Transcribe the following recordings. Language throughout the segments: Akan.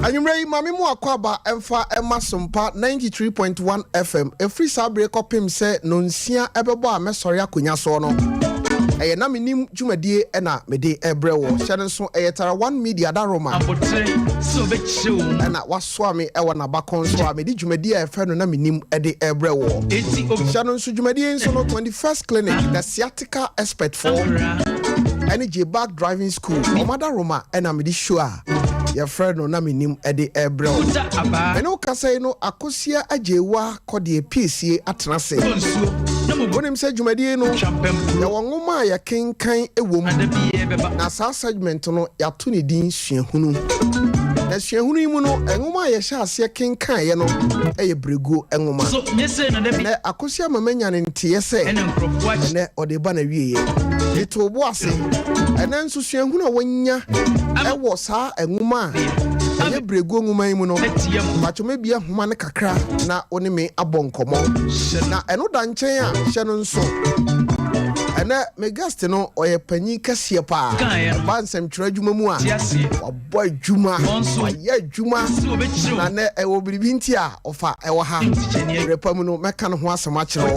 Anwummerɛ yi ma me mu akwaaba mfa mma Sompa 93.1 FM. Ɛfiri saa bere kɔpem sɛ nonsia ɛbɛbɔ a mɛsɔre akonnwa soɔ no, ɛyɛ na menim dwumadie na mede ɛbrɛ wɔ. Hyɛ no nso ɛyɛ Tara One Media Daroma ɛna wasoa me ɛwɔ n'abakɔn so a mede dwumadie a ɛfɛ no na menim ɛde ɛbrɛ wɔ. Hyɛ no nso dwumadie nso no 21st Clinic, the sciatica expert foɔ ɛne J-Bag Driving School, ɔmo Adaroma ɛna mede show a yɛfrɛ no na menim de rebrɛ wo. Me ne wo kasa yi no, Akosia Agyewa kɔdeɛ piesie atena ase. Wonim sɛ dwumadie no, yɛwɔ nwoma a yɛkenkan wɔ mu, na saa segment no, yɛato ne din Suahunu. Na suahunu yi mu no, nwoma a yɛhyɛ aseɛ kenkaeɛ no yɛ Berɛguo nwoma. Ɛnɛ, Akosia ma manya ne nteeɛ sɛ ɛnɛ ɔde ba n'awieeɛ. Metoo bo ase. Ɛnɛ nso suahunu a wanya wɔ saa nwoma a ɛyɛ berɛguo nwoma yi mu no, mpakyɛ mɛbia nhoma no kakra na wo ne me abɔ nkɔmmɔ. Na ɛno da nkyɛn a, hyɛ no nso. Ɛnɛ me guest no ɔyɛ panyin kɛseɛ paa. Ɛba nsɛmtwerɛ adwuma mu a, wabɔ adwuma, wayɛ adwuma, na nɛ ɛwɔ biribi nti a ɔfa ɛwɔ ha. Berɛ pa mu no mɛka ne ho asɛm akyerɛ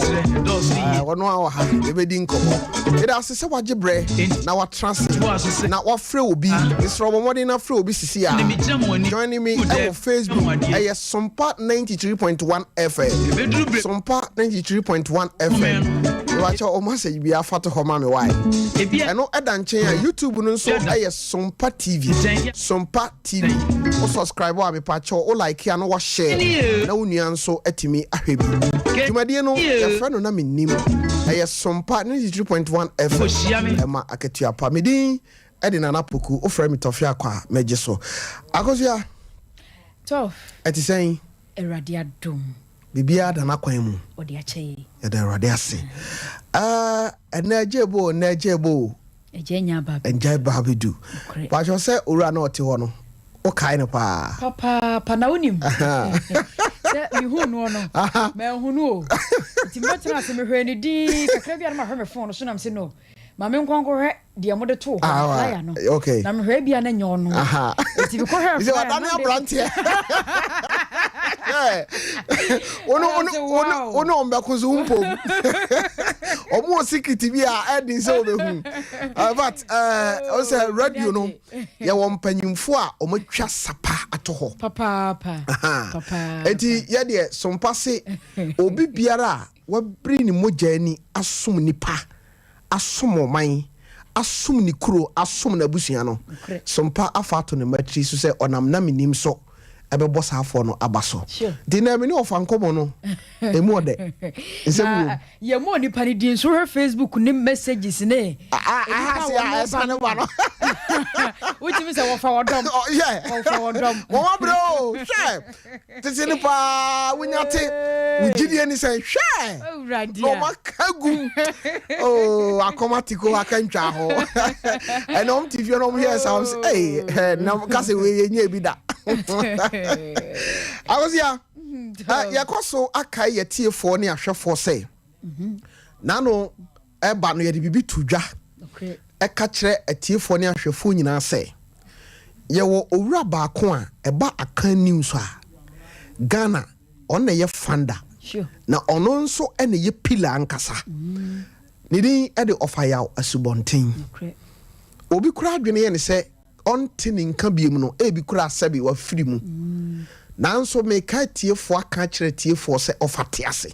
wo. Ɔno a wɔ ha, yɛbɛdi nkɔmmɔ. Meda ase sɛ wagye berɛ na watena ase na wafrɛ obi. Mesrɛ wo bɔ mmɔden na frɛ obi sisi a. Join me ɛwɔ Facebook, ɛyɛ Sompa 93.1 FM. Sompa 93.1 FM. Mebakyɛ wo message biara fa to hɔ ma me wae. Ɛno ɛda nkyɛn a YouTube no nso ɛyɛ Sompa TV. Sompa TV. Wo subscribe a mepakyɛw wo like a na wa share na wo nua nso atumi ahwɛ bi. Dwumadie no yɛfrɛ no na mennim. Ɛyɛ Sompa 93.1 FM ɛma akatua pa. Me din ɛde Nana Poku. Wofrɛ me Tɔfe Akwa a mɛgye so. Akosua. Tɔf. Ɛte sɛn? Awurade adom. Biribiara da n'akwan mu. Ɔde akyɛ yɛn. Yɛda Awurade ase. Ɛnɛ agye bo o, ɛnɛ agye bo o. Agya nya aba abɛdu. Agya ba abɛdu. Nokorɛ. Paatwɔ sɛ owura na ɔte hɔ no, wokae no paa? Papaapa, na wonim sɛ mehuu noɔ no, manhu no o. Nti mebɛtena ase mehwɛɛ no dinn kakra bi a na mahwɛ me phone no so na mese no, ma menkɔ nkɔhwɛ deɛ mode too hɔ no, flyer no. Na mehwɛ ebia na nyɛ ɔno. Nti mekɔhwɛɛ Sɛ flyer no wadane na mede aberanteɛ. Wo ne wo ne wo ne wo ne wɔn bɛko so mpom. Wɔn wɔ secret bi a ɛden sɛ wɔbɛhu. But ɔsɛ radio no yɛwɔ mpanyinfo a wɔatwa sapa ato. ato hɔ. Papaapa. Papaapa. Enti yɛdeɛ sompa se obi biara a wabiri ne mogya ani asom nipa, asom ɔman, asom ne kuro, asom n'abusua no, sompa afa ato ne mmatiri so sɛ ɔnam na menim so ɛbɛbɔ saa afoɔ no aba so. Nti na mene ɔfa nkɔmmɔ no ɛmu ɔdɛ nsɛm wom. Yɛ mu onipa no din so hwɛ Facebook ne messages ne. Aha se a ɛsane ba no. Wotumi sɛ wɔfa wɔdɔm. Wɔfa wɔdɔm. Wɔn abrɛ o hwɛ tete no paa wonya te wo gyidie ne sɛ hwɛ na ɔma ka gum oh akɔm atiko aka ntwa ho ɛna ɔm te fie na ɔm hwɛ sa ɔm sɛ ɛy na kasa wei yɛ nyɛ bi da akosia yɛkɔ so akae yɛ tiefoɔ ne ahwɛfoɔ sɛ nano ɛba no yɛde biribi to dwa ɛka kyerɛ atiefoɔ ne ahwɛfoɔ nyinaa sɛ yɛwɔ owura baako a ɛba Akan News a Ghana ɔno na ɛyɛ founder na ɔno nso ɛna ɛyɛ pillar ankasa. Ne din ɛde Ɔfayaw Asubɔnten. Obi kura adwene yɛ ne sɛ ɔnte ne nka biem no, ebi kura asɛbi wafiri mu. Nanso meka atiefoɔ aka akyerɛ atiefoɔ sɛ ɔfa te ase.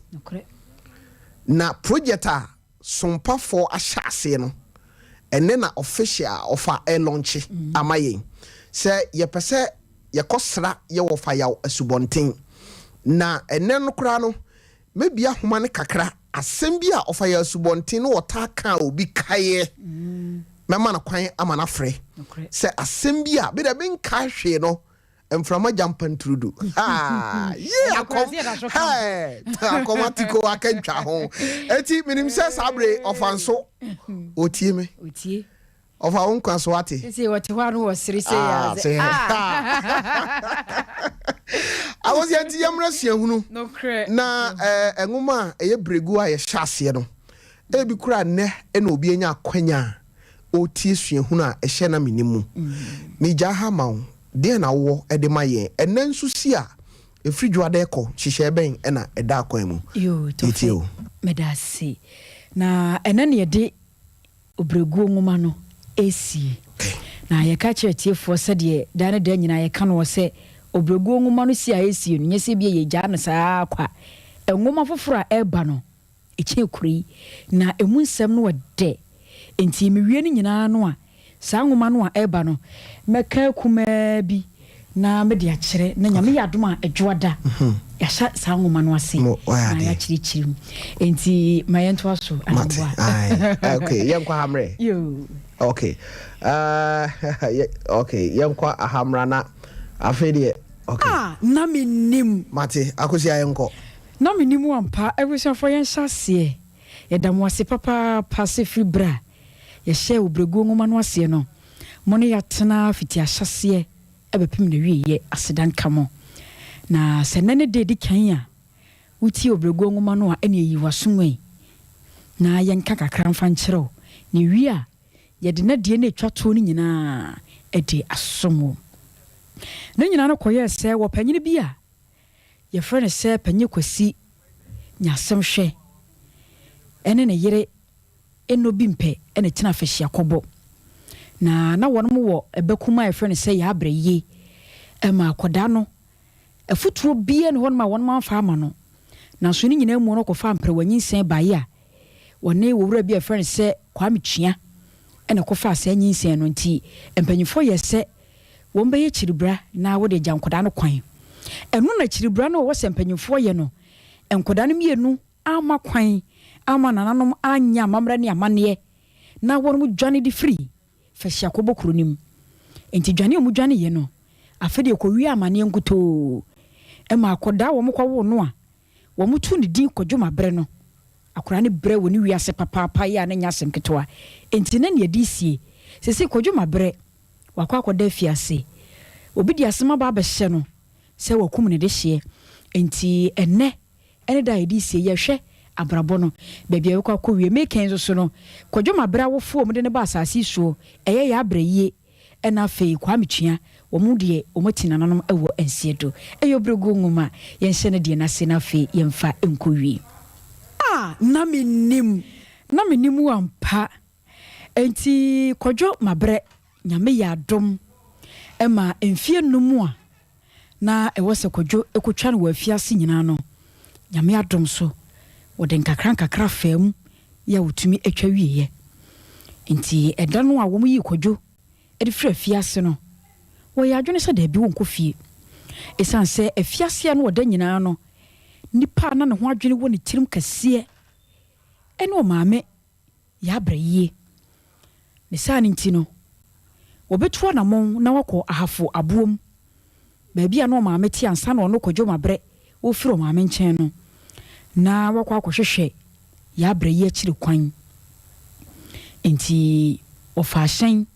Na project a sompafoɔ ahyɛ aseɛ no, ɛnɛ na official a ɔfa ɛlaunch ama yɛn sɛ yɛpɛ sɛ yɛkɔsra yɛwɔ Ɔfayaw Asubɔnten. Na ɛnɛ no koraa no mɛbia ahoma no kakra, asɛm bi a Ɔfayaw Asubɔnten no wɔtaa ka a obi kaeɛ, mɛma no kwan ama no afrɛ sɛ asɛm bi a bi dɛ menka hwee no mframa gya mpanturudu yie akɔm akɔm atiko aka ntwa ho. Eti menim sɛ saa bere ɔfa nso otie me. Ɔfa wo nkwa so ate. Sisi wɔte hɔ ano wɔ sere sɛ yɛ ase. Awosi nti yɛmmerɛ suahunu na nwoma a ɛyɛ beregu a yɛhyɛ aseɛ no, ebi kura nnɛ ɛna obi anya akwanya a ɔtie suahunu a ɛhyɛ na menim mu. Megya ha ma wo deɛ na wowɔ ɛde ma yɛn ɛnɛ nso si a ɛfiri dwoada ɛkɔ hyehyɛ bɛn ɛna ɛda akwan mu. Yo, Tɔfe, meda ase. Na ɛnɛ ne yɛde Obrɛguo nwoma no ɛresie. Na yɛka kyerɛ tiefoɔ sɛdeɛ daa ne daa nyinaa yɛka noɔ sɛ Obrɛguo nwoma no si a ɛresie no, nyɛ sɛ ebia yɛgyaa no saa ara kwa. Nwoma foforɔ a ɛreba no, ɛkyɛn kuro yi, na ɛmu nsɛm no ɔdɛ. Enti mewie no nyinaa no a, saa nwoma no a ɛreba no, mɛka akumaa bi na mede akyerɛ, na Nyame yɛ adom a, Adwoada, yɛahyɛ saa nwoma no ase na yɛakyerɛkyerɛ mu. Enti ma yɛntoa so, Anamboa. Okay, yɛnkɔ ha mmerɛ. Yo. Okay. Okay, yɛnkɔ aha mmra na afei deɛ. Okay. Ah, na mennim. Mate, Akosia yɛnkɔ. Na mennim ampa. Abusuafoɔ yɛnhyɛ aseɛ. Yɛda mo ase papaapa sɛ firi berɛ a yɛhyɛɛ Obrɛguo nwoma no aseɛ no, mo ne yɛatena fiti ahyɛaseɛ bɛpem n'awieeɛ. Aseda nka mo. Na sɛ nnɛ ne da a ɛdi kan a wotie Obrɛguo nwoma no a, ɛnneɛ yi w'aso mu ɛ na yɛnka kakra mfa nkyerɛ wo. Na ɛwie a, yɛde n'adeɛ no a ɛtwa toɔ no nyinaa de asom wo. Ne nyinaa no kɔyɛɛ sɛ wɔ panyini bi a yɛfrɛ no sɛ Panyin Kwasi Nyasɛmhwɛ ne ne yere Eno Bimpɛ na ɛtena Afahyiakɔbɔ. Na na wɔnom wɔ ɛba kumaa a yɛfrɛ no sɛ Yaa Brɛyie. Ɛma akwadaa no, afutuo biara nni hɔnom a wɔnom amfa ama no. Nanso ne nyinaa mu no ɔkɔfaa mprɛwa nyinsɛn baeɛ a wɔne owura bi a yɛfrɛ no sɛ Kwame Kyia na ɛkɔfaa saa nyinsɛn no. Nti mpanyinfoɔ yɛɛ sɛ wɔbɛyɛ kyiribra na wɔde agya nkwadaa no kwan. Ɛno na kyiribra no a ɛwɔ sɛ mpanyimfoɔ yɛ no, nkwadaa no mmienu amma kwan amma nananom anyɛ amammerɛ ne amanneɛ na wɔn dwane de firi Fahyiakɔbɔ kuro no mu. Enti dwane a wɔdwaneeɛ no, afei deɛ ɛkɔwiee amanneɛ nkutoo. Ɛma akwadaa a wɔkɔwoo no a wɔtoo ne din Kwadwo Mabrɛ no, akwadaa no brɛ wɔ ne wiase papaapa yi a na ɛnyɛ asɛm ketewa. Enti na nea ɛde resie, seesei Kwadwo Mabrɛ Wakɔ akɔda afiase. Obi de asɛm aba abɛhyɛ no sɛ wakum ne dehyeɛ. Enti ɛnnɛ ne da a yɛde resie. Yɛhwɛ abrabɔ no baabi a ɛbɛkɔ akɔwie. Meka yi nso so no, Kwadwo Mabrɛ awofoɔ a wɔde no baa asase yi soɔ, ɛyɛ Yaa Brɛyie ɛna afei Kwame Tua, wɔn deɛ wɔati nananom wɔ nseɛ do. Ɛyɛ Obrɛguo nwoma. Yɛnhyɛ no deɛ no ase na afei yɛmfa nkɔwie. Ah, na mennim. Na mennim wo ampa. Enti Kwadwo mabrɛ, Nyame yɛ adom ma mfie num a. na ɛwɔ sɛ Kwadwo kɔtwa no wɔ afiase nyinaa no, Nyame adom so, wɔde nkakrankakra faa mu yɛ a wɔtumi twa wieeɛ. Enti ɛda no a wɔyii Kwadwo de firii afiase no, wɔyɛɛ adwene sɛ daabi wɔnkɔ fie. Ɛsiane sɛ afiase a na ɔda nyinaa no, nipa a na ne ho adwene wɔ ne tirim kɛseɛ ne ɔmaame Yɛabrɛ yie. Ne saa no nti no, wɔbɛtu anamɔn na wɔakɔ Ahafo Aboom, baabi a na ɔmaame te ansa na ɔno Kwadwo Mabrɛ refiri ɔmaame nkyɛn no, na wɔakɔ akɔhwehwɛ Yɛabrɛ yi akyiri kwan. Enti wɔfaa hyɛn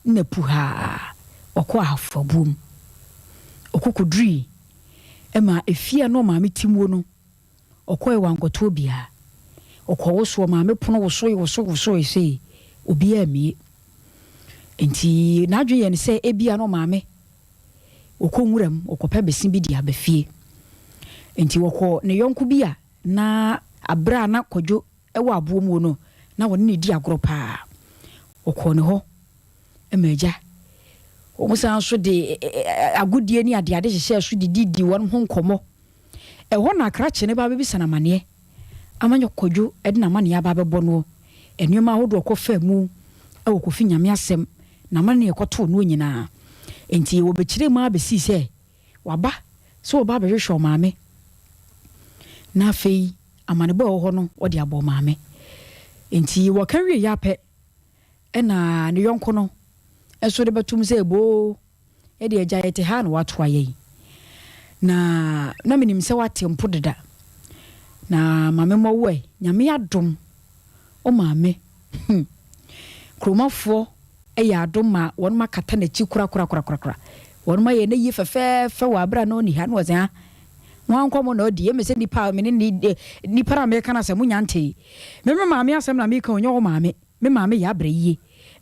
na puhaa wɔkɔɔ Ahafo Aboom. Ɔkɔ kɔdurii ma efie a na ɔmaame te muo no, Ɔkɔe wankɔto obiara. Ɔkɔwosoɔ maame pono wosoe woso wosoe sei obiara ammue. Nti n'adwene yɛ no sɛ ebia na ɔmaame ɔkɔ nwuram ɔkɔpɛ bese bi de aba fie. Nti ɔkɔ ne yɔnko bi a na aberɛ a na Kwadwo wɔ aboɔ muo no na ɔne no di agorɔ paa. Ɔkɔɔ ne hɔ ma agya. Wɔsan nso de agodie ne adeade hyehyɛɛ so de didii wɔn ho nkɔmmɔ. Ɛhɔ na krakye no ba abɛbisa no amaneɛ ama nyɛ Kwadwo de n'amaneɛ aba abɛbɔ noɔ, nneɛma ahodoɔ a ɔkɔfaa mu wɔ Kofi Nyame asɛm, n'amaneɛ a ɛkɔtoo noɔ nyinaa. Enti wɔbɛkyerɛɛ mu ara bɛsii sɛ waba sɛ ɔreba abɛhwehwɛ ɔmaame na afei amanebɔ a ɛwɔ hɔ no ɔde abɔ ɔmaame. Enti wɔka wieeɛ ara pɛ ɛna ne yɔnko no nso de bɛtom sɛ eboo Ɛdeɛ agya yɛte ha na woatoa yɛn na na menim sɛ woate mpo deda na ma me mmɔ wo ɛ Nyame adom wo maame hmm Kuromafoɔ yɛ adom ma wɔnom akata n'akyi korakorakorakora wɔnom ayɛ n'ayie fɛfɛɛfɛ wɔ abere a na ɔnni ha na wɔsɛ ha wɔn ankɔmɔ na ɔdi ɛmɛ sɛ nipa a mene ne nipa na meka no asɛm monya ntee me me maame asɛm na meka ɔnyɛ wo maame Me maame Yabra yie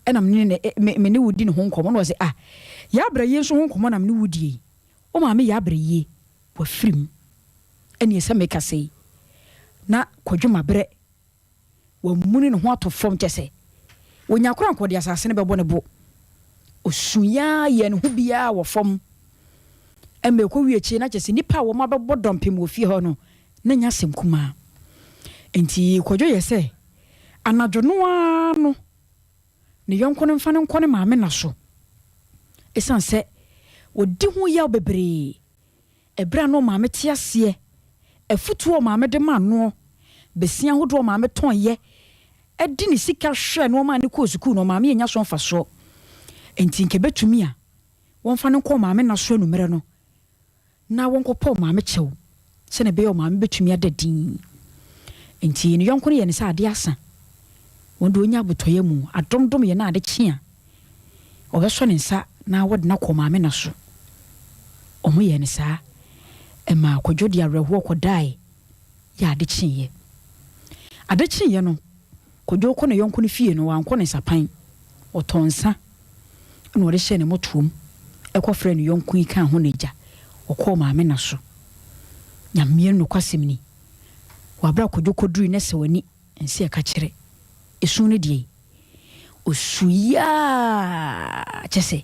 ɛna me ne ne me ne wo di ne ho nkɔmmɔ na ɔse ah Yabra yie nso ho nkɔmmɔ na me ne wo die yi wo maame Yabra yie wafiri mu ɛneɛ sɛ meka sei na Kwadwo Mabrɛ wamuni ne ho ato fam kyɛ sɛ ɔnya koraa nka ɔde asase no bɛbɔ ne bo ɔsuiɛ ara yɛɛ ne ho biara wɔ fam ɛma ɛkɔwie akyire na kyɛ sɛ nnipa a wɔn abɛbɔ dɔmpem wɔ fie hɔ no na nyɛ asɛm kumaa nti Kwadwo yɛ sɛ Anadwo no ara no, ne yɔnko no mfa no nkɔ ne maame nna so. Esiane sɛ ɔdi ho yaw bebree ɛberɛ a na ɔmaame te aseɛ, afutuo a ɔmaame de maa noɔ, besia ahodoɔ a ɔmaame tɔnyɛ de ne sika hwɛɛ no ɔmaa no kɔɔ sukuu no, ɔmaame annya so mfasoɔ. Enti nka ɛbɛtumi a wɔmfa no nkɔ ɔmaame nna so anwummerɛ no. na wɔnkɔpɛ ɔmaame kyɛw sɛnea ɛbɛyɛ a ɔmaame betumi ada dinn. Enti ne yɔnko no yɛ no sɛ ade asa. Wɔn de onya abotɔyam, adomdom yɛ no ade kye a, ɔbɛsɔ ne nsa na wɔde no akɔ ɔmaame nna so. Wɔyɛɛ no saa. Ɛmaa Kwadwo de awerɛhoɔ kɔdae yɛ ade kyeeɛ. Ade kyeeɛ no, Kwadwo rekɔ ne yɔnko no fie no, wankɔ ne nsapan. Ɔtɔɔ nsa na ɔde hyɛɛ ne mmɔtoam kɔfrɛɛ ne yɔnko yi kaa ho na agya, ɔkɔɔ maame nna so. Nyame nokwasɛm ni, wɔ aberɛ a Kwadwo kɔdurii na sɛ w'ani nse ɛka kyerɛ esu no deɛ, ɔsuiɛ ara kyɛ sɛ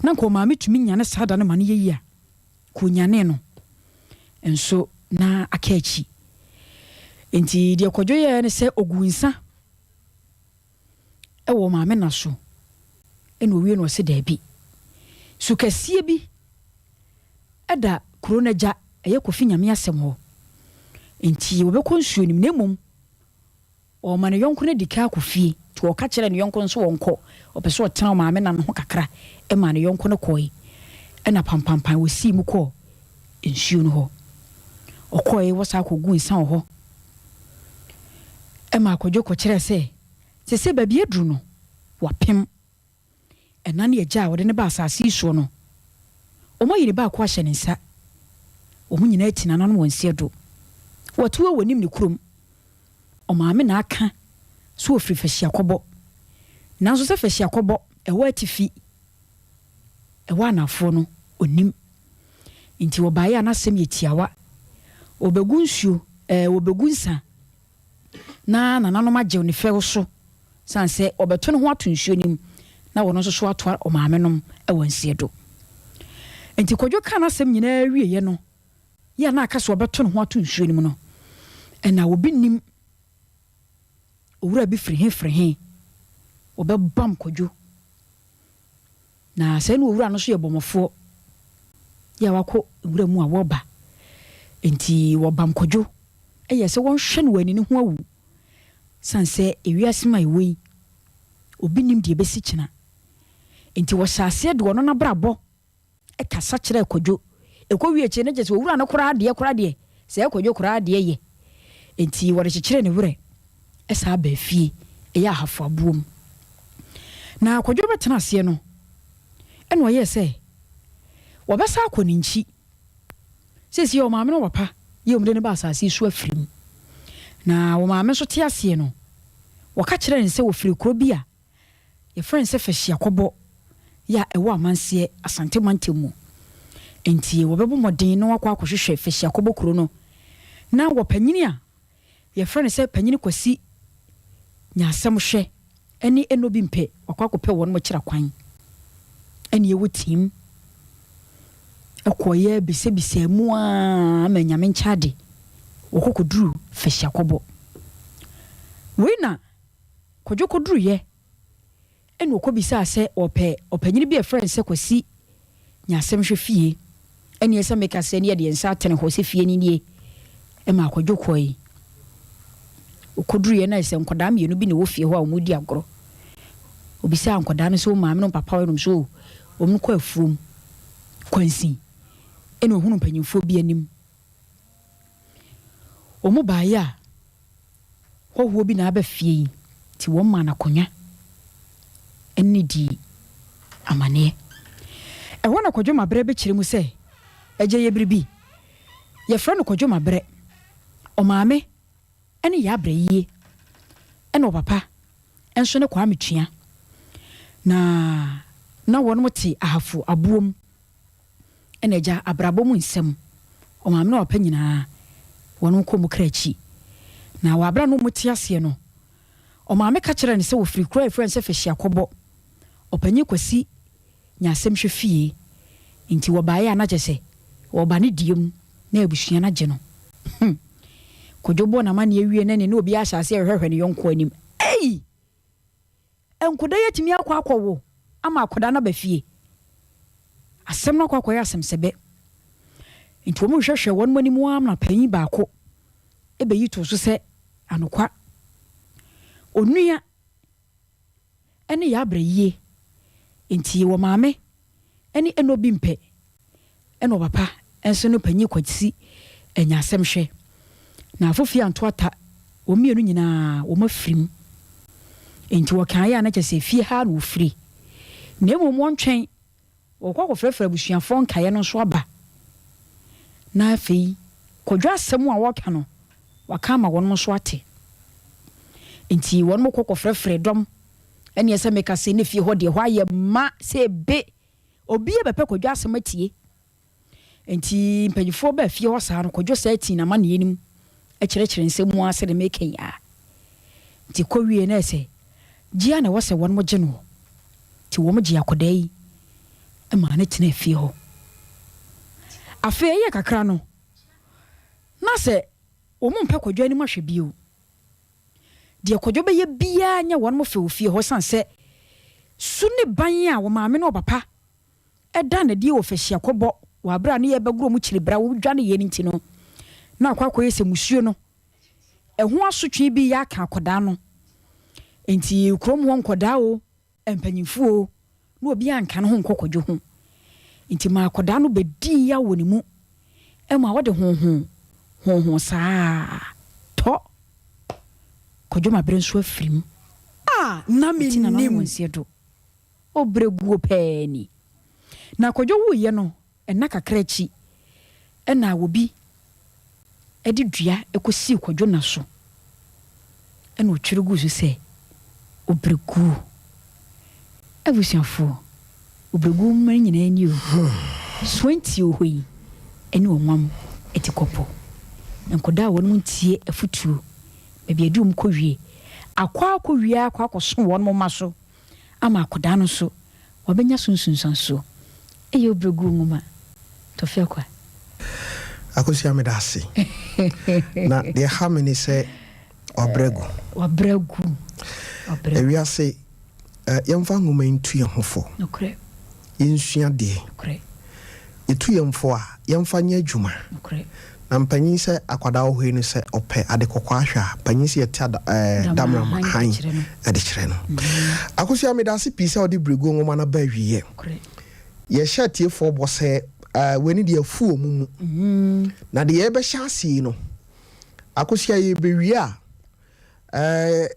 na nka ɔmaame tumi nyane saa da no ma no yɛ yie a, nka ɔnyanee no nso na aka akyi. Enti deɛ Kwadwo yɛeɛ ne sɛ ɔguu nsa wɔ maame na so ɛna owie no ɔse daabi. Su kɛseɛ bi da kuro no agya ɛyɛ Kofi Nyame asɛm hɔ nti wɔbɛkɔ nsuo no mu na mmom ɔrema ne yɔnko no adi kan akɔ fie nti ɔka kyerɛɛ ne yɔnko no sɛ ɔnkɔ ɔpɛ sɛ ɔtena ɔmaame na no ho kakra ɛmaa ne yɔnko no kɔe ɛna pampampan wɔsii mu kɔɔ nsuo no hɔ ɔkɔe wɔsaa kɔguu nsa wɔ hɔ Ɛmaa Kwadwo kɔkyerɛɛ sɛ seesei baabi aduru no, wapem. Ɛna ne agya a wɔde no baa asase yi soɔ no, wɔayi ne baako ahyɛ ne nsa. Wɔn nyinaa ati nananom wɔn nseɛ do. Wɔte hɔ wɔnim ne kurom. Ɔmaame na aka sɛ ɔfiri Fahyiakɔbɔ. Nanso sɛ Fahyiakɔbɔ, ɛwɔ atifi, ɛwɔ anafoɔ no, ɔnnim. Nti wɔbaeɛ a n'asɛm yɛ tiawa. Wɔbɛgu nsuo, ɛɛ wɔbɛgu nsa na nananom agyew ne fɛw so sane sɛ wɔbɛto ne ho ato nsuo no mu na wɔn nso so atoa ɔmaame nom wɔ nseɛ do. Enti Kwadwo kaa n'asɛm nyinaa wieeɛ no, yɛ a na aka sɛ ɔbɛto ne ho ato nsuo no mu no, ɛna obi nnim owura bi firi he firi he, wɔbɛbam Kwadwo. Na sɛɛ ne owura no nso yɛ bɔmmɔfoɔ, yɛ a wakɔ nwura mu a wɔba. Enti wɔbam Kwadwo yɛ sɛ wɔnhwɛ no wɔ ani no ho awu, sane sɛ ewiase mu a yɛwɔ yi, obi nnim deɛ ɛbɛsi kyena. Enti wɔhyɛɛ aseɛ de ɔno n'abrabɔ kasa kyerɛɛ Kwadwo. Ɛkɔwie akyire no, kyerɛ sɛ owura no koraa deɛ koraa deɛ, sɛɛ Kwadwo koraa deɛ yɛ. Enti wɔde kyekyeree ne werɛ san baa fie, ɛyɛ Ahafo Aboom. Na Kwadwo bɛtena aseɛ no, ɛna ɔyɛɛ sɛ wɔbɛsan akɔ ne nkyi. Seesei ɔmaame ne ɔpapa yɛ wɔn de no ba asase yi so afiri mu. Na wɔmaame nso te aseɛ no, wɔka kyerɛɛ no sɛ wɔfiri kuro bi a yɛfrɛ no sɛ Fahyiakɔbɔ yɛ a ɛwɔ Amanseɛ, Asante mantam mu. Enti wɔbɛbɔ mmɔden na wɔakɔ akɔhwehwɛ Fahyiakɔbɔ kuro no na wɔ panyini a yɛfrɛ no sɛ Panyini Kwasi Nyaasɛm Hwɛ ne Enobi Mpɛ wakɔ akɔpɛ wɔn kyerɛ kwan ɛne ɛwɔ team ɛkɔeɛ bisabisaa mu ara ma Nyame nkyɛade wɔkɔ kɔduru Fahyiakɔbɔ. Wei na Kwadwo kɔduruiɛ ɛna ɔkɔbisaa sɛ ɔpɛ ɔpanyini bi a yɛfrɛ no sɛ Kwasi Nyasɛm hwɛ fie. Ɛneɛ sɛ meka sɛ ne yɛde yɛn nsa atene hɔ sɛ fie no nie. Ɛmaa Kwadwo kɔe. Ɔkɔduruiɛ na ayɛ sɛ nkwadaa mmienu bi na ɛwɔ fie hɔ a wɔredi agorɔ. Ɔbisaa nkwadaa no sɛ wo maame ne wo papa wɔ he? Wɔn nso o, wɔkɔ afuom. Kwansin ɛna ɔhunu mpanyinfoɔ bi anim. Wɔn baeɛ a, hɔhoɔ bi na aba fie yi, nti wɔn maa no akonnwa ne dii amaneɛ. Ɛhɔ na Kwadwo Mabrɛ bɛkyerɛ mu sɛ, Agya yɛ biribi. Yɛfrɛ no Kwadwo Mabrɛ. Ɔmaame ne Yaa Brɛyie ɛna ɔpapa nso ne Kwame Tua. Na na wɔnom te Ahafo Aboom. Ɛna agya abrabɔ mu nsɛm, ɔmaame ne ɔpapa nyinaa wɔn kɔ mu kra akyi. Na wɔ abere a na wɔn te aseɛ no, ɔmaame ka kyerɛɛ no sɛ wɔfiri kuro a yɛfrɛ no sɛ Fahyiakɔbɔ, ɔpanyin Kwasi Nyasɛm hwɛ fie, nti wɔbaeɛ a na kyerɛ sɛ wɔreba ne deɛ mu na abusua no agye no. Hmm. Kwadwo bɔɔ n'amanneɛ wie na ne ne obiara hyɛ aseɛ rehwɛhwɛ ne yɔnko anim. Ei! Nkoda yi atumi akɔ akɔwo ama akwadaa no aba fie. Asɛm no akɔ akɔyɛ asɛmsɛbɛ. Nti wɔn hwehwɛhwɛ wɔn anim ara na panyin baako bɛyi too so sɛ anokwa. Onua ne Yɛabrɛ yie nti wɔ maame ne ɛna obi mpɛ ɛna ɔpapa nso no panyin Kwasi anya asɛm hwɛ na afofie anto ata wɔn mmienu nyinaa wɔn afiri mu nti wɔkaeɛ a na kyɛ sɛ fie ha na wɔfiri na mmom wɔntwɛn wɔkɔ akɔfrɛfrɛ abusuafoɔ nkaeɛ no nso aba na afei Kwadwo asɛm a wɔka no waka ama wɔn nso ate nti wɔn kɔ kɔfrɛfrɛ dɔm ɛneɛ sɛ meka sɛ ne fie hɔ deɛ hɔ ayɛ ma sɛ ebe Obiara bɛpɛ Kwadwo asɛm atie. Enti mpanyimfoɔ baa fie hɔ saa no, Kwadwo saa tii n'amanneɛ no mu kyerɛkyerɛɛ nsɛm mu ara sɛdeɛ mereka yi ara. Nti kɔwieeɛ no ayɛ sɛ gye ara na ɛwɔ sɛ wɔn gye noɔ. Nti wɔn gyee akwadaa yi maa no tenaa fie hɔ. Afei ɛyɛɛ kakra no, na sɛ wɔn mpɛ Kwadwo anim ahwɛ bio. Deɛ Kwadwo bɛyɛ biara nyɛ wɔn fɛ wɔ fie hɔ ɛsiane sɛ su ne ban a wɔn maame ne wɔn papa da no adie wɔ fahyiakɔbɔ wɔ aberɛ a ne yɛrebɛgoro wɔn kyiribra wɔdwaneeɛ no nti no, na akɔ akɔyɛ sɛ musuo no ɛho asotwe bi yɛ aka akwadaa no. Enti kurom hɔ nkwadaa o, Mpanyimfo o, na obiara nka ne ho nkɔ Kwadwo ho. Nti ma akwadaa no bɛdii yaw wɔ ne mu ma ɔde honho honho saa tɔ Kwadwo ma berɛ nso afiri mu. A na Nti nananom mennim. wɔ nseɛ do. Ɔbrɛ guo pɛɛ ni. Na Kwadwo wuiɛ no, Nna kakra akyi na obi de dua kɔsii Kwadwo nna so na ɔtwerɛ guu so sɛ, Obrɛguo. Abusuafoɔ, Obrɛguo nwoma no nyinaa nie o. Soantie wɔ hɔ yi ne ɔnwam atikɔpɔ. Nkwadaa a wɔnom ntie afotuo, baabi a yɛde wɔn kɔwie, akɔ akɔwie ara akɔ akɔso wɔn moma so ama akwadaa no nso wabɛnya so nsunsuansoɔ. Ɛyɛ Obrɛguo nwoma. Tɔfe Akwa. Akosua, meda ase. Na deɛ ha me ne sɛ wabrɛ gu. Wabrɛ gu. Wabrɛ. Ewiase, yɛmfa nwoma yi ntu yɛn ho fo. Nokorɛ. Yɛnsua deɛ. Nokorɛ. Yɛtu yɛn fo a, yɛmfa nyɛ adwuma. Nokorɛ. Na mpanyin sɛ akwadaa wɔ hɔ yi no, sɛ ɔpɛ ade kɔkɔɔ ahwɛ a, panyin sɛ yɛte ada damram han han kyerɛ no. Ɛde kyerɛ no. Akosua, meda ase pii sɛ wode berɛguo nwoma no ba awieɛ. Nokorɛ. Yɛhyɛ atiefoɔ bɔ sɛ wei ne deɛ afu wɔ mu mu. Na deɛ yɛbɛhyɛ ase yi no, Akosua, yɛbɛwie a,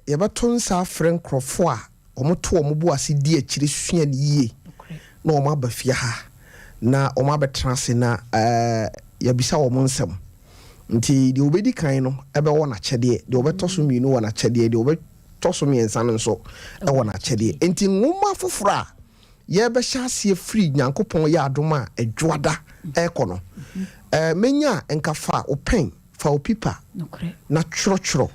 yɛbɛto nsa afrɛ nkurɔfoɔ a wɔto wɔn bo ase di akyire sua no yie Nokorɛ. na wɔn aba fie ha na wɔn abɛtena ase na yɛabisa wɔn nsɛm. Nti deɛ wɔbɛdi kan no ɛbɛwɔ n'akyɛdeɛ, deɛ wɔbɛtɔ so mmienu wɔ n'akyɛdeɛ, deɛ wɔbɛtɔ so mmiɛnsa no nso ɛwɔ n'akyɛdeɛ. Nti nwoma foforɔ a yɛbɛhyɛ aseɛ firi Nyankopɔn yɛ adom a Adwoada ɛrekɔ no, menya a nka fa wo pen, fa wo paper Nokorɛ. na twerɛtwerɛ,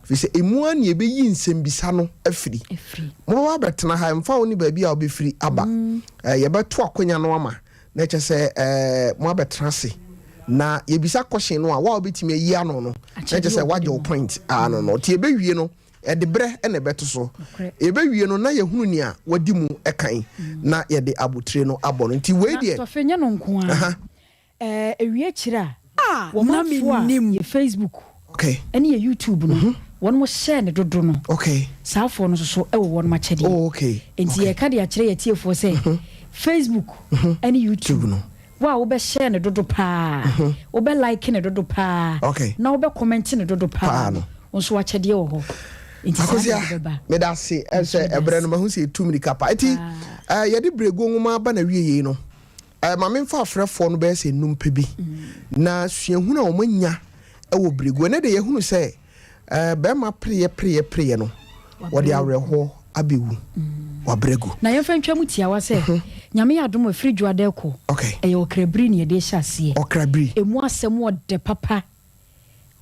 firi sɛ ɛmu a ne yɛbɛyi nsɛmbisa no afiri. Efiri. Mobɛba abɛtena ha, ɛmfa wo ne baabi a wobɛfiri aba. Yɛbɛto akwanya no ama na ɛkyɛ sɛ mo abɛtena ase na yɛbisa question no a, wo a wobɛtumi ayi ano no, na kyɛ sɛ woagye wo point ano no. Nti yɛbɛwie no, ɛde berɛ ɛna ɛbɛto so. Nokorɛ. Yɛbɛwie no na yɛhunu nea wadi mu ɛkan na yɛde abotire no abɔ no. Nti wei Na deɛ Tɔfe, nyɛ no nko ara. Ewie kyerɛ a, Ah, wɔn na afo a mennim. yɛ Facebook ɛne yɛ YouTube no, wɔn mo hyɛ ne dodo no. Saa afoɔ no nso so ɛwɔ wɔn akyɛdeɛ. Nti yɛka de akyerɛ yɛ tiefoɔ sɛ Facebook ɛne YouTube Tube no. Wo a wobɛhyɛ ne dodo paa, wobɛ like ne dodo paa, na wobɛ comment ne dodo paa Paa no, no. wo nso wakyɛdeɛ wɔ hɔ. Nti saa Akosua, de bɛba. Meda ase. Nso Ɛsɛ meda ɛberɛ ase. no mahu sɛ ɛtu mirika pa. Nti yɛde berɛguo nwoma aba na wie yei no, ma memfa afrɛfoɔ no bɛyɛ sɛ nnum pɛ bi na suahunu a wɔanya wɔ berɛguo. Ɛnɛ de yɛhunu sɛ bɛrima pereyɛ pereyɛ pereyɛ no, wɔde awerɛhoɔ abɛwu, wabrɛ gu. Na yɛmfa ntwa mu tiawa sɛ Nyame yɛ adom a, ɛfiri Dwoada kɔ, ɛyɛ ɔkrabiri ne yɛde hyɛ aseɛ. Ɔkrabiri. Ɛmu asɛm ɔdɛ papa.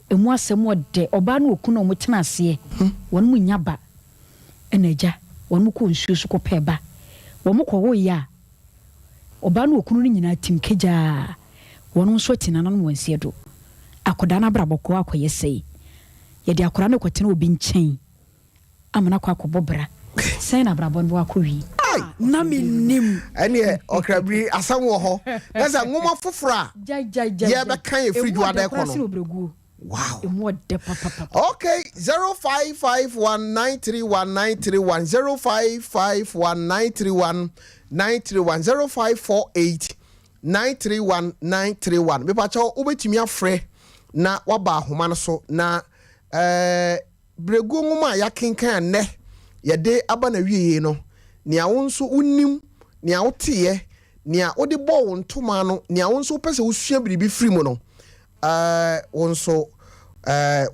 Ɛmu asɛm ɔdɛ. Ɔbaa ne okunu a wɔtena aseɛ, wɔn mu nya ba. Ɛna agya, wɔn mu kɔ nsuo so kɔpɛɛ ba. Wɔn kɔwoeɛ a, ɔbaa ne okunu no nyinaa tim kagyaa. Wɔn nso ati nananom wɔn nseɛ do. Akwadaa no abrabɔ kɔ akɔyɛ sɛe. Yɛde akwadaa no kɔtena obi nkyɛn ama no akɔ akɔbɔ bra. Sɛn na abrabɔ no bɛwɔ akɔ wie? Ai! Na mennim. Ɛneɛ ɔkrabiri asɛm wɔ hɔ. Na sɛ nwoma foforɔ a yɛbɛka yɛ firi Emu Dwoada ɔdɛ ɛkɔ koraa no. sene obrɛguo. Emu ɔdɛ papapapa. Okay, 0551931931, 0551931931, 0548931931. Mepakyɛw, wobɛtumi afrɛ na waba ahoma no so na berɛguo nwoma a yɛakenkan a nnɛ yɛde aba na wie no, nea wo nso wonim, nea woteeɛ, nea wode bɔɔ wo ntoma no, nea wo nso wopɛ sɛ wosua biribi firi mu no, wo nso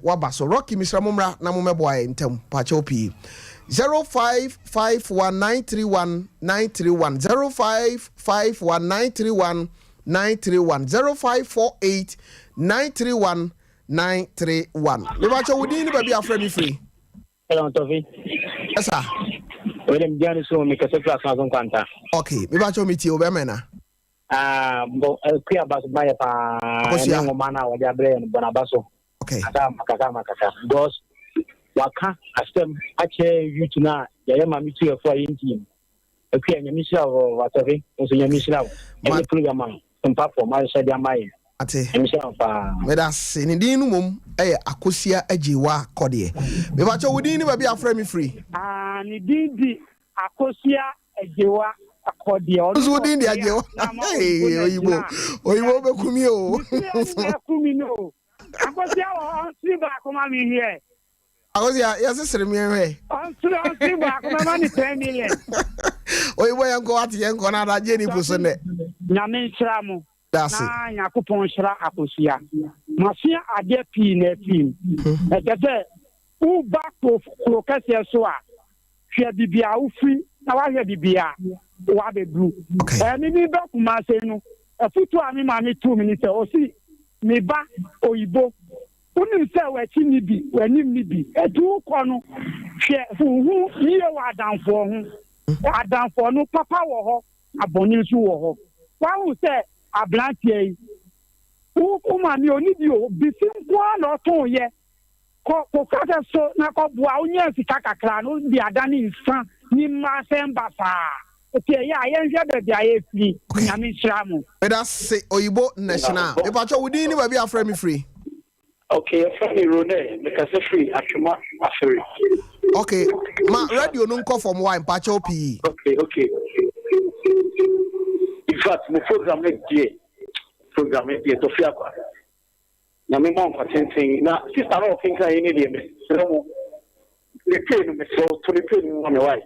waba so. Rocky, mesrɛ mo mmra na mommɛboa yɛ ntam, pakyɛw pii. 0551931931, 0551931931, 0548931931. Mepakyɛw, wo din ne baabi a afrɛ me firi? Hello, Tofi. Ɛsa. Wele mdiani so mi kɛse fira san so nkwanta. Okay, mepakyɛw, metie wo bɛmɛ na. Ah, bo akua ba so bayɛ paa. Akosua. Ɛne nwoma no a wɔde abrɛ yɛn no, bɔ n'aba so. Kasa ama kasa ama kasa. Because waka asɛm akyerɛ youth no a yɛyɛ maame tu yɛfo a yɛntie mu. Akua, Nyame nhyira wo, Atɔfe nso Nyame nhyira wo. Ɛne program a mpafo ma hyɛ de ama yɛn. Ate. Nyame nhyira wo paa. Meda ase. Ne din no mmom yɛ Akosia Agyewa Kɔdeɛ. Mepakyɛw, wo din ne baabi a afrɛ me firi? Ah, ne din di Akosia Agyewa Kɔdeɛ. Ɔno Nso wo na din de ɔpɛ a Agyewa. na ama Hey, oyibo na oyibo. gyina. Oyibo bɛku mi o. Ɛku mi no. Akosia wɔ hɔ, ɔnsere baako ma me hwɛ. Akosia, yɛsesere me hwɛ. Ɔnsere baako mɛma ne 10 million. Oyibo, yɛnkɔ wate, yɛnkɔ na adagye ni po so nnɛ. Nyame nhyira mo. Da ase. Na Nyankopɔn nhyira Akosua. Masua adeɛ pii na afiri mu. Ɛkyɛ sɛ woba kuro kɛseɛ so a, hwɛ bibi a wofiri na wahwɛ bibi a wabɛduru. Me ba Kumase no, afutuo a me maame tuu me ne sɛ, ɔsi me ba oyibo, wonim sɛ w'akyi ni bi, w'anim ni bi, ɛti wokɔ no, hwɛ huhu yie wɔ adamfoɔ ho. Adamfoɔ no, papa wɔ hɔ na bɔne nso wɔ hɔ. Wahu sɛ Abranteɛ yi, wo wo maame ɔnni bi o, bisi nko ara na ɔtɔn yɛ. Kɔ kɔ kasa so na kɔ boa, wonyaa sika kakra no wode adane nsa ne mma asɛm basaa. Nti ɛyɛ a yɛnhwɛ baabi a yɛfiri. Nyame nhyira mo. Meda se Oyibo National. Mepakyɛw wo din ne baabi a afrɛ me firi? Ok, yɛfrɛ me Ronay, mekasa firi Atwema Afere. Ok, ma radio no nkɔ fam wai mpakyɛw pii. Ok, ok. In fact, mo program no deɛ, program no deɛ, Tɔfi Akwa. Nyame mma wo nkwa tenten. Na sister no a ɔkenkan yi ne deɛ, mesrɛ mo, ne pay no, mesrɛ wo, to ne pay no mu ma me wai.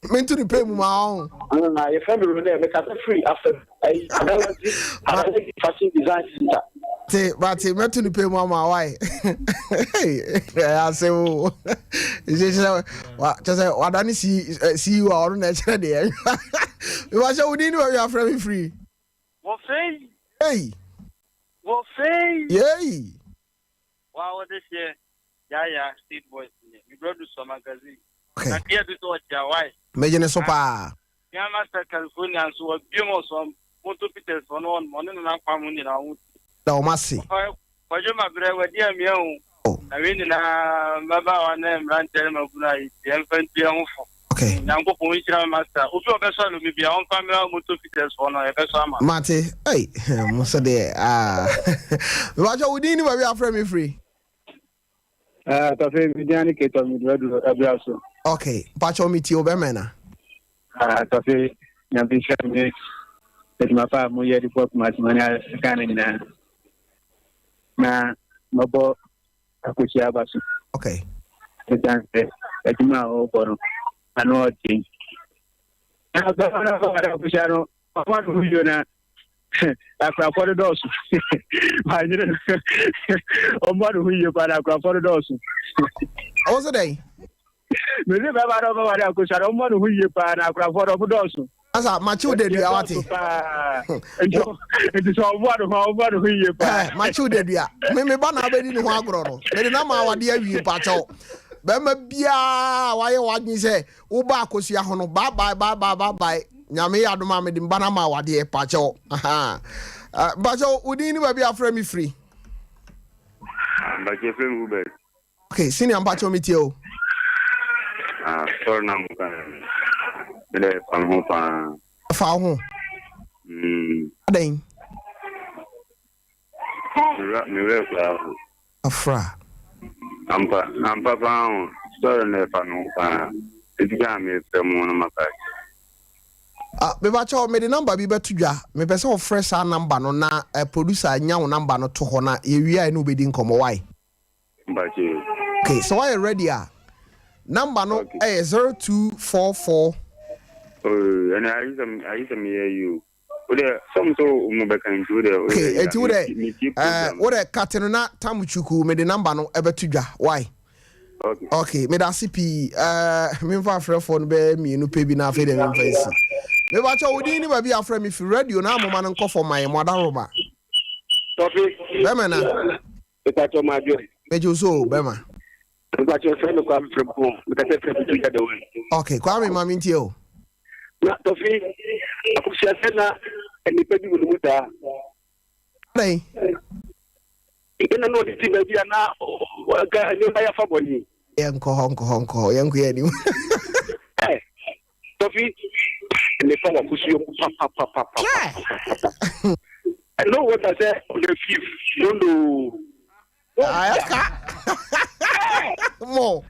Mento ne pay mu ma wo. Ah, yɛfrɛ me Ronel, mekasa firi Afɛm, ayi, Adalazi, Adalazi Fashion Design Center. Te, mate, mɛto ne pay mu ama wai. Ɛyɛ asɛm o. Kyɛ sɛ wadane CEO a ɔno na ɛkyerɛ deɛ. Mebahyɛ wo din ne baabi afrɛ me firi. Wɔfei. Hey. Wɔfei. Yei. Wa wɔde hyeɛ Yaya state boys ni me brɛ do sua magazine. Okay. Na deɛ bi sɛ ɔkyea why. Megye ne so paa. Nneɛma sɛ California nso wabue mu ɔsɔ moto Peters ɔno ɔnom ɔne nana kwam nyinaa ɔmo ti. Da wɔn ase. Ɔfa Kwadwo Mabrɛ wadi amia o. Oh. Na wei nyinaa mmabaawa ne mmeranteɛ ne mmabunu a yɛti yɛmfa ntu yɛn ho fo. Okay. Nyankopɔn nhyira me master. Obi a ɔbɛsɔ alomi bia ɔmfa mmra moto fitters hɔ no yɛbɛsɔ ama no. Mate. Ei, mo nso deɛ ah. Mepakyɛ wo din ne baabi a afrɛ me firi? Ah, Tɔfe, me din ne Keto, me duro abira so. Okay, mpakyɛ me tie wo bɛmɛ na. Ah, Tɔfe, nyame nhyira me adwuma pa a moyɛ de boa Kumasi ma ne Ghana nyinaa. Na mɔbɔ akɔhyia aba so. Okay. Ɛsiane sɛ adwuma a ɔrebɔ no, ano ɔden. Na bɛma no akɔware akɔhyia no, ɔma no ho yio na akorafoɔ no dɔɔso. Wanyere no, ɔmmɔ ne ho yie paa na akorafoɔ no dɔɔso. Ɔwɔ sɛ dɛn? Mese bɛma no ɔbɛware akɔhyia no, ɔmmɔ ne ho yie paa na akorafoɔ no ɔmo dɔɔso. Asa makyew dadua wate. Nti sɛ ɔboa ne ho a ɔboa ne ho yie paa. Makyew dadua. Me me ba na abɛdi ne ho agorɔ no. Mede no ama awade awie mpakyɛw. Bɛrima biara wayɛ w'adwene sɛ woba akosua ho no bye bye bye bye bye bye. Nyame yɛ adom a mede mba no ama awadeɛ mpakyɛw. Mpakyɛw wo din ne baabi afrɛ me firi. Mpakyɛ frɛ me Hubert. Ok senior mpakyɛw me tie o. Ah sorry na mo ka me dɛ fa me ho paa. Fa wo ho. Mm. Adɛn. Me werɛ koraa ho. Afra. Ampa ampa paa ho sorry na fa me ho paa. Eti ka me frɛ mo no maka. Ah, mepakyɛw mede number bi bɛto dwa. Mepɛ sɛ wɔfrɛ saa number no na eh, producer nya wo number no to hɔ na yɛwie a ɛne wobɛdi nkɔmmɔ. Why? Okay, sɛ woayɛ ready a, number no ɛyɛ 0244. Ɛnna ayi sɛ ayi sɛ meyɛ yi o. Wo dɛ sɔm sɛ mo bɛka nti wo dɛ. Okay, eti wo dɛ ɛɛ wo dɛ kate no na tam chuku mede number no ɛbɛto dwa. Why? Okay. Okay, meda ase pii. Ɛɛ memfa afrɛfoɔ no bɛyɛ mmienu pɛ bi na afei deɛ memfa nsi. Mebakyɛ wo din ne baabi a afrɛ me fi radio na amoma no nkɔ fam ma yɛ mo adaworoma. Tɔfe. Bɛmɛ na. Mepakyɛw madwo. Megye wo so o bɛma. Mepakyɛw frɛ me Kwame Frimpong mekasa firi Abutu Gyadewen. Ok Kwame ma mentie o. Na Tɔfi Akosua sɛ na nnipa bi wɔ ne mu saa. Adɛn? Ɛna na ɔde ti baabi a na nka nneɛma yɛ afa bɔne. Yɛnkɔ hɔ nkɔ hɔ nkɔ hɔ yɛnkɔ yɛn anim. Ɛ Tɔfi nnipa wɔ akosua mu papapapapa. No wonder sɛ ɔyɛ thief no no. Ayɛ ka. Mo.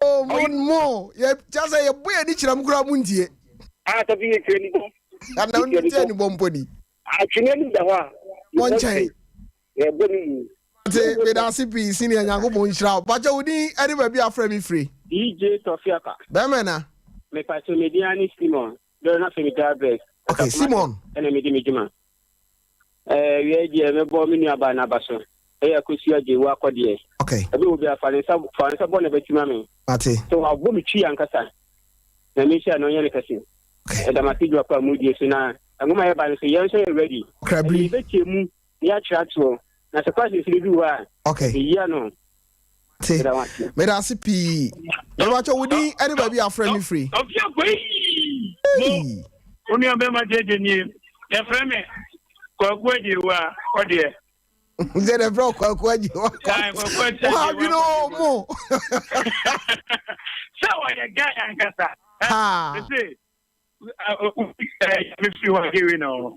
Oh, mo mo. Yɛ kyɛ sɛ yɛbɔ yɛn ani kyerɛ mo koraa mo ntie. Ah, Tɔfi yɛ kyerɛ ni bɔ. Ana wo tie ni bɔ mpo ni. Atwene anim da hɔ a. Bɔ nkyɛn. Yɛbɔ ne mu. Te meda ase pii senior Nyankopɔn nhyira wo. Pakyɛ wo din ɛne baabi afrɛ me firi. DJ Tɔfiaka. Bɛmɛ na. Mepakyɛ me din ane Simon. Dɔrɔ na fɛ mi taa brɛ. Okay, Simon. Ɛna mi di mi dwuma. Ɛɛ wia deɛ mɛbɔ me nua baa n'aba so. Ɛyɛ akosua gye wo akɔ deɛ. Okay. Ɛbɛ wo bi a fa ne nsa fa ne nsa bɔ n'abati ma me. Mate. Sɛ wabɔ me twi ankasa. Na me nhyia na ɔnyɛ ne kɛse. Okay. Ɛda mase dwuma pa a mu die so na nwoma yɛ ba no so yɛn nso yɛ ready. Krabiri. Ɛna yɛbɛtie mu na yɛatwerɛ atoɔ. Na sɛ questions no du hɔ a. Okay. Yɛyi ano. Te. Meda ase pii. Mebakyɛ wo din ɛne baabi a afrɛ me firi. Ɔfia kwei. Mo onua bɛma gyegye nie. Yɛfrɛ me. Kwaku Agyewa ɔdeɛ. Sɛ dɛ frɛ Kwaku Agyewa. Kwaku Agyewa. Wadwene o mo. Sɛ ɔyɛ guy ankasa. Mese nyame firi hɔ a hewe na ɔno.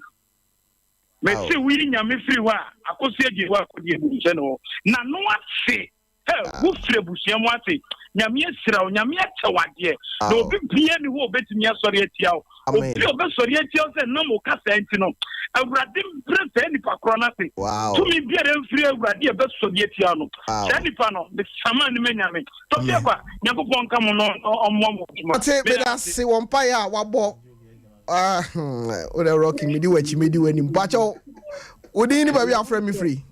Mese woyi nyame firi hɔ a Akosua Agyewa akɔdeɛ bu nhyɛ ne hɔ. Na no ase. Hɛ, wo firi abusua mu ase. Nyame ahyira wo, Nyame akyɛ wo adeɛ. Na obi bia ni hɔ a obetumi asɔre atia wo. Obi a ɔbɛsɔre atia wo sɛ nam wo kasa nti no, Awurade mbrɛ saa nipa korɔ no ase. Tumi biara mfiri Awurade a ɛbɛsɔre atia wo no. Saa nipa no, mesama no ma Nyame. Tɔfi akwa, Nyankopɔn nka mo na ɔmmoa mo adwuma. Ɔte Meda meda ase. ase wɔ mpaeɛ a wabɔ ah, hmm, wodɛ Rocky medi w'akyi medi w'anim pakyɛw wo din ne baabi a wofrɛ me firi.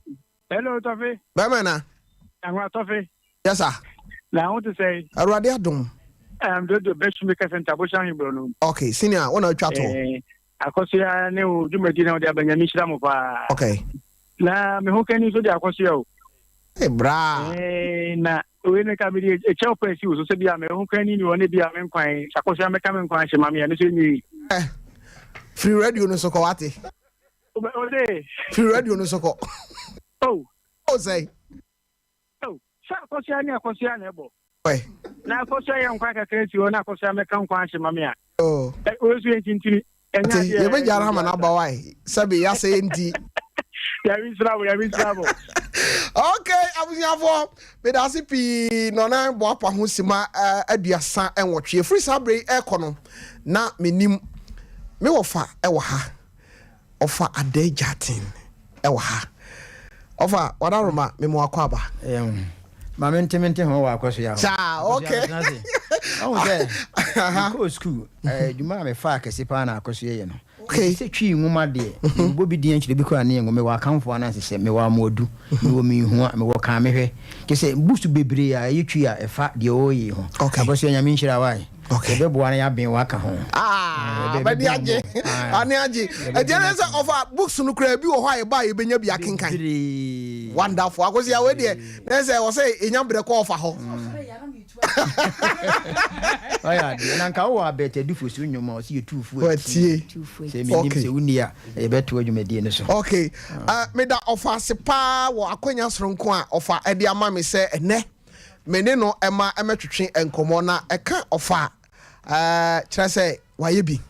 Hello, Tɔfe. Bɛrima na. Ahwa Tɔfe. Yes sir. Na ho te sɛ. Awurade adom. Um, dodo bɛsu mi kɛsɛ ntabohyɛ ahemborɔ no. Okay, senior, wɔn na atwa to. Eh, akɔsoya ne wo dwumadi na wɔde aba nyame nhyira mo paa. Okay. Na me ho kani nso de akɔsoya o. Hey, bra. Eh, na wei ne ka mede ɛkyɛw paa si wo so sɛ bia me ho kani ni wɔ ne bia me nkwan akɔsoya mɛka me nkwan ahyɛ ma me ɛno so ɛnyɛ yi. Eh, firi radio no so kɔ wate. Ose. Firi radio no so kɔ. Oh. Oh sɛn. Oh, sɛ akɔsoa ne akɔsoa na ɛbɔ. Ɔy. Na akɔsoa yɛ nkwa kakra si hɔ na akɔsoa mɛka nkwa ahye ma me a. Oh. Wei so yɛ nkyinkyini. Ɛnyɛ adeɛ. Yɛbɛgya no ama no aba wae. Sɛbe yɛasɛ yɛ nti. Yɛre nsira bo, yɛre nsira bo. Okay, abusuafoɔ, meda ase pii na ɔnan boapa ho sima 38. Ɛfiri saa berɛ yi ɛrekɔ no, na menim me wɔfa ɛwɔ ha. Ɔfa Adɛɛ Gyaten wɔ ha. Ɔfa Wadaroma me mo akɔ aba. Ma me nte me nte ho wɔ akɔso ya ho. Saa okay. Ɔhu sɛ mekɔɔ sukuu adwuma a mefaa kɛse paa na akɔso yɛyɛ no. Okay. Sɛ twi nwoma deɛ mebɔ bi din akyerɛ bi koraa ne yɛ ngo mewɔ akamfoɔ anansesɛ mewɔ amoadu mewɔ menhua mewɔ kaa mehwɛ kyɛ sɛ books bebree a ɛyɛ twi a ɛfa deɛ ɔreyɛ ho. Okay. Akɔso ya Nyame nhyira wae. Okay. Yɛbɛboa na yɛaben waka ho. Ah, bɛde agye. Ane agye. Ɛdeɛ ne sɛ ɔfa books no koraa bi wɔ hɔ a yɛba a yɛbɛnya bi akenkan. Wonderful. Akosi a wei deɛ ne sɛ wɔ sɛ yɛnya berɛ kɔ ɔfa hɔ. Ɔyɛ adeɛ na nka wowɔ abɛt adufo so nnwom a ɔsɛ yɛtu fo atie. Sɛ menim sɛ wonni a yɛbɛto adwumadie no so. Okay. Meda ɔfa ase paa wɔ akwanya soronko a ɔfa ɛde ama me sɛ ɛnɛ me ne no ma ɛmɛtwetwe nkɔmmɔ na ɛka ɔfa a kyerɛ sɛ wayɛ bi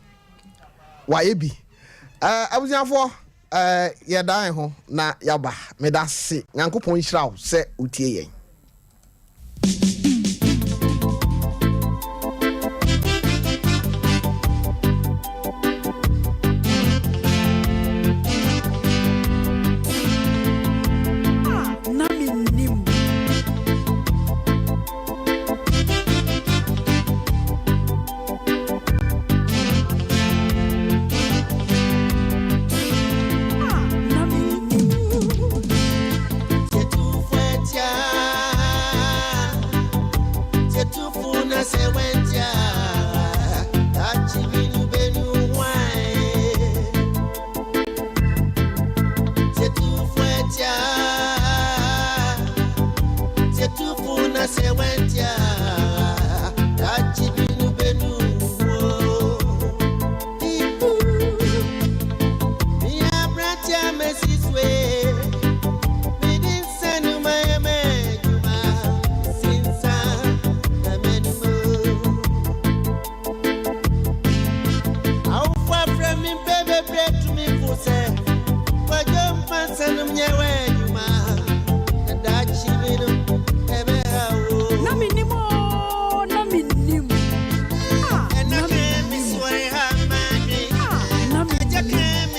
wayɛ bi abusuafoɔ yɛdan ho na yaba meda se Nyankopɔn nhyira wo sɛ wotie yɛn. A na mennim. A na mennim. Na mennim oo, na mennim. Ah, na mennim. Ah, na mennim. Ah, na mennim.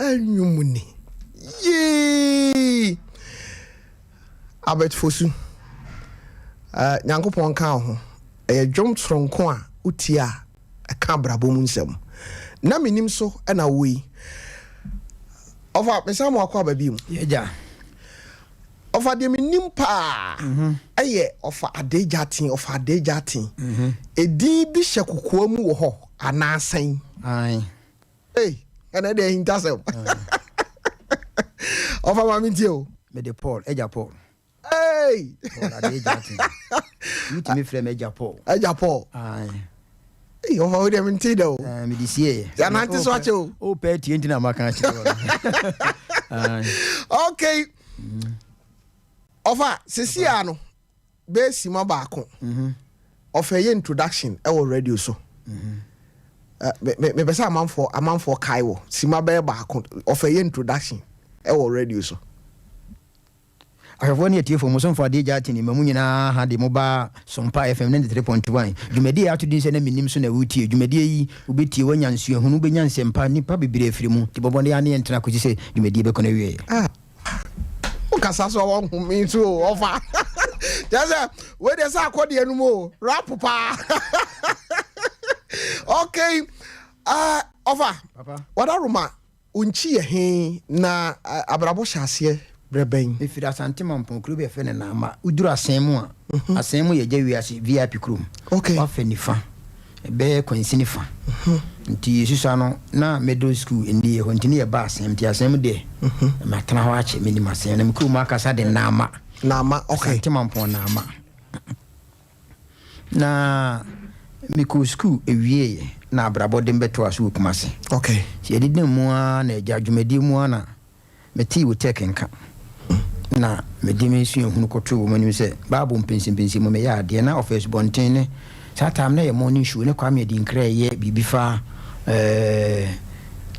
Ɛnwom ni. Yee! Albert Fosu, eh, Nyankopɔn nka wo ho. Ɛyɛ dwom soronko a wotie a ɛka abrabɔ mu nsɛm. Na menim so na wowɔ yi. Ɔfa, mesan mo akɔ aba bio. Yɛgya. Ɔfa deɛ menim paa ɛyɛ ɔfa Adeegya Aten, ɔfa Adeegya Aten. Edin bi hyɛ kokoa mu wɔ hɔ anaa sɛn? Ae. Ei, ɛnɛ deɛ ahintasɛm. Ɔfa ma mentie o. Mede Paul, Agya Paul. Hey! Paul Adeegya Aten. Wotumi frɛ me Agya Paul. Agya Paul. Ae. Ei, ɔfa wo deɛ mente da o. Eh, mede sieeɛ. Yɛanante so akyɛ o. Wopɛ tie nti na maka akyerɛ wo no. Okay. Ɔfa, sisi a no, bɛyɛ sima baako. Ɔfa yɛ introduction ɛwɔ radio so. Mepɛ sɛ amanfoɔ amanfoɔ kae wɔ sima bɛyɛ baako. Ɔfa yɛ introduction ɛwɔ radio so. Ahwɛfoɔ ne atiefoɔ, mo somfo Adeɛ Gyaa Tini ma mo nyinaa ha de mo ba Sompa FM 93.1. Dwumadie a yɛato din sɛ Na Mennim so na woretie. Dwumadie yi, wobɛtie, woanya nsuahunu, wobɛnya nsɛmpa, nnipa bebree afiri mu. Nti bɔ mmɔden ara ne yɛntena kɔsi sɛ dwumadie bɛkɔ n'awieɛ. Ah, wokasa so a wɔnhome nso o, ɔfa. Kyerɛ sɛ, wei deɛ sɛ akɔdeɛ no mu o, rap paa. Okay, ɔfa, wadaroma. Wo nkyi yɛ he, na abrabɔ hyɛ aseɛ berɛ bɛn? Mefiri Asante Mampong, kuro bi a yɛfrɛ no Naama. Woduru Asen mu a, Asen mu yɛ Gya Wiase VIP kurom. Woafa nifa, ɛbɛyɛ kwansini fa. Nti yɛsusua no, na middle school nni yɛ hɔ, nti ne yɛba Asen. Nti Asen mu deɛ, matena hɔ akyɛ, menim Asen. Na me kurom ankasa de Naama. Naama, okay. Asante Mampong Naama. Na mekɔɔ sukuu wieeɛ na abrabɔ de me bɛtoaa so wɔ Kumasi. Okay. Nti yɛdeda mu ara na agya dwumadie mu ara na metee Wotɛk nka. Na mede me suahunu kɔtoo wɔn anim sɛ Bible mpɛnsɛmpɛnsɛmu meyɛ adeɛ na ɔfa asubɔnten ne saa time na yɛ morning show ne Kwame Adinkra ɛyɛ biribi fa ɛɛ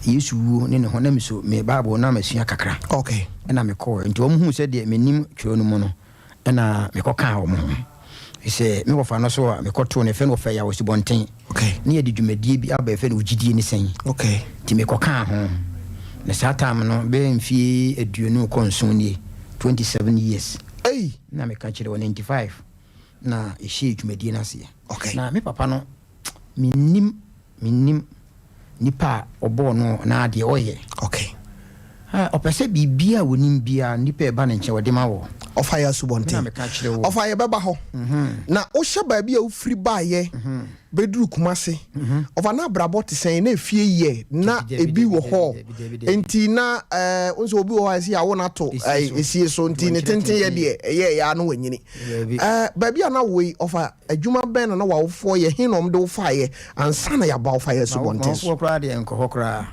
Yesu wuo ne ne ho na meso me Bible na masua kakra. Okay. Ɛna mekɔɔ nti wɔn huu sɛ deɛ menim twerɛ no mu no Ɛna mekɔkaa wɔn ho. Sɛ me wɔfa no so a mekɔtoo no, yɛfrɛ no wɔfa Yaw Asubɔnten. Okay. Ne yɛde dwumadie bi aba yɛfrɛ no Wo Gyidie Ne Sɛn? Okay. Nti mekɔkaa ho. Na saa time no bɛyɛ mfie 27 nie, 27 years. Ei! Na meka kyerɛ wɔ 95 na yɛhyɛɛ dwumadie no aseɛ. Okay. Na me papa no, mennim, mennim. Nipa a ɔbɔɔ no anaa deɛ ɔyɛ. Okay. Ah, ɔpɛ sɛ biribiara a ɔnim biara nipa a ɛba ne nkyɛn ɔde ma wɔ. Ɔfa yɛ asubɔnten. Na meka kyerɛ wo. Ɔfa yɛ bɛba hɔ. Na wohyɛ baabi a wofiri baeɛ bɛduru Kumase. Ɔfa na abrabɔ te sɛn? Na efie yɛ na ebi wɔ hɔ. Nti na ɛɛ wo nso obi wɔ hɔ a ɛsɛ yɛawo no ato esie so nti ne tenten yɛ deɛ ɛyɛ ɛyɛ ano wanyini. Ɛɛ baabi a na wo yi ɔfa Adwuma bɛn na na w'awofoɔ yɛ? He na wɔde wo faeɛ ansa na yɛaba wo fa yɛ asubɔnten so? M'awofoɔ koraa deɛ nkɔ hɔ koraa.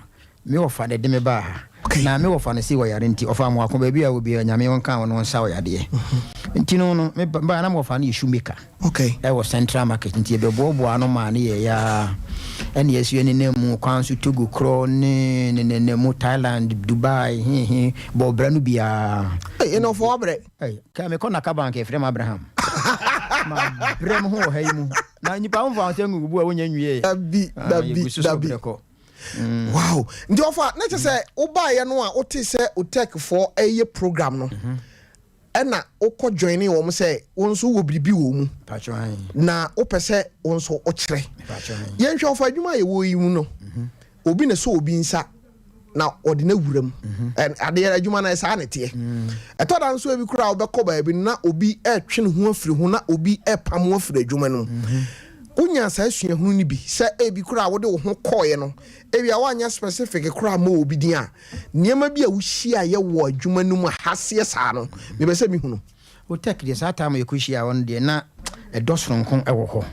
Me wɔfa na ɛde me baa ha. Okay. Na me wɔfa no sei ɔyare nti, ɔfaa Amoako baabi a ɔwɔ biara, Nyame ɔnka wo na ɔnsa wo yadeɛ. Nti no no, me baeɛ na me wɔfa no yɛ shoemaker. Okay. Ɛwɔ Central Market nti yɛbɛboaboa ano maa no yɛeɛ ara. Ɛna yɛso yɛnenam mu kwan so Togo korɔ ne nenam mu Thailand, Dubai, he he, bɔɔ bra no biara. Ei, ɛna ɔfa wabrɛ. Ei, kɛ mekɔ Naka Bank yɛfrɛ me Abraham. Mabrɛ me ho wɔ ha yi mu. Na nnipa womfa wo nsa ngu wo bo a wonya nwie. Dabi, Ah, dabi, yɛgu so sɛ dabi. wobrɛ kɔ. Mm. Wow. Nti ɔfa, na kyerɛ sɛ wobaeɛ no a wotee sɛ Otecfoɔ ɛyɛ program no, ɛna wokɔ joinee wɔn sɛ wo nso wowɔ biribi wɔ wo mu. Mpakyɛ ahe. Na wopɛ sɛ wo nso wokyerɛ. Mpakyɛ ahe. Yɛnhwɛ ɔfa adwuma a yɛwɔ yi mu no, obi na ɛsɔ obi nsa na ɔde no awura mu. Adeɛ adwuma no saa na ɛteɛ. Ɛtɔ da nso ebi koraa wobɛkɔ baabi no na obi retwe ne ho afiri ho na obi repam wo afiri adwuma no mu. Wonya saa suahunu no bi sɛ ebi koraa wode wo ho kɔɔeɛ no, ebi a woanyɛ specific koraa mmɔ obi din a, nneɛma bi a wohyiaeɛ wɔ adwuma no mu a haseɛ saa no, mepɛ sɛ mehunu. Otec deɛ saa time a yɛkɔhyiaa hɔ no deɛ na ɛdɔ sononko wɔ hɔ.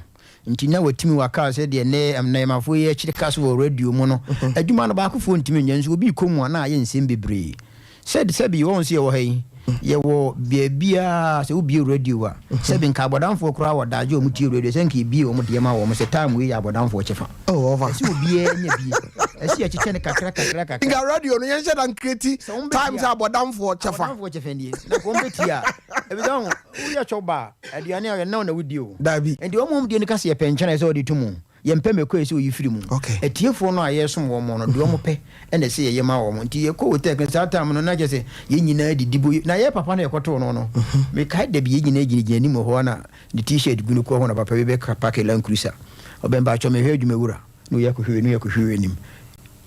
Nti na watumi waka sɛ deɛ nnɛ nnɛɛmafoɔ yi akyiri ka so wɔ radio mu no, adwuma no baakofoɔ ntumi nyɛ nso obi rekɔ mu a na ayɛ nsɛm bebree. Sɛ sɛbi wɔn nso yɛwɔ ha yi, yɛwɔ baabiara sɛ wobie radio a, sɛbi nka abɔdamfoɔ koraa wɔ daagye a wɔtie radio sɛ nka yɛbie wɔn deɛ ma wɔn sɛ time wei yɛ abɔdamfoɔ kyɛfa. Oh, ɔfa. Ɛsɛ obiara nya bie. Ɛsɛ yɛkyekyɛ no kakra kakra kakra. Nka radio no yɛnhyɛ da nkreti time sɛ abɔdamfoɔ kyɛfa. Abɔdamfoɔ kyɛfa nie. Na nka wɔn bɛtie a, ɛbisa ho, woyɛ kyɛw ba a, aduane a ɔyɛ na wo na wodi o. Dabi. Nti wɔn wɔn deɛ no ka sɛ yɛpɛ nkyɛn a ɛsɛ wɔde to mu. Yɛmpɛ mɛkɔɛ sɛ oyi firi mu. Atiefoɔ no a yɛresom wɔn no, deɛ wɔpɛ na ɛsɛ yɛyɛ ma wɔn. Nti yɛkɔ hotel no saa time no na kyerɛ sɛ yɛn nyinaa didi bo. Na yɛn papa no yɛkɔtoo no no, mekae da bi yɛn nyinaa gyinagyina anim wɔ hɔ a na ne t-shirt gu ne kɔn ho na papa bi bɛka pake Land Cruiser. Ɔbɛn mpakyɛw mehwɛ adwuma wura. Na oyi akɔhwɛ wei na oyi akɔhwɛ wei anim.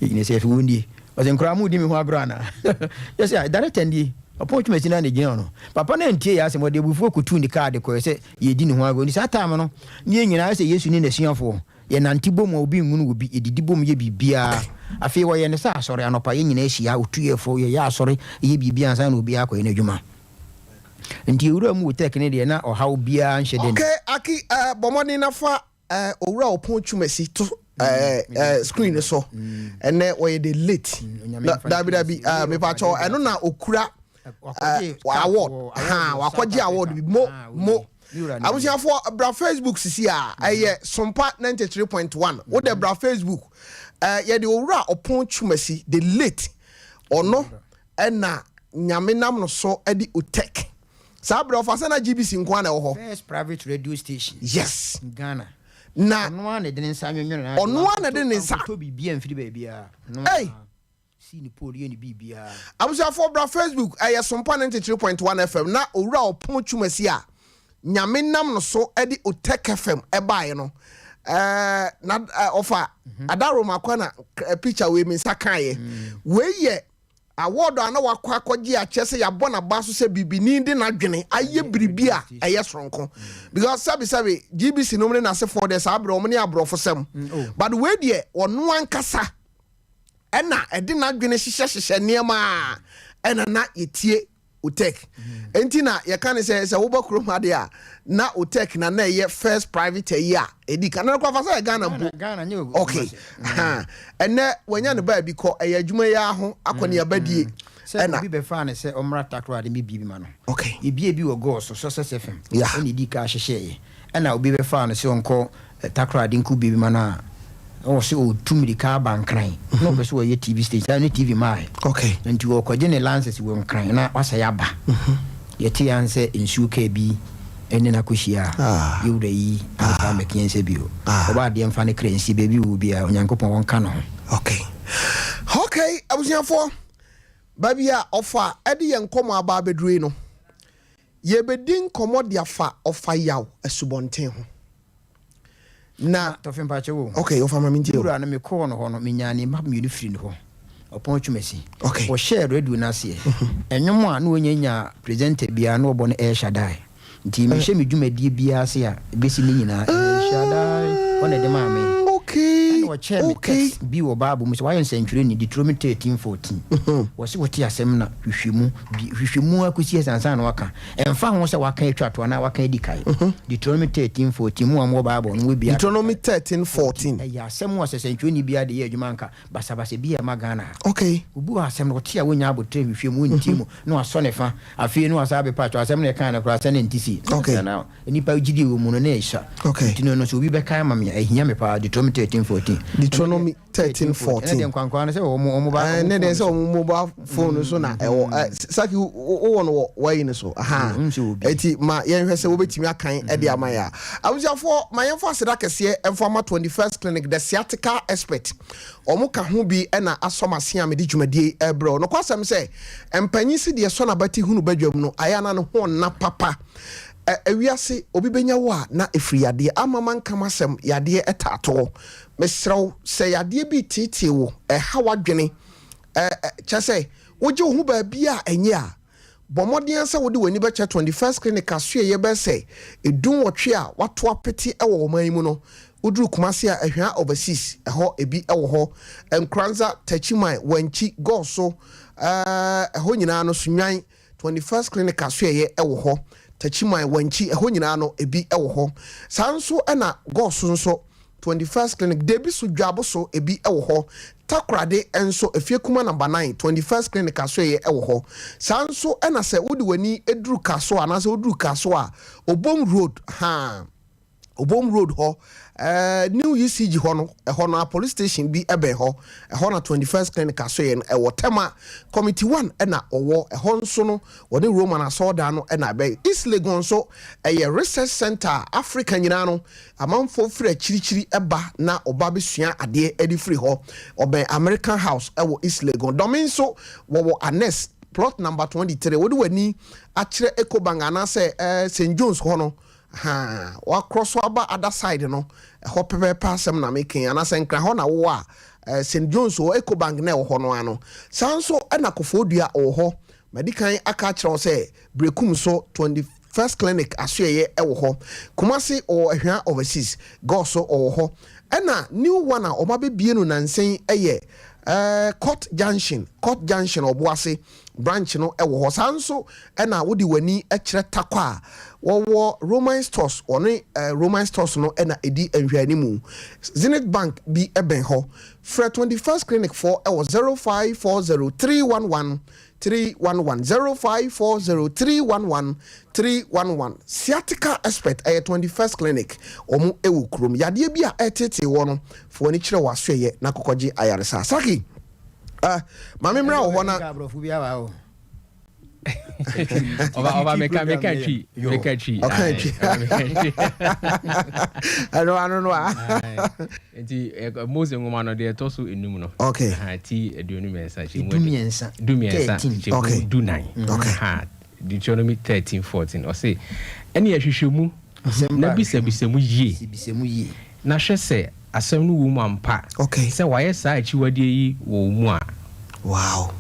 Yɛn nyinaa sɛ yɛsɛ wɔn nie. Ɔsɛ nkoraa mo di me ho agorɔ anaa? Yɛsɛ ah director nie. Ɔpɔn twumasi no ara na egyina hɔ no. Papa no antie yɛn asɛm, ɔde abufuo kɔtuu ne kaa de kɔɛ sɛ yɛredi ne ho agorɔ. Nti saa time no, ne yɛn nyinaa ayɛ sɛ Yesu ne n'asuafoɔ. Yɛnante bom a obi nhunu obi, yɛdidi bom yɛ biribiara. Afei wɔyɛ no sɛ asɔre, anɔpa yɛn nyinaa hyia, ɔtu yɛn fo, yɛyɛ asɔre, yɛyɛ biribiara ansa na obiara akɔyɛ n'adwuma. Nti yɛwuraa mu wɔ Turkey no deɛ na ɔhaw biara nhyɛ da nni. Okay Aki eh, bɔ mmɔden na fa eh, Owura Opon Twumasi to eh, eh, screen no so. Ɛnɛ wɔyɛ the late. Na, dabi dabi, eh, mepakyɛw, ɛno na okura eh, award. Ha, wakɔgye award bi. Mo, mo. Abusuafoɔ, bra Facebook sisi a, ɛyɛ Sompa 93.1. Wo dɛ bra Facebook. Eh, yɛde Owura Opon Twumasi, the late, ɔno ɛna Nyame nam no so de Otek. Saa berɛ ɔfa sɛ na GBC nko ara na ɛwɔ hɔ. First private radio station. Yes. In Ghana. Na. Ɔno ara na ɛde ne nsa anwonwene n'ade. Ɔno ara na ɛde ne nsa. Wankɔtɔ biribiara mfiri baabiara. Ɔno Ei! ara sii ne pole yɛ ne biribiara. Abusuafoɔ bra Facebook, ɛyɛ Sompa 93.1 FM na Owura Ɔpon Twumasi a Nyame nam no so de Otek FM baeɛ no, ɛɛ, na ɔfa Adaroma kwa na picture wei me nsa kaeɛ. Wei yɛ Award a na wakɔ akɔgye a kyerɛ sɛ yɛabɔ n'aba so sɛ bibini de n'adwene ayɛ biribi a ɛyɛ soronko because sɛbi sɛbi GBC nom ne n'asefoɔ deɛ saa berɛ wɔn ne aborɔfo sɛm mm, oh. but wei deɛ ɔno ankasa ɛna ɛde n'adwene hyehyɛ hyehyɛ nneɛma a ɛna na yɛtie Otek. Enti na yɛka ne sɛ sɛ woba kurom ha deɛ a na Otek na na ɛyɛ first private ayi a ɛdi kan. Na fa sɛ Ghana mpo. Okay. Mm. Ɛnɛ wanya ne baabi kɔ ɛyɛ adwuma yi ara ho akɔneaba die. Mm. Sɛ obi bɛfaa no sɛ ɔmmra Takoradi mmɛbie bi ma no. Okay. Yɛbie bi wɔ Gɔɔ so, Success FM. Yeah. Ɛna ɛdii kan hyehyɛeɛ. Ɛna obi bɛfaa no sɛ ɔnkɔ Takoradi nkɔ bie bi ma no a, na ɔse ɔretu mmirika aba Nkran. Na ɔpɛ sɛ ɔyɛ TV station. Saa ne TV maaɛ. Okay. Nti ɔrekɔgye ne license wɔ Nkran na wasɛe aba. Yɛtee ara ne sɛ nsuo kaa bi ne no akɔhyia a, yɛwura yi ansan ammɛka yɛn nsa bio. Ɔbaa adeɛ mfa ne kra nsi baabi ɔwɔ biara, Onyankopɔn ɔnka ne ho. Okay. Okay, abusuafoɔ, baabi a ɔfa de yɛn nkɔmmɔ aba abɛduru yi no, Yɛrebɛdi nkɔmmɔ de afa Ɔfa Yaw asubɔnten ho. Na. Tɔfe mpakyɛw o. Ok, ɔfa ma mentie o. Me wura no mekɔɔ no hɔ no menyaa ne mma mmienu firi ne hɔ. Ɔpɔn Twumasi. Ok. Ɔhyɛɛ radio no aseɛ. Ɛnwom a na ɔnya nyaa presenter biara na ɔbɔ no El Shaddai. Nti mehyɛ me dwumadie biara ase a ɛbɛsi ne nyinaa El Shaddai ɔna ɛde maa me. Okay. Ɛna ɔkyɛɛ me Okay. text bi wɔ Bible mu sɛ wayɛ nsɛntwerɛni Deuteronomy 13 14. Wɔse wote asɛm na hwehwɛ mu bi hwehwɛ mu ara kɔsi ase ansa na woaka. Ɛmfa ho sɛ woaka atwa to anaa woaka adi kan. Deuteronomy 13 14 mo a mowɔ Bible no mobɛbue Deuteronomy 13 14. Ɛyɛ asɛm a sɛ sɛntwerɛni biara de yɛ adwuma anka basabasa bi remma Ghana ha. Okay. Obi wɔ asɛm no ɔte a wonnya aboterɛ nhwehwɛ mu, wontie mu, na wasɔ ne fa. Afei na wasan abɛpa akyɛw, asɛm no a ɛkae no koraa sɛ na ɛnte sei. Okay. Sɛ na nnipa gyidie wɔ mu no na ɛsua. Okay. Nti no no sɛ obi bɛkae ama me a, ɛhia me paa. Deuteronomy 13 14. Deuteronomy 13 14. Ɛnɛ deɛ nkwankwaa no sɛ wɔn wɔn ba. Ɛnɛ deɛ sɛ wɔn mobile phone no so na ɛwɔ. Ɛ Saki wowɔ no wɔ wayi no so. Aha. Eti ma yɛnhwɛ sɛ wobɛtumi akan ɛde ama yɛ a. Abusuafoɔ ma yɛnfa aseda kɛseɛ ɛmfa ma 21st Clinic the sciatica expert. Wɔn ka ho bi na asɔ m'ase a mede dwumadie yi rebrɛ wo. Nokwasɛm sɛ, mpanyin se deɛ ɛsɔ n'abati hunu badwam no, ayɛ a na ne ho nna papa. Ɛ, ewiase, obi bɛnya wo a, na ɛfiri yadeɛ. Amma manka m'asɛm, yadeɛ taa toɔ. Mesrɛ wo, sɛ yadeɛ bi reteetee wo, ɛreha w'adwene, ɛ, ɛ, kyerɛ sɛ, wogye wo ho baabi a ɛnyɛ a, Bɔ mmɔden ara sɛ wode w'ani bɛkyerɛ 21st Clinic asoɛeɛ bɛyɛ sɛ dunwɔtwe a wɔato apete wɔ ɔman yi mu no. Woduru Kumasi a, Ahwea Overseas, ɛhɔ ebi wɔ hɔ. Nkoranza, Techiman, Wankyi, Goso, ɛhɔ nyinaa no, Sunyani, 21st Clinic asoɛeɛ wɔ hɔ. Techiman, Wankyi, ɛhɔ nyinaa no, ebi wɔ hɔ. Saa nso na Goso nso, 21st Clinic, Debi so Dwabo so ebi wɔ hɔ, Takoradi nso Efie Kuma Number 9, 21st Clinic asoɛeɛ wɔ hɔ. Saa nso na sɛ wode w'ani duru Kasoa anaasɛ woduru Kasoa a, Obom Road, haa, Obom Road hɔ, eh, New UCG hɔ no, ɛhɔ no a police station bi bɛn hɔ. Ɛhɔ na 21st Clinic asoɛeɛ no ɛwɔ. Tema Committee 1 na ɔwɔ. Ɛhɔ nso no, wɔne Roman asɔredan no na ɛbɛn. East Legon nso, ɛyɛ research centre a Africa nyinaa no, amanfoɔ firi akyirikyiri ba na wɔba bɛsua adeɛ de firi hɔ. Ɔbɛn American House wɔ East Legon. Dɔme nso, wɔwɔ Annex, plot number 23. Wode w'ani akyerɛ Ecobank anaasɛ eh, St. John's hɔ no, Ahaa, woakorɔ so aba other side no, ɛhɔ pɛpɛɛpɛ asɛm na meka yi, anaasɛ Nkran hɔ na wowɔ a, eh, St. John's wɔ Ecobank na ɛwɔ hɔ no ara no. Saa nso na Kofoɔdua wɔ hɔ. Madi kan aka akyerɛ wo sɛ Berekum nso 21st Clinic asoɛeɛ wɔ hɔ. Kumasi wɔ Ahwea Overseas, Gɔɔ so wɔ hɔ. Ɛna new one a wɔabɛbue no nansa yi yɛ eh, Court Junction, Court Junction Ɔboase. Branch no wɔ hɔ. Saa nso na wode w'ani kyerɛ Tarkwa a wɔwɔ Roman Stores, wɔne Roman Stores no na ɛdi nhwɛanimu. Zenith Bank bi bɛn hɔ. Frɛ 21st Clinic foɔ wɔ 0540 311 311, 0540 311 311. Sciatica Expert, ɛyɛ 21st Clinic, wɔn wɔ kurom. Yadeɛ bi a ɛreteetee woɔ no, fa w'ani kyerɛ wɔ asoɛeɛ na kɔkɔgye ayaresa. Saki! Ah, maame mmra wɔ hɔ na. Aborɔfo bi aba o. Ɔba ɔba meka meka twi meka twi. Ɔka twi. Ɛno ano no a. Nti Mose nwoma no deɛ ɛtɔ so enum no. Okay. Ti 23 kyɛ mu 13. 13 kyɛ mu 14. Okay. Deuteronomy 13 14 ɔse ɛne ɛhwehwɛ mu na bisabisa mu yie na hwɛ sɛ asɛm no wɔ mu ampa sɛ wɔayɛ saa akyiwadeɛ yi wɔ wo mu a. Wow.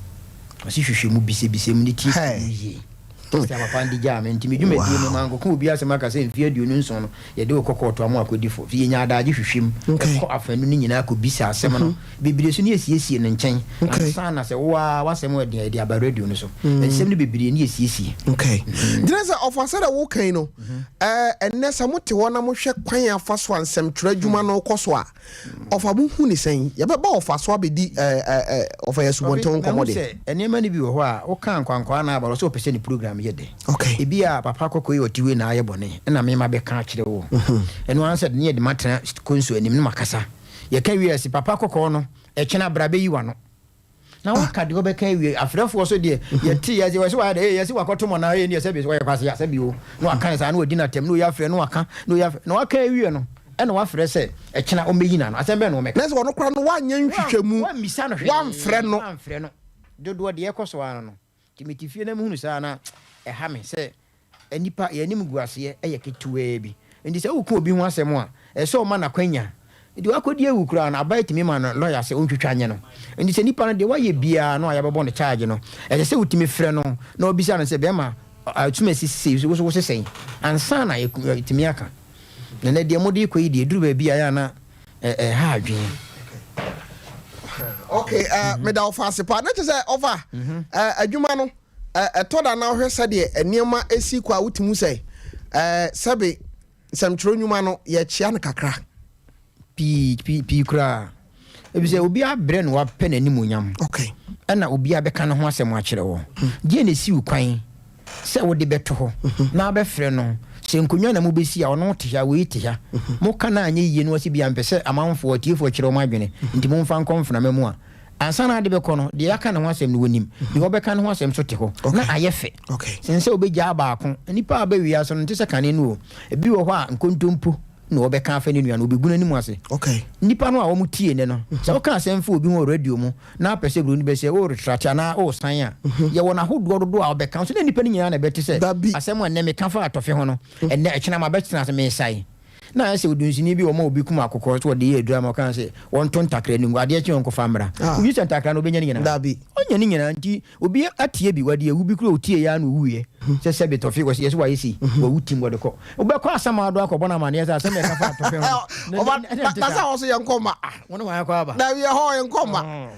Ɔse hwehwɛ mu, bisabisa mu ne tietie mu yie. Sɛ papa no de gyaa me nti me dwumadie no mankɔka obi asɛm aka sɛ mfeɛ 27 no yɛde wo kɔ kɔɔto ama wakɔdi fɔ. Afei yɛnya adaagye hwehwɛ mu kɔ afanu no nyinaa kɔbisa asɛm no bebree so ne yɛsiesie no nkyɛn ansa na sɛ wo ara w'asɛm wɔ den a yɛde aba radio no so. Nsɛm no bebree ne yɛsiesie. Okay. Nti na sɛ ɔfa sɛdeɛ woka yi no, ɛnnɛ sɛ mote hɔ na mohwɛ kwan a afa so a nsɛmtwerɛ adwuma no rekɔ so a, Ɔfa mo hu ne sɛn? Yɛbɛba ɔfa so abɛdi ɔfa yɛ asubɔnten ho nkɔmmɔ Mahu deɛ. sɛ nneɛma no bi wɔ hɔ a woka nkwankwaa no aba no sɛ ɔpɛ sɛ ne program yɛ dɛ. Okay. Ebi a papa kɔkɔɔ yi ɔte wei na ayɛ bɔne ɛna me mabɛka akyerɛ wo. Ɛno ara sɛ ne yɛde matena konso anim na makasa. Yɛka wie a se papa kɔkɔɔ no ɛkyena bra bɛyi w'ano. Na waka deɛ ɔbɛka awie. Afrɛfoɔ so deɛ yɛte yɛse wɔse wayɛ dɛ ee yɛse wakɔto mɔna ee neɛ sɛbi ɔyɛ kwasea sɛbi o na waka ne saa na wadi n'atɛm na oyi afrɛ na waka na oyi afrɛ na waka awie no ɛna wafrɛ sɛ ɛkyena ɔmmɛyi n'ano asɛm bɛn na ɔmmɛka. Na sɛ ɔno koraa no wanyɛ nhwehwɛmu wammisa no hwee wamfrɛ no. Wamfrɛ no dodoɔ deɛ ɛkɔ so ara no. Nti mete fie na mehunu saa a na ɛha me sɛ nnipa yɛn animguaseɛ yɛ ketewaa bi. Nti sɛ woka obi ho asɛm a, ɛsɛ sɛ ɔma no akwanya. Deɛ wakɔdi awu koraa no, aban tumi ma no lɔya sɛ ɔntwitwa nyɛ no. Nti sɛ nipa no deɛ wayɛ biara no a yɛabɛbɔ no charge no, ɛsɛ sɛ wotumi frɛ no na wobisa no sɛ bɛrima atumi asi sei, wo so wose sɛn? Ansa na yɛatumi aka. Na nɛ deɛ mode rekɔ yi deɛ, ɛduru baabi a ɛyɛ a na ɛha adwene. Okay, meda ɔfa ase paa. Na kyerɛ sɛ ɔfa adwuma no ɛtɔ da na wohwɛ sɛdeɛ nneɛma esi kɔ a wotumi sɛ sɛbe nsɛmtwerɛ nnwuma no yɛkyea no kakra. Pii pii pii koraa. Ebisɛ obi abrɛ na wapɛ n'animuonyam. Okay. Ɛna obi abɛka ne ho asɛm akyerɛ wɔ. Deɛ na esi wo kwan sɛ wode bɛto hɔ na abɛfrɛ no. Sɛ nkonnwa na mobɛsi a, ɔno te ha, wei te ha. Moka no anyɛ yie na ɔse bia mpɛ sɛ amanfoɔ, atiefoɔ kyerɛ wɔn adwene, nti momfa nkɔ mframa mu a, ansa na ade bɛkɔ no, deɛ yɛaka ne ho asɛm no wɔnim, deɛ wɔbɛka ne ho asɛm nso te hɔ, na ayɛ fɛ. Sen sɛ wobɛgyaa baako. Nnipa a aba wiase no, nte sɛ kane no o. Ebi wɔ hɔ a, nkontompo na wɔbɛka afa ne nua no, wɔbɛgu n'anim ase. Nnipa no a wɔtie nnɛ no, sɛ woka asɛm fa obi ho wɔ radio mu, na apɛ sɛ buroni bɛsɛ woretrate anaa woresan a, yɛwɔ no ahodoɔ dodoɔ a wobɛka. Nso na nnipa no nyinaa na ɛbɛte sɛ asɛm a nnɛ meka faa tɔfe ho no, ɛnnɛ ɛkyena mabɛtena ase meresae. Na ayɛ sɛ odunsini bi wɔma obi kum akokɔ sɛ wɔde yɛ aduru ama ɔka sɛ wɔnto ntakra no ngu, adeɛ kye ɔnkɔfa mmra. Wogye sɛ ntakra no ɔbɛnya ne nyinaa? Ɔnnya ne nyinaa. Nti obi atie bi, wɔde awu bi koraa ɔtieeɛ ara na ɔwuiɛ. Sɛ sɛbe tɔfe, wɔse yɛse wayɛ sei, wawu tim wɔde kɔ. Wobɛkɔ asamado akɔbɔ no amaneɛ sɛ asɛm a ɛka faa tɔfe ho no, na ɛnte saa. Na sɛ hɔ so yɛnkɔ mma. Wo ne hwan akɔ aba? Dabi, ɛhɔ yɛnkɔ mma.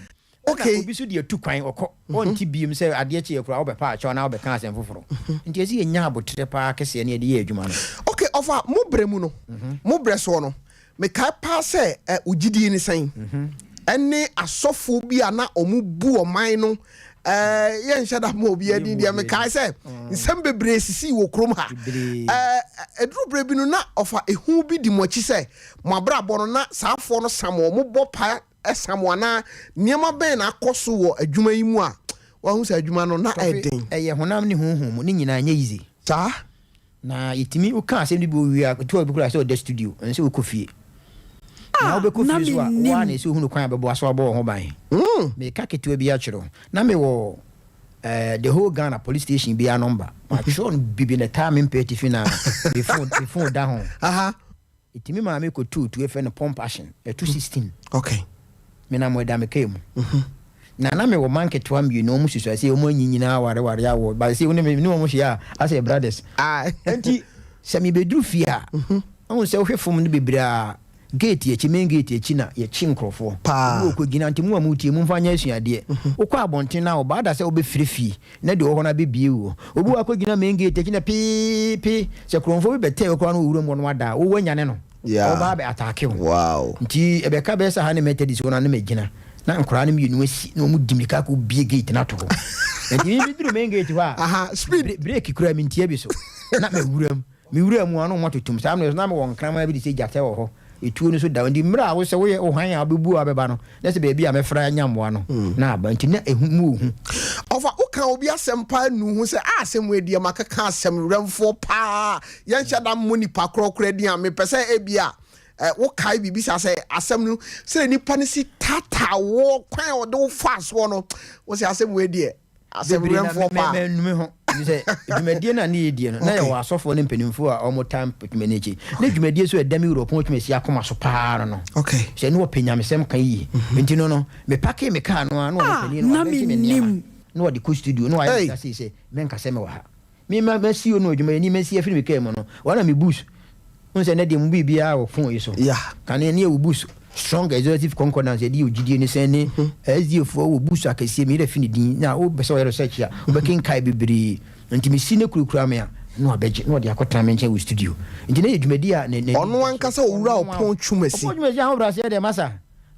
Okay. Ɛna obi nso de atu kwan, ɔkɔ, ɔnte biem sɛ adeɛ kyeeɛ koraa wobɛpa akyɛw anaa wobɛka asɛm foforɔ. Nti ɛsɛ yɛnya aboterɛ paa kɛseɛ na yɛde yɛ adwuma no. Okay, ɔfa, mo berɛ mu no, mo berɛ soɔ no, mekae paa sɛ ɛ, wo gyidie ne sɛn? Ɛne asɔfoɔ bi a na wɔbu ɔman no Ɛɛ yɛnhyɛ da ma obi adin deɛ mekae sɛ nsɛm bebree sisii wɔ kurom ha. Ɛɛ ɛduru berɛ bi no na ɔfa ehu bi di mo akyi sɛ mo abrabɔ no na saa afoɔ no sa mo, wɔn bɔ pa sa mo anaa nneɛma bɛn na akɔ so wɔ adwuma yi mu a wahu sɛ adwuma no na Tɔfe, ɛden. ɛyɛ honam ne honhom mu, ne nyinaa ɛnyɛ easy. Saa. Na yɛtumi, woka asɛm no bi wɔ wie a, ɛtɔ bi koraa sɛ ɔda studio, ɛnsɛ sɛ wokɔ fie. Na Ah, wobɛkɔ na fie so a, wo ara mennim. na ɛsɛ wohunu kwan a bɛboa so abɔ wo ho ban. Meka ketewa bi akyerɛ wo. Na mewɔ eh, the whole Ghana police station biara nɔmba. Matwerɛ no bibi na ɛtaa me mpɛ atifi na me phone, me phone da ho. Aha. Ɛtumi maa me kɔtuu tuo yɛfrɛ no pump action, ɛto 16. Okay. Menam ɛda me kaa mu. Na na mewɔ mma nketewa mmienu, wɔn susua sɛ wɔn anyi nyinaa awareware awo, but sɛ me ne wɔn hyia a, asɛ yɛ brothers. Nti sɛ mebɛduru fie a, wohu sɛ wohwɛ fam no bebree a, gate akyi, main gate akyi na yɛkye nkurɔfoɔ. Paa. Obi wɔ kɔgyina, nti mo a motie, momfa nyɛ asuadeɛ. Wokɔ abɔnten na ɔbaa da sɛ wobɛfiri fie na deɛ ɔwɔ hɔ no abɛbie wo. Obi wɔ hɔ akɔgyina main gate akyi na pee pee, sɛ kurɔmfoɔ bi bɛtɛɛ wo koraa na wɔ wuram hɔ na wada a, wo woanyane no. Yeah. Ɔba abɛ ataake wo. Wow. Nti ɛbɛka bɛyɛ sɛ ha ne Methodist hɔ no a na magyina na nkwadaa no mmienu asi na wɔn di mirika akɔ bie gate no ato hɔ. Nti me meduru main gate hɔ a, Aha, speed. break koraa mentia bi so na mawura mu. Mewura mu a na wɔn atotom. Saa mmerɛ so na mewɔ nkraman bi te sɛ gyata wɔ hɔ. Etuo no so da hɔ. Nti mmerɛ a wo sɛ woyɛ wo hwan a wobɛbu a wobɛba no na sɛ baabi a mɛfra anya mmoa no na aba. Nti na ehu mu wɔ hu. Ɔfa woka obi asɛm paa nu ho sɛ ah asɛm wei deɛ makeka asɛm werɛmfoɔ paa Yɛnhyɛ da mmɔ nipa korɔ koraa din a, mepɛ sɛ ebia wokae biribi saa sɛ asɛm no sɛdeɛ nipa no si taataa woɔ, kwan a ɔde wo faa soɔ no, wo sɛ asɛm wei deɛ asɛm Bebree na werɛmfoɔ paa. manu me ho sɛ dwumadie no a ne yɛdie no na yɛwɔ asɔfoɔ ne mpanimfoɔ a wɔn taa dwumadie no akyi ne dwumadie so ɛda me wura ɔpɔn twuma si akoma so paa no no sɛ ne wɔpɛ nyamesɛm ka yie nti no no mepake me kaa no a na wɔn panin no na wabɛgye me nneɛma mennim. na wɔde kɔ studio na wɔayɛ me sa sei sɛ menka sɛ mewɔ ha. Me ma masi ono adwumayɛni masi afiri me kaa mu no, wɔn na me bus. Wohu sɛ nnɛ deɛ mu biribiara wɔ phone yi so. Yeah. Kane ne yɛwɔ bus, Strong Exhaustive Concordance yɛde yɛ ogyidie no sɛn ne SDA foɔ wɔ bus akɛseɛ, me werɛ fi ne din, na wopɛ sɛ wɔyɛ research a, wobɛkenkae bebree. Nti mesi ne kurakura me a, na wabɛgye, na ɔde akɔtena me nkyɛn wɔ studio. Nti na yɛ dwumadi a ne, n'ani Ɔno da so. ankasa owura Ɔno a, Ɔpɔn Twumasi. Ɔpɔn Twumasi ahobrɛaseɛ deɛ masa,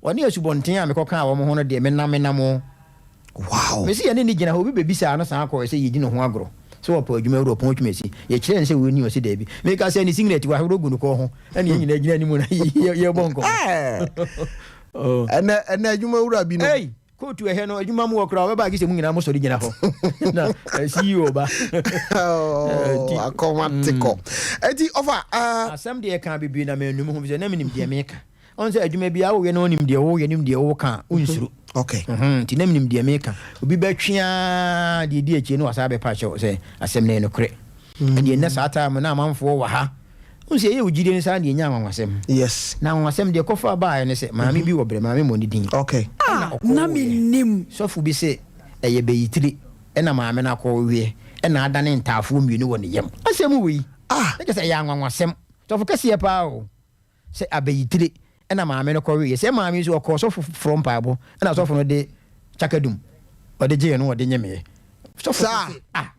ɔne asubɔnten a mekɔkaa wɔn ho no deɛ, menam menam o. Wow! Mese yɛne no gyina hɔ, obi bɛbisaa no san kɔɔɛ sɛ yɛdi ne ho agorɔ, sɛ ɔpɛ adwuma wura ɔpɔn twuma si. Yɛkyerɛɛ no sɛ wei ni, ɔse daabi. Meka sɛ ne singlet wahoro agu ne kɔn ho, ɛne yɛn nyinaa gyina anim na yɛbɔ nkɔmmɔ. Ɛnɛ ɛnɛ adwuma wura bi no. Ei! Kootu ɛhɛ no adwuma mu wɔ koraa ɔbɛba agye sɛ mo nyinaa mosɔre gyina hɔ na CEO ba. Oh, akɔma tekɔ. Eti ɔfa. Asɛm deɛ ɛkaa bebree na mannu me ho fisɛ na menim deɛ meka. Ɔn sɛ adwuma biara woyɛ na onim deɛ woyɛ nim deɛ woka a, wonsuro. Okay. Mhm, nti na menim deɛ meka. Obi bɛtwe ara deɛ ɛdi akyire na wasan abɛpa akyɛ wo sɛ asɛm no yɛ nokorɛ. Ɛdeɛ nnɛ saa time no amanfoɔ wɔ ha. Wohu sɛ ɛyɛ wo gyidie no saa na yɛnya anwanwasɛm. Yes. Na anwanwasɛm deɛ ɛkɔfaa baeɛ ne sɛ maame bi wɔ berɛ, maame mmɔ ne din. Okay. Ɛna Ah, na ɔkɔwoeɛ. mennim. Sɔfo bi se ɛyɛ bayitire ɛna maame no akɔweɛ ɛna adane ntaafoɔ mmienu wɔ ne yam. Asɛm wei, Ah. na kyerɛ sɛ ɛyɛ anwanwasɛm. Sɔfo kɛseɛ paa o. sɛ abayitire na maame no kɔweeɛ. Sɛ maame nso ɔkɔɔ sɔfo foforɔ mpaebɔ na sɔfo no de kyakadum ɔde gyee no ɔde nyemeeɛ. Sɔfo Saa. sese ah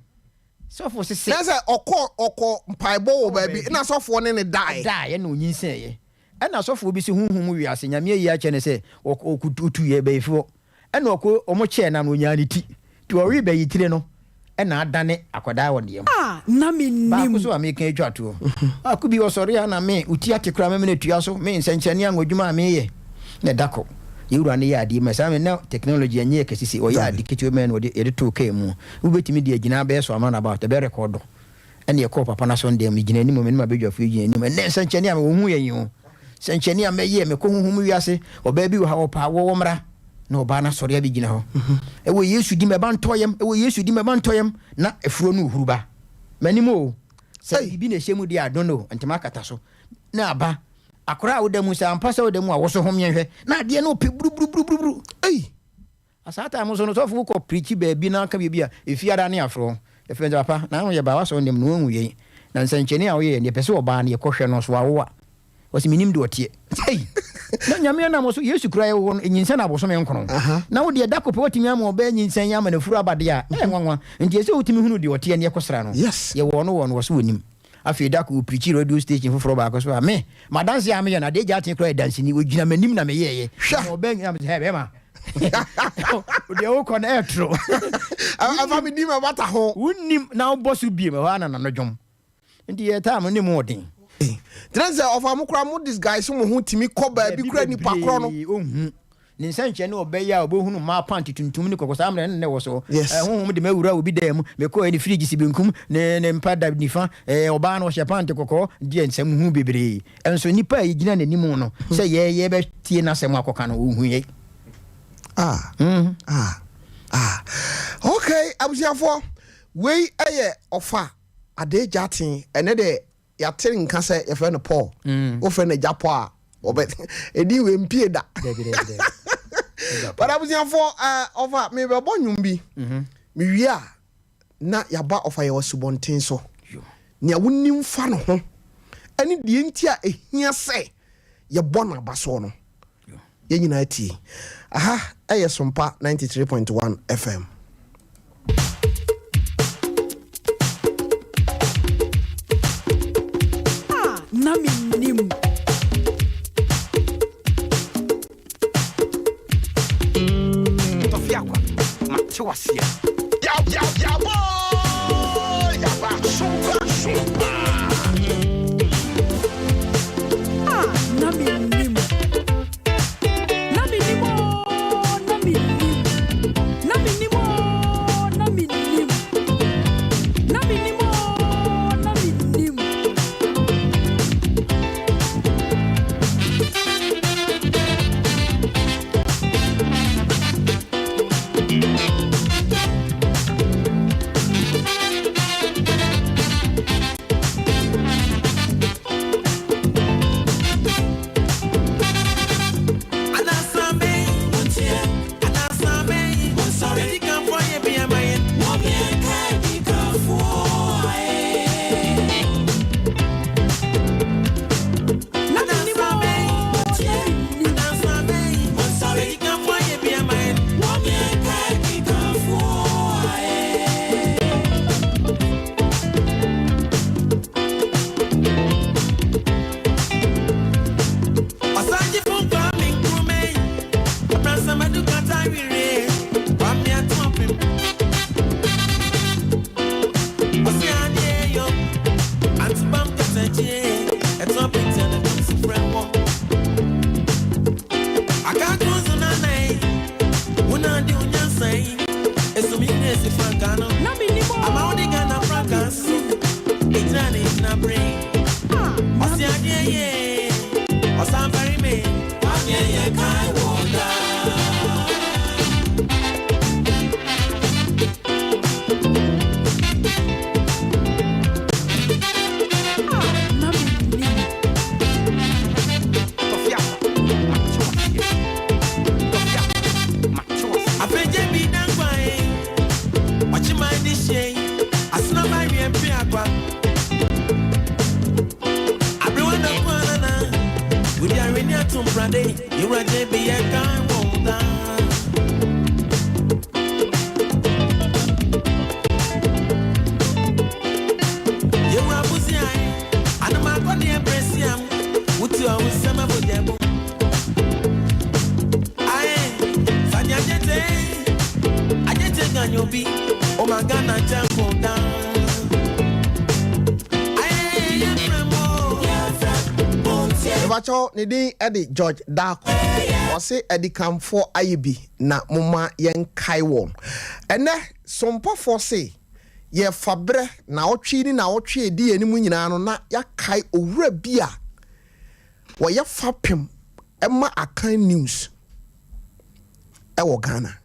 sɔfo sese. Na sɛ ɔkɔ ɔkɔ mpaebɔ wɔ baabi na sɔfoɔ ne ne daeɛ. Daeɛ na ɔnyinsɛneeɛ. Ɛna sɔfoɔ bi se honhom mu wiase Nyame ayi akyɛ no sɛ ɔtuiɛ bayifoɔ. Ɛna ɔkɔ ɔmo kyɛɛ nam no ɔnyaa ne ti nti ɔwee bayitire no ɛna adane akwadaa wɔ ne yam. A na me nim. Baako so a meka atwa toɔ. Baako bi ɔsɔre a na me wo ti ate koraa memene tua so me nsɛnkyerɛnne anwɔdwuma a meyɛ na ɛda kɔ. Yɛ wura no yɛ adeɛ ma saa mmerɛ na technology ɛnyɛɛ kɛse sei ɔyɛ ade ketewa bi ma yɛn na ɔde yɛde too kaa mu wobɛtumi de agyina bɛyɛ so ama round about ɛbɛ rekɔɔdɔ Ɛnna yɛkɔɔ papa no asɔrdan mu. Megyina anim, me ne m'abadwafoɔ yi gyina anim. Ɛnnɛ nsɛnkyerɛnne a mewɔ, wɔhu yɛn yi o. Nsɛnkyerɛnne a mɛyɛ, mekɔ honhom wiase. Ɔbaa bi wɔ ha, ɔpɛ awoɔ, wɔmmra. Na ɔbaa no asɔre abɛgyina hɔ. Ɛwɔ Yesu din mu, ɛba ntɔ yam. Ɛwɔ Yesu din mu, ɛba ntɔ yam. Na afuro no rehuru ba m'anim o. Sɛ biribi na ɛhyɛ mu deɛ a, I don't know. Ntoma akata so. Na aba. Akwadaa a woda mu, sɛ ampa sɛ woda mu a, woso hom yɛnhwɛ. Na adeɛ no repɛ buruburuburuburu. Ei! Na saa time nso no sɔfo wokɔ preachi baabi na aka biribi a efiada ne afrɛ wo. Yɛfrɛ no sɛ papa na ano yɛbaa w'asɔre dɛm no wanhu yɛn na nsɛnkyerɛnne a woyɛɛ no yɛpɛ sɛ ɔbaa no yɛkɔ hwɛ no so wawo a ɔse menim deɛ ɔteɛ. Mese ei na Nyame anam wo so Yesu koraa yɛwoo no nyinsɛn abosome nkono na wo deɛ da ko pɛ watumi ama ɔbaa nyinsɛn yi ama n'afuru aba deɛ a ɛyɛ nwanwa nti ɛsɛ wotumi hunu deɛ ɔteɛ na yɛkɔ sra no. Yes. Yɛwɔ no wɔ no ɔse ɔnim. Afei da ko ɔpreachi radio station foforɔ baako so a me madanseɛ a meyɛ no adeɛ gya aten koraa yɛ danseni ɔgyina m'anim na meyɛɛyɛ. Hwɛ. Na ɔbaa nyinaa mese hɛ bɛɛma. Deɛ wokɔ no ɛɛtoro. Ɛfa me din ma bata ho. Wonnim na wobɔ so biem ɛhɔ ara na n'ano dwom. Nti yɛ time ne mu ɔden. Kyerɛ sɛ ɔfa mo koraa mo disguise mo ho tumi kɔ baabi kura nipa korɔ no. Ɔnhu. Ne nsɛnkyerɛnne a ɔbɛyɛ a ɔbɛhunu mmaa pant tuntum ne kɔkɔɔ saa mmerɛ no na ɛwɔ so. Yes. Honhom de me awura obi dan mu. Mekɔɛ ne fridge si benkum ne ne mpa da nifa. Ɔbaa no ɔhyɛ pant kɔkɔɔ deɛ nsɛm hu bebree. Nso nipa a yɛgyina n'anim no sɛ yɛ yɛbɛtie n'asɛm akɔka no ɔnhu yɛ. Ah. Ah. Ah. Okay, abusuafoɔ wei ɛyɛ ɔfa. Ade Gyaten, ɛnɛ deɛ yɛate nka sɛ yɛfrɛ no Paul. Mm. Wofrɛ no Agya Paul a, wɔbɛ ɛdin wei mpie da. But abusuafoɔ ɔfa mebɛbɔ nnwom bi. Mhm. Mewie a na yɛaba ɔfa yɛwɔ asubɔnten so. Nea wonim fa no ho ɛne deɛ nti a ɛhia sɛ yɛbɔ no abasoɔ no. Yɛn nyinaa tie. Aha yɛ Sompa 93.1 FM. A na mennim. Tɔfe akwa, mate waseɛ. Yabɔ yaba sompa sompa. A na mennim. Na mennim oo, na mennim. Na mennim oo, na mennim. Na mennim oo, na mennim. Mepakyɛw ne din de George Darko. Ɔse adikanfoɔ ayɛ bi na momma yɛnkae wɔn. Ɛnɛ Sompɔfoɔ se yɛfa berɛ naawɔtwe ne naawɔtwe a ɛdi yɛn anim nyinaa no na yɛakae owura bi a wɔyɛ fapem ma Akan News wɔ Ghana.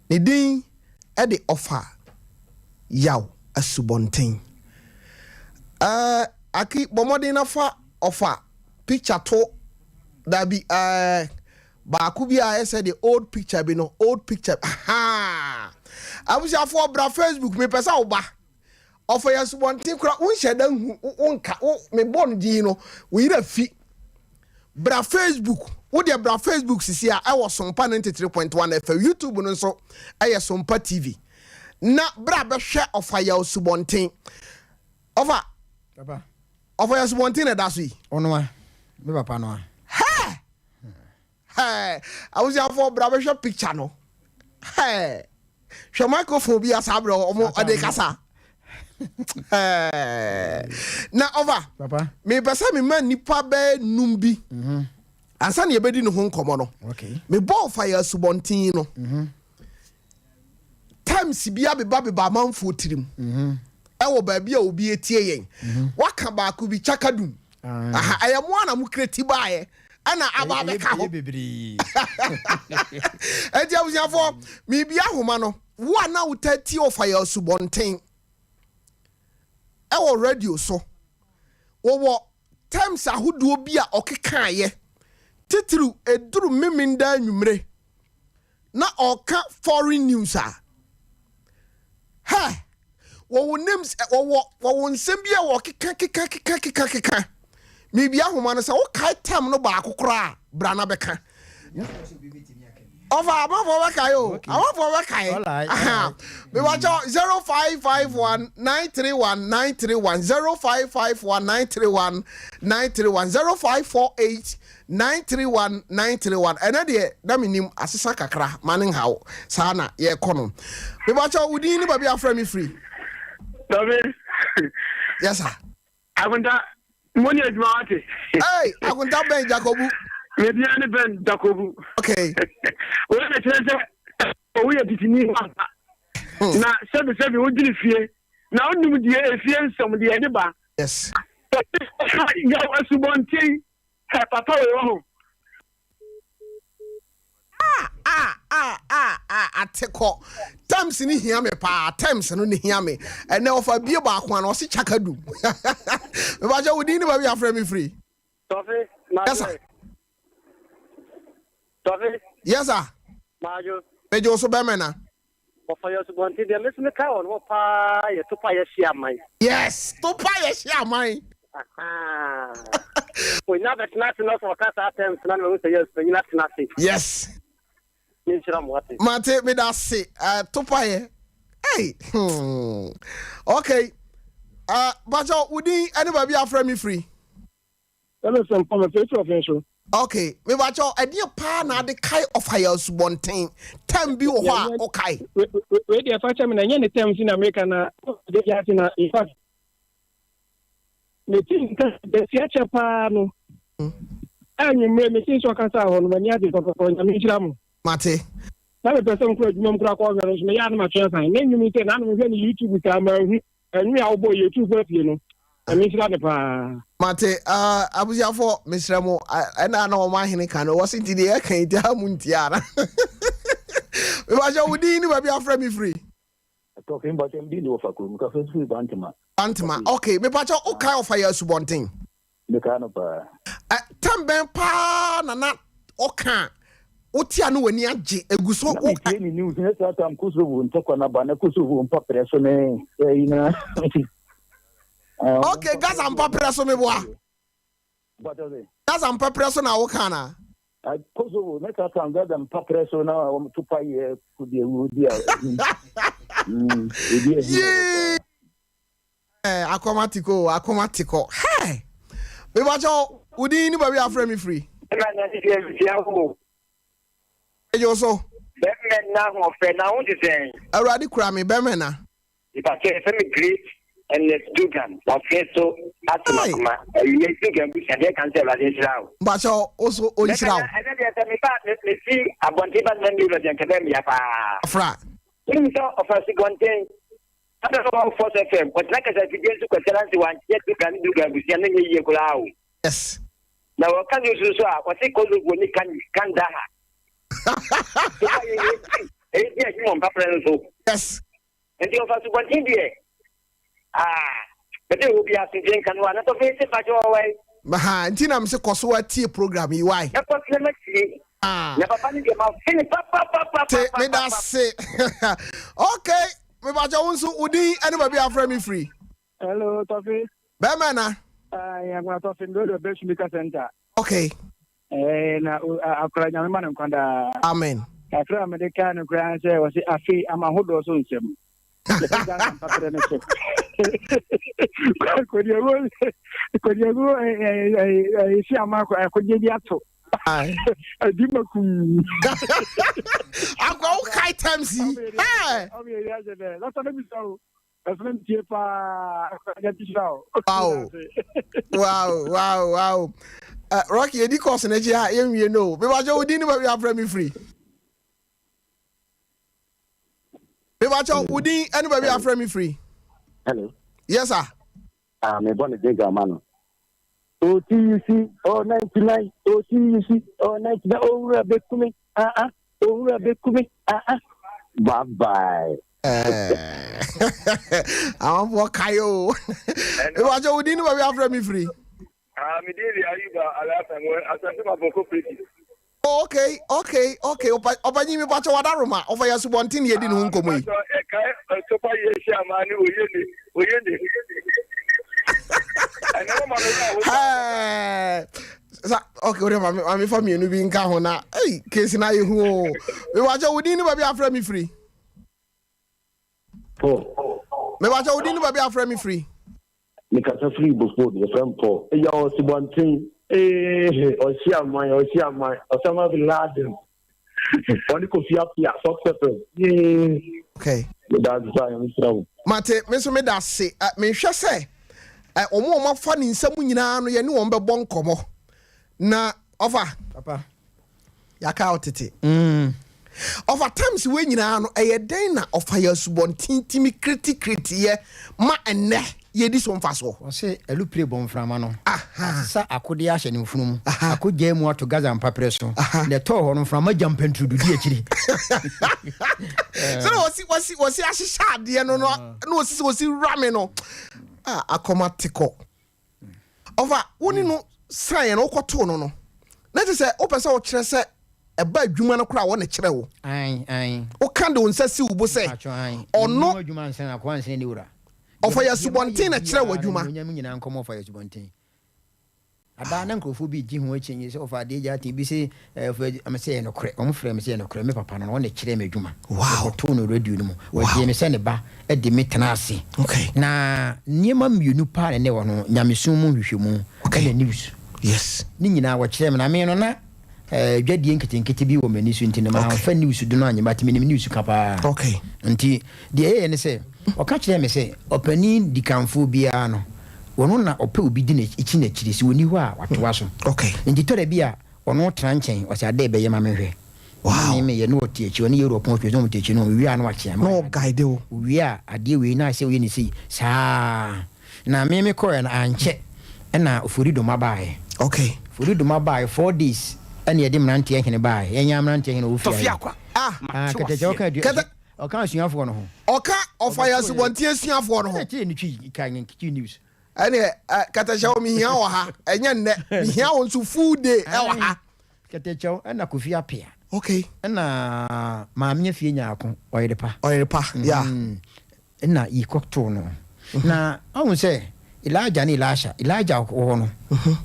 Ne din de Ɔfa Yaw Asubɔnten. Ɛɛ Aki bɔ mmɔden na fa ɔfa picture to dabi ɛɛ baako bi a ayɛ sɛ the old picture bi no old picture ahaa abusuafoɔ bra Facebook mepɛ sɛ woba ɔfa yɛ asubɔnten kora wonhyɛ da nhu wonka wo mebɔ no din no wo yerɛ fi bra Facebook wo deɛ bra Facebook sisi a ɛwɔ Sompa 93.1 FM YouTube no nso ɛyɛ Sompa TV na bra bɛhwɛ ɔfa yɛ asubɔnten Ɔfa. Papa. Ɔfa yɛ asubɔnten na ɛda so yi. Ɔnoa. Me papa noa. Hɛ! Hɛɛ abusuafoɔ bra bɛhwɛ picture no. Hɛɛ hwɛ microphone bi a saa berɛ ɔmo ɔde kasa. Hɛɛ na ɔfa mepɛ sɛ mema nnipa bɛyɛ num bi mhm. ansa na yɛbɛdi ne ho nkɔmmɔ no. Mebɔ ɔfa yɛ asubɔnten no. Mhm. Times bi abeba beba amanfoɔ tirim mhm. ɛwɔ baabi a obi etie yɛn. Waka baako bi kyakadum. Aha, ɛyɛ mo a na mo kreti baeɛ ɛna aba abɛka hɔ. Enti abusuafoɔ, merebia ahoma no, wo a na wotaa tie Ɔfa Yɛ Asubɔnten ɛwɔ radio so, wɔwɔ terms ahodoɔ bi a ɔkekaeɛ, titiriw ɛduru Memenda anwummere na ɔka foreign news a, hɛ, wɔwɔ names, wɔwɔ wɔwɔ nsɛm bi a wɔkeka keka keka keka keka. Mebia ahoma no sɛ wokae term no baako koraa a, bra na bɛka. Ɔfa amanfoɔ bɛkae o, amanfoɔ bɛkae. Mebakyɛ 0551 931 931 0551 931 931 0548 931 931 Ɛnɛ deɛ na menim asesa kakra ma no nhaw saa na yɛkɔ no. Mebakyɛ wo din ne baabi afrɛ me firi. Dabi. Yes sir. Akonta, mo ni adwuma wate. Hey, Akonta Ben Jacobu. Media ne Ben Jacobu. Okay. Wọ́n na kyerɛ sɛ owu yɛ titini ampa. Hmm. Na sɛbi sɛbi wodwiri fie na wonim deɛ efie nsɛm deɛ ɛde ba. Yes. Yaw asubɔnten. Hɛ papa wei wɔ ho. Ah ah ah ah ah atekɔ terms ni hia me paa terms no ni hia me ɛnɛ ɔfa bie baako ano ɔsi kyaka dum mebakyɛ wo din ne baabi afrɛ me firi. Tɔfe Yes sir. Tɔfe. Yes sir. Maajo. Megye wo so bɛmɛ na. Wɔfa yɛn asubɔnten deɛ me nso mekae wɔn hɔ paa yɛ Topa Yɛhye Aman. Yes, Topa Yɛhye Aman. Onya bɛtena ase na ɔsɛ ɔka saa terms na na mahu sɛ yes, panyin atena ase. Yes. Ne nhyira mo ate. Mate, meda ase. Uh, Topa yɛ. Hey, hmm. Okay. Uh, Bacho, wo din ɛne baabi afrɛ me firi? Ɛna sɛ mpa mɛfɛ efi ɔfɛn so. Ok mebakyɛw ɛdeɛ paa na ade kae ɔfa yɛ asubɔnten term bi wɔ hɔ a wokae. Wei deɛ fa kyɛ me na ɛnyɛ ne term si na meka na de yɛ ase na in fact meti nka dasi akyɛ paa no anwummerɛ meti nso ɔkasa hɔ no m'ani agye pɔpɔpɔ nyame nhyira mo. Mate. Na mepɛ sɛ mekɔ adwuma mu koraa kɔhwɛ no nso meyɛ a na matwe asan na nnwom yi sɛ na mehwɛ no YouTube saa manhu. Ɛnwom a wobɔ yɛ tu fo atie no. Nyame nhyira no paa. Mate ah abusuafoɔ mesrɛ mo ɛna na wɔn ahene ka no wɔse nti deɛ yɛka yi nti ha mu ntie ana mebakyɛ wo din ne baabi afrɛ me firi. Tɔfe mpakyɛ me din de wɔfa kurom meka firi firi Bantama. Bantama ok mepakyɛ wo kae ɔfa yɛ asubɔnten. Mekaa no paa. Ɛ tɛm bɛn paa na na ɔka a wote a na w'ani agye egu so. Na metie ne news ne saa tam Kosovo ntɔkwa no aba na Kosovo mpaprɛ so ne ɛyi na. Ok Gaza mpaprɛ so meboa. Gaza mpaprɛ so na woka na. Kosovo ne saa tam Gaza mpaprɛ so na wɔn to pa yɛ kodi awuo di a. Ebi ahi wɔ hɔ paa. Eh, akɔm atikɔ o, akɔm atikɔ. Hey! Mebakyɛ wo din ne baabi afrɛ me firi. Ɛna na ne deɛ metia wo. Megye wo so. Bɛmɛ na ahoɔfɛ na wo te sɛn. Awurade kura me bɛmɛ na. Mebakyɛ yɛfrɛ me Great Ernest Dugan wafɛ so asem akoma awie Dugan busua deɛ kan sɛ Awurade nhyira wo. Mebakyɛ wo so ɔnhyira wo. Ɛnɛ deɛ sɛ meba mefi abɔnten ba na mewura deɛ nkɛbɛ mmea paa. Afra. Wonim sɛ ɔfa asubɔnten Ada na ɔwɔ Force FM, ɔtena kasafidie nso Kwasi Ananse wankyea Dugan ne Dugan abusua no nyɛ yie koraa o. Yes. Na wɔka news nso a, wɔse Kosovo ne Kan Kandahar. Nipa yɛ yɛ ɛyɛ di ahim wɔ mpaprɛ no so. Yes. Nti ɔfa subɔnten deɛ, ah, bɛde ɛwɔ bi asomdwe nka no a, na tɔfe se fa kyɛ wɔwɔ yi. Ha, nti na mese kɔ so atie program yi, why? Mɛkɔ so na matie. Ah. Na papa no deɛ ma fe ne papapapapa. Te, meda se. Okay. Mepakyɛ wo nso wo din ne baabi a afrɛ me firi. Hello, Tɔfe. Bɛrima na. Ah, yɛn Tɔfe, Ndodo Bɛsu Mika Center. Okay. Eh, na akora nyame ma no nkwa daa. Amen. Kakra a mede kaa no koraa sɛ wɔse afei ama ahodoɔ so nsɛm. Yɛsɛ Ghana mpaprɛ no so. Kɔdiagu kɔdiagu ɛsi ama akɔgye bi ato. Adi makum. Akwa wo kae times yi. Hey. Wow. Wow, wow, wow. Uh, Rocky, edi course na akyi ha yɛnwie no. Mebakyɛ wo din ne baabi afrɛ me firi. Mebakyɛ wo din ne baabi afrɛ me firi. Hello. Yes, sir. Ah, mebɔ ne jingle ama no. OTUC, oh 99, OTUC, oh 99, owura bɛkume, ah ah, owura bɛkume, ah ah. Bye bye. Amanfoɔ kae o. Mebakyɛ wo din ne baabi afrɛ me firi. Ah, me din de Ayuba Alhassan, wɔ Asante Mampong Cooperative. Oh, okay, okay, okay. Opa, ɔpanyin mi pakyɛ wadaroma, ɔfa yɛ asubɔnten na yɛdi ne ho nkɔmmɔ yi. Pakyɛ ɛkae ɔsopa yɛ hyia maa ne oye ne, oye ne. Ɛnɛ mo ma me wura ho. Hey. Sa, okay, wode ma me fa mmienu bi nka ho na, ei, kesi na ayɛ hu o. Mepakyɛ wo din ne baabi afrɛ me firi. Paul. Mepakyɛ wo din ne baabi afrɛ me firi. Mekasa firi Bofod, yɛfrɛ me Paul. Eya Ɔsebɔnten, eeh, ɔhye aman, ɔhye aman, Osama bin Laden, ɔne Kofi Appiah, Fox FM, yee. Okay. Meda ase paa, Nyame nhyira wo. Mate, me nso meda ase. Eh, mehwɛ sɛ eh, wɔn a wɔafa ne nsa mu nyinaa no, yɛne wɔn bɛbɔ nkɔmmɔ. Na ɔfa. Papa. Yɛaka wo tete. Ɔfa times wei nyinaa no, ɛyɛ dɛn na ɔfa yɛ asubɔnten tumi kritikritiyɛ ma ɛnnɛ yɛdi so mfasoɔ? Ɔse alupre bɔ mframa no, asesa akodeɛ ahyɛ ne mfunu mu, akɔgyae mu ato Gaza mpaperɛ so, na ɛtɔɔ hɔ no mframa gya mpanturudu di akyiri. Sɛdeɛ wɔsi wɔsi wɔsi ahyehyɛ adeɛ no no na wɔsi sɛ wɔsi wura me no, ah, akɔma te kɔ. Ɔfa wo ne no san yɛ no wokɔtoo no no na kyerɛ sɛ wopɛ sɛ wokyerɛ sɛ ɛba adwuma no koraa wɔ ne kyerɛ wo. Woka de wo nsa si wo bo sɛ ɔno ɔfa yɛ asubɔnten na kyerɛ wo adwuma. Adaa na nkurɔfoɔ bi regye ho akyinnye sɛ ɔfa adeɛ gya ate bi se ɔfa ɛmɛ sɛ ɛyɛ nokorɛ wɔn frɛ me sɛ ɛyɛ nokorɛ me papa no na ɔna kyerɛɛ me adwuma mekɔtoo no radio no mu ɔgyee me sɛ ne ba de me tena ase na nneɛma mmienu paa na ɛnɛ wɔ no nyamesom mu nhwehwɛmu ɛna news yes ne nyinaa wɔkyerɛɛ me na me no na eh, dwadie nketenkete bi wɔ m'ani so nti no mamfa news do no anyɛ but menim news ka paa okay. nti deɛ ɛyɛɛ ne sɛ ɔka kyerɛɛ me sɛ ɔpanin dikanfoɔ biara no ɔno na ɔpɛ obi di n'akyi n'akyiri sɛ ɔni hɔ a watoa so okay. nti tɔ da bi a ɔno tena nkyɛn ɔsɛ adɛ bɛyɛ ma menhwɛ wow. me meyɛ na ɔte akyi ɔne yɛwura ɔpɔn twɛ sɛ ɔte akyi no ɔwie a na wakyea na ɔguide wo ɔwie a adeɛ wei na sɛ ɔyɛ ne sei saa Na me me kɔɛ no ankyɛ ɛna Ofori Doma baeɛ. Okay. Ofori Doma baeɛ 4 days ɛna yɛde mmeranteɛ hene baeɛ. Yɛn mmeranteɛ hene ɔwɔ fie ha yi. Ah. Ah, kɛtɛkyɛ ɔka adu Kɛtɛ. ɔka asuafoɔ no ho. Ɔka ɔfa yɛ asubɔnten asuafoɔ no ho. Ɛna kyerɛ ne twi ka ne twi news. Ɛne ɛ kɛtɛkyɛ wɔ mehia wɔ ha ɛnyɛ nnɛ mehia wɔ nso full day ɛwɔ ha. Kɛtɛkyɛw ɛna Kofi Apea. Okay. Ɛna Maame Afie Nyaako ɔyere pa. Ɔyere pa yeah. Nna yekɔtoo no. Na ɔhu sɛ Elijah ne Elisha, Elijah wɔ hɔ no,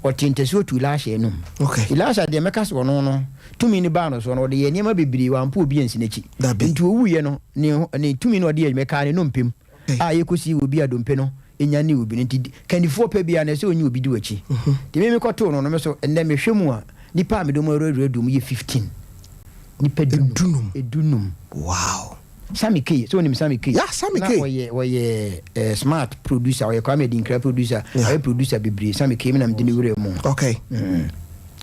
ɔtee ntasuo too Elisha anum. Elisha deɛ mɛka sɛ ɔno no, tumi no baa no soɔ no, ɔde yɛɛ nneɛma bebree, wampo obi ansi n'akyi. Nti ɔwuiɛ no, ne, ne tumi no ɔde yɛɛ adwuma, ɛkaa ne nnompe mu, a yɛkɔsii obi a dompe no nyanee obi no. Nti kandifoɔ pɛ biara no, ɛsɛ sɛ ɔnya obi di w'akyi. Nti me mekɔtoo no no, me nso, ɛnnɛ mehwɛ mu a, nnipa a mede wɔn awurawura dum yɛ 15. Nnipa dunum. Edunum. Wow. Sammy Kay, sɛ wonim Sammy Kay? Yeah, Sammy Kay. Na ɔyɛ ɔyɛ eh, smart producer, ɔyɛ Kwame Adinkra producer, yeah. ɔyɛ producer bebree. Sammy Kay, me na mede ne wura mu. Okay.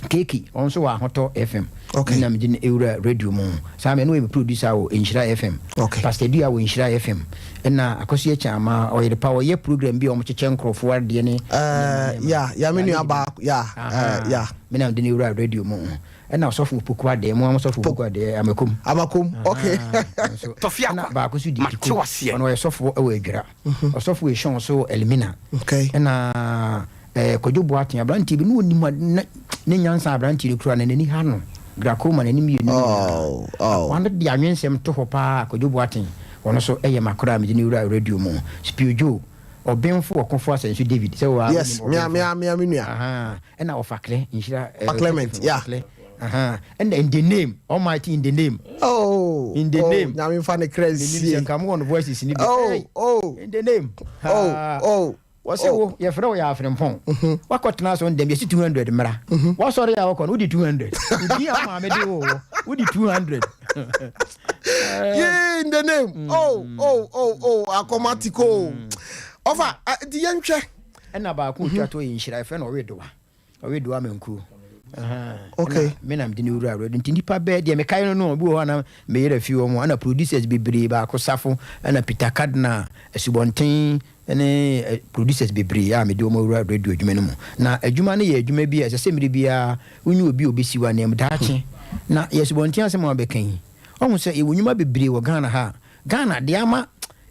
Keke, ɔno nso wɔ Ahotɔ FM. Okay. Me na mede ne wura radio mu. Sammy, ɛno ɔyɛ producer wɔ Nhyira FM. Okay. Pastor Dua wɔ Nhyira FM. Ɛna Akosua Kyama, ɔyere pa, ɔyɛ program bi a wɔkyekyɛ nkurɔfoɔ adeɛ ne. Yeah, yeah, me nua baa, yeah, yeah. Me na mede ne wura radio mu. Ɛna ɔsɔfo Opoku Adɛɛ, mo ara mo sɔfo Opoku Adɛɛ, Amakom. Amakom, ok. Tɔfi Ɛna Akwa, baako nso di mate Tiko, waseɛ. ɔno ɔyɛ sɔfo wɔ Adwira. Ɔsɔfo Ehyɔn nso wɔ Elmina. Ok. Ɛna eh, Kwadwo Boateng, aberanteɛ bi, na ɔnim ade, na ne nyansa a aberanteɛ no kura no, n'ani ha no. Glaucoma, n'ani mmienu nyinaa. Oh, oh. Akoa no de anwensɛm to hɔ paa, Kwadwo Boateng, ɔno nso yɛ m'akora a mede no wuraa radio mu. Spio Joe, Ɔbenfo ɔkofo asɛnso David, sɛ wo ara Yes, wonim me a, ɔbenfo. me a, me a, me nua. Ahaa, ɛna ɔfa Klɛ, nhyira eh, Ɔfa Clement, Clement, yeah. ɔfa Klɛ, ahaa, ɛna in the name, Almighty in the name. Oh, In the oh, name. Nyame nfa ne kra Menim nsie. sɛ nka mowɔ no voices ni bi. Oh, Hey, oh. in the name. Oh, Ah. oh. Wɔse wo, yɛfrɛ wo yɛ Afrempong. Woakɔtena asɔndɛm, yɛse 200 mmra. W'asɔre a wokɔ no, wode 200. Wo din a wo maame de woo wo, wode 200. Yee, in the name. Oh, oh, oh, oh, akɔmatiko. Ɔfa, nti yɛnhwɛ. Ɛna baako otwa to yɛ nhyira, yɛfrɛ no Ɔwedowa. Ɔwedowa Mankuo. Okay. Me na mede no wura awura nti nipa bɛɛ deɛ mekae no no obi wɔ hɔ a na me yerɛ fi wɔn ɛna producers bebree baako Safo ɛna Peter Cardinal Asubɔnten ne producers bebree a mede wɔn awura radio adwuma no mu. Na adwuma no yɛ adwuma bi a ɛsɛ sɛ mmere biara wonye obi a obesi w'ananmu daakye. Na yɛ asubɔnten asɛm a wabɛka yi, wahu sɛ yɛwɔ nnwuma bebree wɔ Ghana ha a, Ghana deɛ ama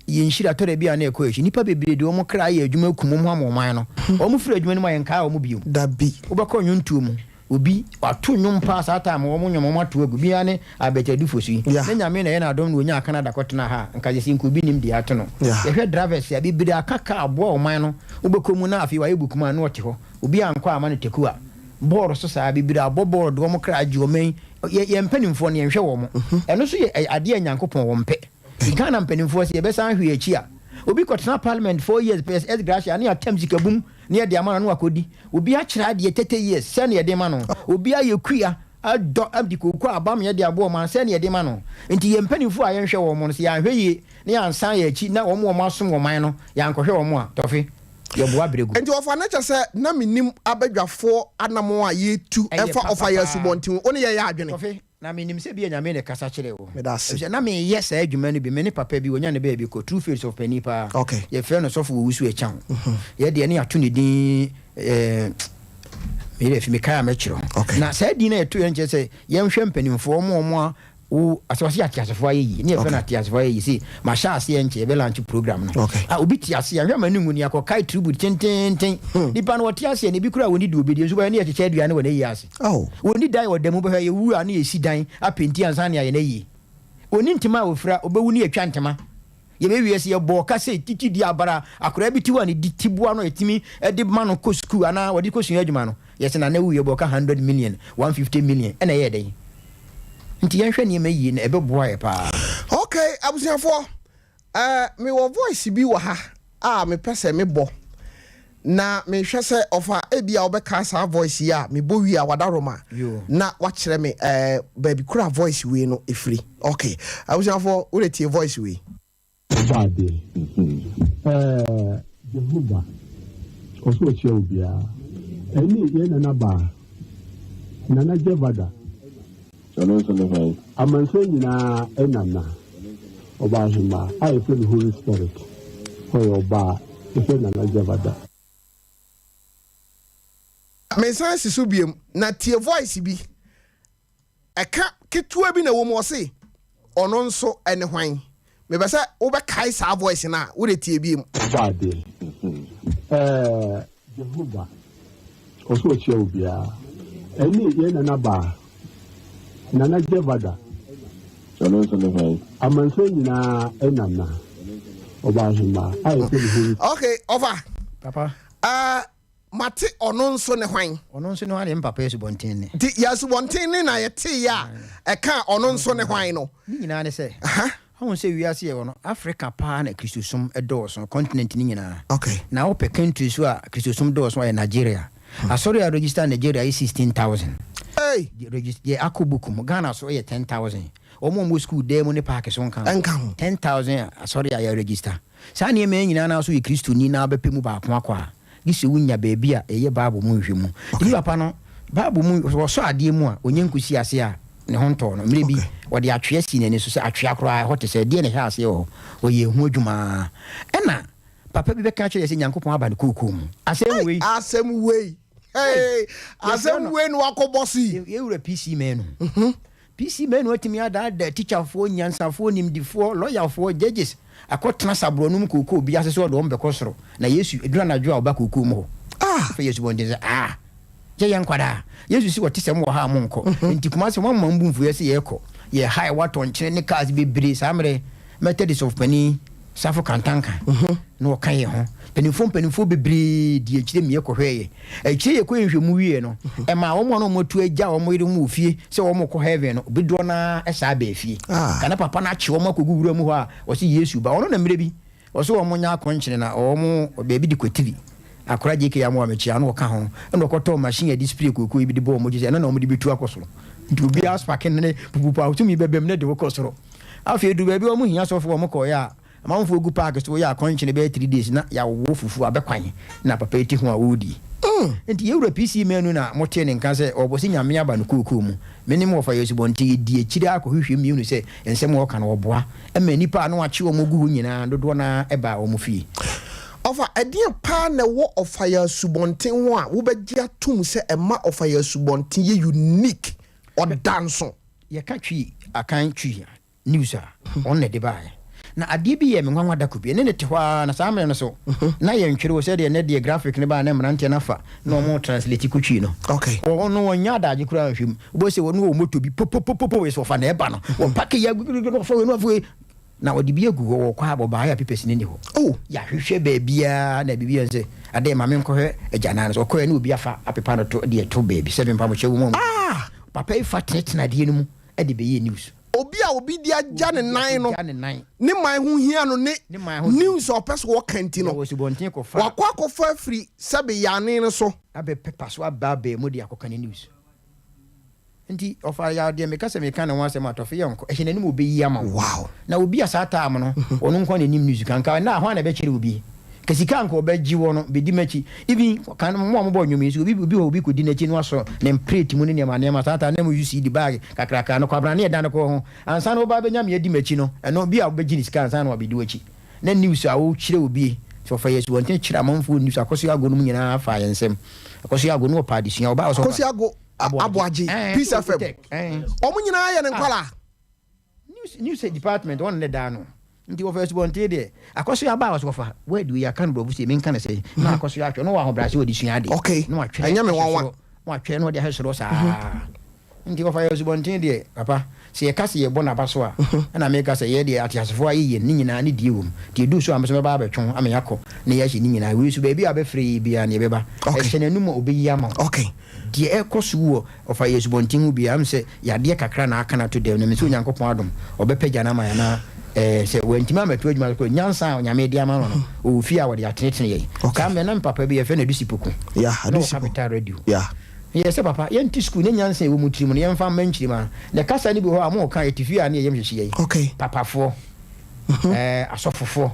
yɛn nhyira tɔ da bi a na ɛkɔ akyi. Nnipa bebree de wɔn kra ayɛ adwuma akum wɔn ho ama ɔman no. Wɔn firi adwuma no mu a yɛnkae wɔn bio. Dabi. Wobɛkɔ nnwontoɔ mu, Obi wato nnwom paa saa time wɔn nnwom wɔn ato agu biaa ne Albert Adufosu yi Yeah. ne Nyame na ɛyɛ no adom na onyaa Canada kɔ tenaa ha a nka sɛsei nka obi nnim deɛ ato no Yeah. yɛhwɛ drivers a bebree aka car aboa ɔman no wobɛkɔ mu na afei wayɛ bookman na ɔte hɔ obi ankɔ amma no taku a bɔɔl so saa bebree abɔ bɔɔl de wɔn kra agye ɔman yi yɛ yɛn mpanimfoɔ no yɛnhwɛ wɔn ɛno nso yɛ adeɛ a Nyankopɔn wɔn pɛ Ghana mpanimfoɔ sɛ yɛbɛsan ahwɛ yɛn akyi a obi kɔtena parliament 4 years pɛ ex gratia ne atam sikabum na yɛde ama no na wakɔdi. Obi akyerɛ adeɛ 30 years, sɛn na yɛde ma no? Obi ayɛ kua, adɔ, adi kooko aba ma yɛde aboa ɔman, sɛn na yɛde ma no? Nti yɛn mpanimfoɔ a yɛnhwɛ wɔn no, sɛ yɛanhwɛ yie na yɛansan yɛn akyi na wɔn a wɔasom ɔman no, yɛankɔhwɛ wɔn a, Tɔfe, yɛboa berɛ gu. Nti ɔfa no kyɛ sɛ na mennim abadwafoɔ anamɔn a yɛtu Ɛyɛ fa ɔfa yɛn papapaa. asubɔnten, wo ne yɛyɛ adwene. Tɔfe, Na menim sɛ ebia Nyame na ɛkasa kyerɛɛ wo. Meda ase. Efisɛ na meyɛ saa adwuma no bi. Me ne papa bi, wanya ne baabi kɔ, True Faith sɔfo panin paa. Okay. Yɛfrɛ no Sɔfo Owusu Akyang. Yɛ deɛ ne yɛato ne din eh, me werɛ afi, mekae a mɛkyerɛ. Okay. Na saa din no a yɛto yɛ no kyerɛ sɛ yɛnhwɛ mpanimfoɔ, wɔn a wɔn a wo asɛ wɔse ateasefoɔ ayɛ yie. Ne yɛfrɛ no Okay. ateasefoɔ ayɛ yie. Se mahyɛ aseɛ nkyɛ yɛbɛ launch program no. Okay. Ah, obi te aseɛ, hwɛ ma no ngu ni akɔkae tribute tententen. Nipa no ɔte aseɛ no, ebi koraa wɔnni deɛ ɔbɛdi nso bɛhwɛ ne yɛkyekyɛ aduane wɔ n'ayie ase. Oh. Wɔnni dan wɔ da mu bɛhwɛ, yɛwu a na yɛsi dan apenti ansa na yɛayɛ no ayie. Ɔnni ntoma a ɔfira, ɔbɛwu na yɛatwa ntoma. Yɛbɛwie sɛ yɛbɔɔ ka sɛ titi di abara a akwadaa bi te hɔ a ne di tiboa no a yɛtumi de ma no kɔ sukuu anaa wɔde kɔsua adwuma no, yɛse Nana wu yɛbɔɔ ka 100 million, 150 million, ɛna ɛyɛɛ dɛn? Nti yɛnhwɛ nneɛma yie na ɛbɛboa yɛ paa. Okay abusuafoɔ Eh, mewɔ voice bi wɔ ha a mepɛ sɛ mebɔ na mehwɛ sɛ ɔfa ebi a wobɛka saa voice yi a mebɔ wie a wadaroma na wakyerɛ me eh, baabi koro a voice wei no ɛfiri. Ok, abusuafoɔ wode tie voice wei. Ɔbɔ adeɛ. Ɛɛ Jehovah, ɔsɛ ɔkyia obiara. Ɛne yɛn nana baa, Nana Jevada. Ɔno nso ne hwan? Amansan nyinaa nana, Ɔbaahemaa a yɛfrɛ no Holy Spirit. Ɔyɛ ɔbaa a yɛfrɛ no Nana Gyabada. Mensan si so biom na tie voice bi ɛka ketewa bi na ɛwɔ mu ɔse ɔno nso ne hwan? Mepɛ sɛ wobɛkae saa voice no a wode tie biom. Ɔbɔ adeɛ. Ɛɛ Jehovah, ɔsɛ ɔkyia obiara. Ɛne yɛn nana baa, Nana Jevada. Ɔno nso ne hwan? Amansan nyinaa nana, Ɔbaahemaa a yɛfrɛ no Holy. Okay, ɔfa. Papa. Uh, mate ɔno nso ne hwan? Ɔno nso ne hwan deɛ mpapa yɛ asubɔnten ne. Nti yɛ asubɔnten ne na yɛteeɛ a ɛkaa ɔno nso ne hwan no. Ne nyinaa ne sɛ. Woahu sɛ wiase yɛwɔ no, Africa paa na Kristosom dɔɔso, continent no nyinaa. Okay. Na wopɛ country so a Kristosom dɔɔso a, ɛyɛ Nigeria. Asɔre a register Nigeria yɛ 16,000. Hey! Regis, yɛ akɔ book mu. Ghana so yɛ 10,000. Wɔn a wɔwɔ school dan mu ne park so nka ho. Nka ho. 10,000 asɔre a yɛ register. Saa nneɛma yi nyinaa na so yɛ Kristoni na wobɛpɛ mu baako akɔ a, gye sɛ wunya baabi a yɛyɛ Bible mu nhwehwɛmu. Enti papa no, Bible mu, ɔsɔ adeɛ mu a, ɔnya nkosi ase a, ne ho ntɔɔ no. Mmerɛ bi, ɔde atwea sii n'ani so sɛ, Atwea koraa, ɛhɔ te sɛ deɛn na ɛhyɛ aseɛ wɔ hɔ? Ɔyɛɛ ho adwuma ara. Ɛnna papa bi bɛka kyerɛɛ yɛn sɛ Nyankopɔn aba ne kookoo mu. Asɛm wei! Asɛm wei! Hey! Asɛm wei na wakɔbɔ so yi. Yɛn wura PC Manu. PC Manu atumi adaadaa tikyafoɔ, nyansafoɔ, nimdifoɔ, lɔyafoɔ, judges akɔtena saborɔnom kookoo bi ase sɛ ɔde wɔn bɛkɔ soro. Na Yesu, ɛduru anadwo a ɔba kookoo mu hɔ. Afei Yesu bɔ ntɛn sɛ, Ah! Yɛ yɛn nkwadaa. Yesu se wɔte sɛ mowɔ ha a monkɔ. Enti Kumasi moamma mo bo mfuiɛ sɛ yɛrekɔ. Yɛ hae watɔ nkyene ne cars bebree saa mmerɛ Methodist ɔpanin Safo Kantanka na ɔka yɛn ho. Mpanimfoɔ mpanimfoɔ bebree dii akyire ma yɛkɔhwɛeɛ. Akyire yɛkɔyɛ nhwɛmu wieɛ no, ɛmaa wɔn a na wɔatu agya wɔn yerenom wɔ fie sɛ wɔrekɔ heaven no, dodoɔ no ara saa baa fie. Ka na papa no akye wɔn akɔgu wura mu hɔ a ɔse Yesu ba. Ɔno na mmerɛ bi. Ɔse wɔn nyɛ akɔnkyene na wɔn baabi de kwatiri. Akora JK Amoah mekyea no ɔka ho. Ɛna ɔkɔtɔɔ machine a yɛde spray kookoo yi bi de bɔɔ wɔn akyi sɛ ɛno na wɔn de bɛtu akɔ soro. Nti obiara spake no ne pupupu a tumi bɛbam na de wo kɔ soro. Afei ɛduru baabi a wɔn hia sɔfo wɔn kɔeɛ a amanfoɔ gu park so yɛ akɔnkyene bɛyɛ 3 days na yɛawo fufuo abɛkwan na papa yi te ho a ɔredi. Nti yɛn wura PC Manu na motee ne nka sɛ ɔbɔ sɛ Nyame aba no kookoo mu. Me ne me wɔfa yɛ asubɔnten yɛdi akyire ara kɔhwehwɛ mu yɛhunu sɛ nsɛm a ɔka no ɔboa ma nnipa a na wɔakye wɔn agu hɔ nyinaa dodoɔ no ara baa wɔn fie. Ɔfa, ɛdeɛn paa na ɛwɔ Ɔfa yɛ asubɔnten ho a wobɛgye atom sɛ ɛma Ɔfa yɛ asubɔnten yɛ unique, ɔda nso? Yɛka Twi Akan Twi a, news a, ɔno na ɛde baeɛ. Na adeɛ bi yɛɛ me nwanwa da koro bi, ɛne no te hɔ ara, na saa mmerɛ no so, na yɛntwerɛ o, sɛdeɛ nnɛ deɛ graphic no baeɛ na mmeranteɛ no afa na wɔn translate kɔ Twi no. Wɔn no wɔnnya adagye koraa nhwɛ mu. Wobɛhu sɛ wɔn wɔ moto bi popopopopo wei so wɔfa na ɛba no, wɔpake yɛ gigigigi na wɔfa wei na wɔfa wei. Na wɔde bi agu hɔ, wɔkɔ a wɔbaeɛ a papers no nni hɔ. Oh! Yɛahwehwɛ baabiara na biribi yɛ sɛ adeɛ ma menkɔhwɛ agyanan no so. Ɔkɔeɛ na obi afa apepa no to de ato baabi sɛ mempa mo kyɛw mu a. Ah! Papa yi fa tenatena adeɛ no mu de bɛyɛɛ news. Obi a obi de agya ne nan no, ne man ho hia no ne news a ɔpɛ sɛ ɔka nti no, wakɔ akɔfa afiri sɛbe yane no so. Abɛpepa so aba abɛɛ mu de akɔka ne news. Nti ɔfa yaw deɛ meka sɛ meka ne ho asɛm a tɔfe yɛ nkɔ ɛhyɛ n'anim ɔbɛyi ama wo. Wow. Na obi a saa time no ɔno nko na ɛnim news ka nka ɛnna a hwan na ɛbɛkyerɛ obi? Ka sika a nka ɔbɛgye wɔ no bɛdi m'akyi even kan mo a mobɔ nnwom yi nso obi obi hɔ obi kɔdi n'akyi na wasɔ ne mprate mu ne nneɛma nneɛma saa time na mo use CD bag kakraka no kwabena ne ɛda no kɔ ho ansa na woba bɛnya me adi m'akyi no ɛno bi a wobɛgye ne sika ansa na wabɛdi w'akyi na news a wokyerɛ obi sɛ ɔfa yɛ asuɔnten kyerɛ amanfoɔ news Akɔso Ago nom nyinaa faa yɛn nsam Akɔso Ago no ɔpɛ adesua ɔbaa ɔsɛ Akɔso Ago Aboagye Peace FM wɔn nyinaa yɛ ne nkwadaa. News news department wɔn ne daa no nti wɔfa asubɔnten deɛ akɔso aba a wɔso wɔfa word wei aka no borɔfo sei menka no sɛn na akɔso ahwɛ no wɔ ahobrɛase wɔde sua adeɛ okay na watwerɛ ɛnyɛ me ahyɛ nwanwa soro na watwerɛ na wɔde ahyɛ soro saa nti wɔfa yɛ asubɔnten deɛ papa sɛ yɛka sɛ yɛbɔ n'aba so a ɛna meka sɛ yɛ deɛ ateasefoɔ ayɛ yɛn ne nyinaa ne die wɔ mu nti ɛduu so a me so mɛba abɛtwe ama yɛakɔ na yɛahyɛ ne nyinaa wei so baabi a wobɛfrɛ yɛ biara ne yɛbɛba okay ɛhyɛ n'anum a ɔbɛyi ama wo okay Deɛ ɛrekɔ so wɔ ɔfa yɛ asubɔnten ho biara, ɛm sɛ yadeɛ kakra na aka no ato dɛm, na menim sɛ Onyankopɔn adom, ɔbɛpagya no ama yɛn na ɛɛ sɛ wantumi ammɛto adwuma so koraa, nyansa a Onyame de ama no no, ɔwɔ fie a ɔde atenetene yɛn. Saa mmerɛ na me papa bi, yɛfrɛ no Adusi Poku, Yeah, na ɔwɔ Adusi Poku. Capital Radio. Yeah. Meyɛɛ sɛ, Papa, yɛnte sukuu na nyansa a ɛwɔ mo tirim no, yɛmfa mma nkyirimma. Na kasa no bi wɔ hɔ a moka a, yɛte fie a na yɛn yam hyehye yɛn. Okay. Papafoɔ. ɛɛ asɔfofoɔ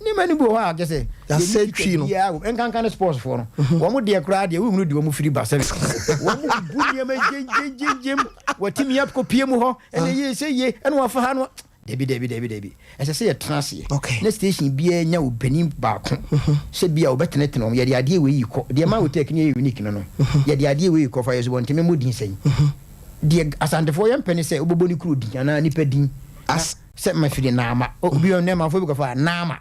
nneɛma no bi wɔ hɔ a kyɛ sɛ yɛasɛ yɛnni twi no biara wɔ nkanka ne sportsfoɔ no wɔn deɛ koraa deɛ wohunu deɛ wɔn firi ba sɛ wɔn bu nneɛma gyegyegyegyem wɔtumi akɔpie mu hɔ ɛna yie sɛ yie ɛna wɔafa ha no dabi dabi dabi dabi ɛsɛ sɛ yɛtena aseɛ Okay. na station biara nya ɔpanin baako sɛ bia wɔbɛtenetene wɔn yɛde adeɛ wei yi kɔ deɛ ma hotel no yɛ unique no no yɛde adeɛ wei yi kɔ fa yɛ subɔntene mmɔ din sɛn deɛ asantefoɔ yɛmpɛ ne sɛ wobɛbɔ ne kuro din anaa nipa din As sɛ mafiri naama obi ɔno ɛmanfoɔ bi kɔfa naama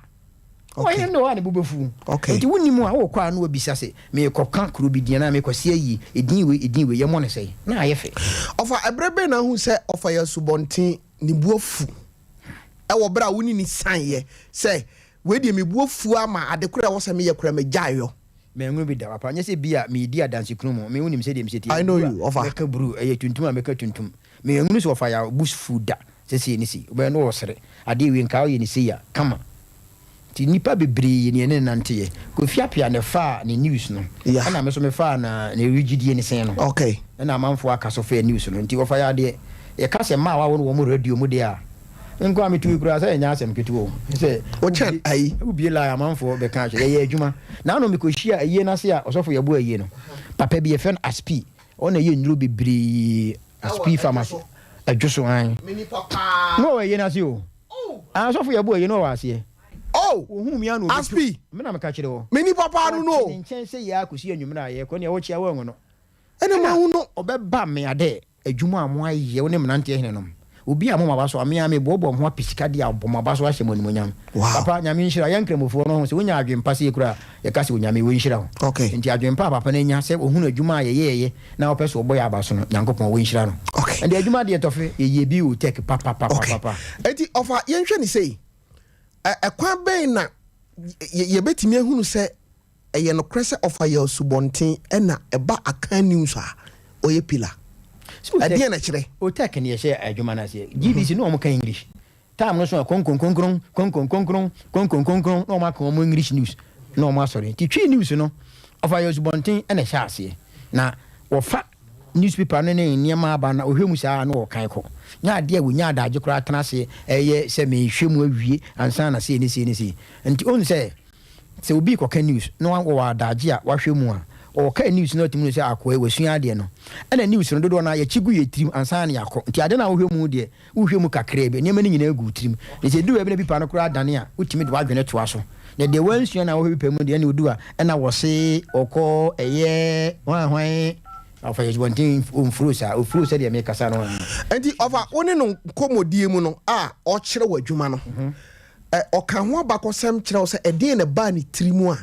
Okay. ɔyɛ no a ne bo bɛfu Okay. nti wonim a wokɔ a na wabisa sɛ merekɔka kuro bi din anaa merekɔsi ayie ɛdin wei ɛdin wei yɛmmɔ no sɛn na ayɛ fɛ. Ɔfa ɛberɛ bɛn na ahu sɛ ɔfa yɛ asubɔnten ne bo afu ɛwɔ berɛ a wo ne no sianeɛ sɛ wei deɛ me bo afu ama ade korɔ a ɛwɔ sɛ meyɛ koraa magyae yɔ. Manhunu bi da papa nyɛ sɛ bi a meredi adansekunumu mu me wonim sɛdeɛ mesɛ teɛ I know bruu you a ɔfa. mɛka bruu ɛyɛ tuntum a mɛka tuntum Menhunu sɛ ɔfa yaw bo fuw da sɛ sei ne sei. Wobɛyɛ na ɔresere. Adeɛ wei nka woyɛ no sei a, kama. Nti nnipa bebree ne yɛne no nanteeɛ. Kofi Appiah na ɛfaa ne news no. Yeah. Ɛna me nso mefaa na ne gyidie ne sen no. Okay. Ɛna amanfoɔ aka so faa news no. Nti wɔfa yaw deɛ, yɛka sɛ mmaa a wɔawo no wɔn radio mu deɛ a, me nko ara metu yi koraa sɛ ɛnyɛ asɛm ketewa o. Sɛ Wokyɛn ayi. wobie line amanfoɔ bɛka akyerɛ. Yɛyɛ adwuma. Naano mekɔhyia ayie no ase a ɔsɔfo yɛboa ayie no. Papa bi yɛfrɛ no Aspi. Ɔna ɛyɛ nnuro bebree aspi pharmacy ɛdwo so an. Na ɔwɔ ɛyɛ n'ase o. Asɔfo yɛ bo ɛyɛ na ɔwɔ aseɛ. Oh! Ohun mi ano obetu. Aspi. Me na meka kyerɛ wɔ. Me nipa paa no no o. Ɔte ne nkyɛn sɛ yɛ akɔsi anwummerɛ a yɛkɔ nea wɔkyia wɔn no. Ɛna ma hu no. Ɔbɛba me adɛ adwuma a mo ayɛ wo ne mmeranteɛ hene nom. Obi a mo maba so a, me ara meboaboa mo ho apɛ sika de abɔ mo aba so ahyɛ mo animuonyam. Wow. Papa, Nyame nhyira wo. Yɛn Nkramofoɔ no, sɛ wonya adwene pa sei koraa a, yɛka sɛ Onyame wɔ nhyira wo. Okay. Nti adwene pa a papa no anya sɛ ɔhunu adwuma a yɛyɛɛyɛ na ɔpɛ sɛ ɔbɔ yɛn aba so no, Nyankopɔn wɔ nhyira no. Okay. Ɛnde adwuma deɛ tɔfe, yɛyɛ bi wɔ tech Okay. papapapapa. Enti ɔfa yɛnhwɛ no sei, ɛ ɛkwan bɛn na yɛ yɛbɛtumi ahunu sɛ Ɛyɛ nokorɛ sɛ ɔfa yɛ asubɔnten ɛna ɛba Akan news a ɔyɛ pillar. Sɛ Ɛdeɛn na ɛkyerɛ? Otec na yɛhyɛ adwuma no aseɛ. GBC na wɔn ka English. Time no so a konkonkonkron, konkonkonkron, konkonkonkron na wɔn aka wɔn English news na wɔn asɔre. Nti Twi news no ɔfa yɛ asubɔnten na ɛhyɛ aseɛ. Na wɔfa newspaper no ne nneɛma aba na ɔhwɛ mu saa na ɔkan kɔ. Nyɛ adeɛ a wɔnya adagye koraa tena ase ɛyɛ sɛ mehwɛ mu awie ansa na sei ne sei ne sei. Nti wohu sɛ Sɛ obi rekɔka news na ɔwɔ adagye a wahwɛ mu a, ɔka news no a otumi hu sɛ akoa yi wasua adeɛ no. Ɛna news no dodoɔ no ara yɛkyi gu yɛn tirim ansa na yɛakɔ. Nti ade no a wohwɛ mu deɛ, wohwɛ mu kakraa bi a, nneɛma no nyinaa gu wo tirim. Nti sɛ ɛduru baabi na pipa no koraa dane a, wotumi de w'adwene toa so. Na deɛ wansua no a wohwɛ pipa mu deɛ, ɛna ɔdu a, ɛna wɔse ɔkɔ ɛyɛ hwan hwan, ɔfa yɛ asubɔnten ɔmfuro saa, ɔfuro sɛdeɛ mekasa no ara. Nti ɔfa wo ne no nkɔmmɔdie mu no a ɔkyerɛ wo adwuma no, Ɛ, ɔka ho abakɔsɛm kyerɛ wo sɛ ɛdeɛn na ɛbaa ne tiri mu a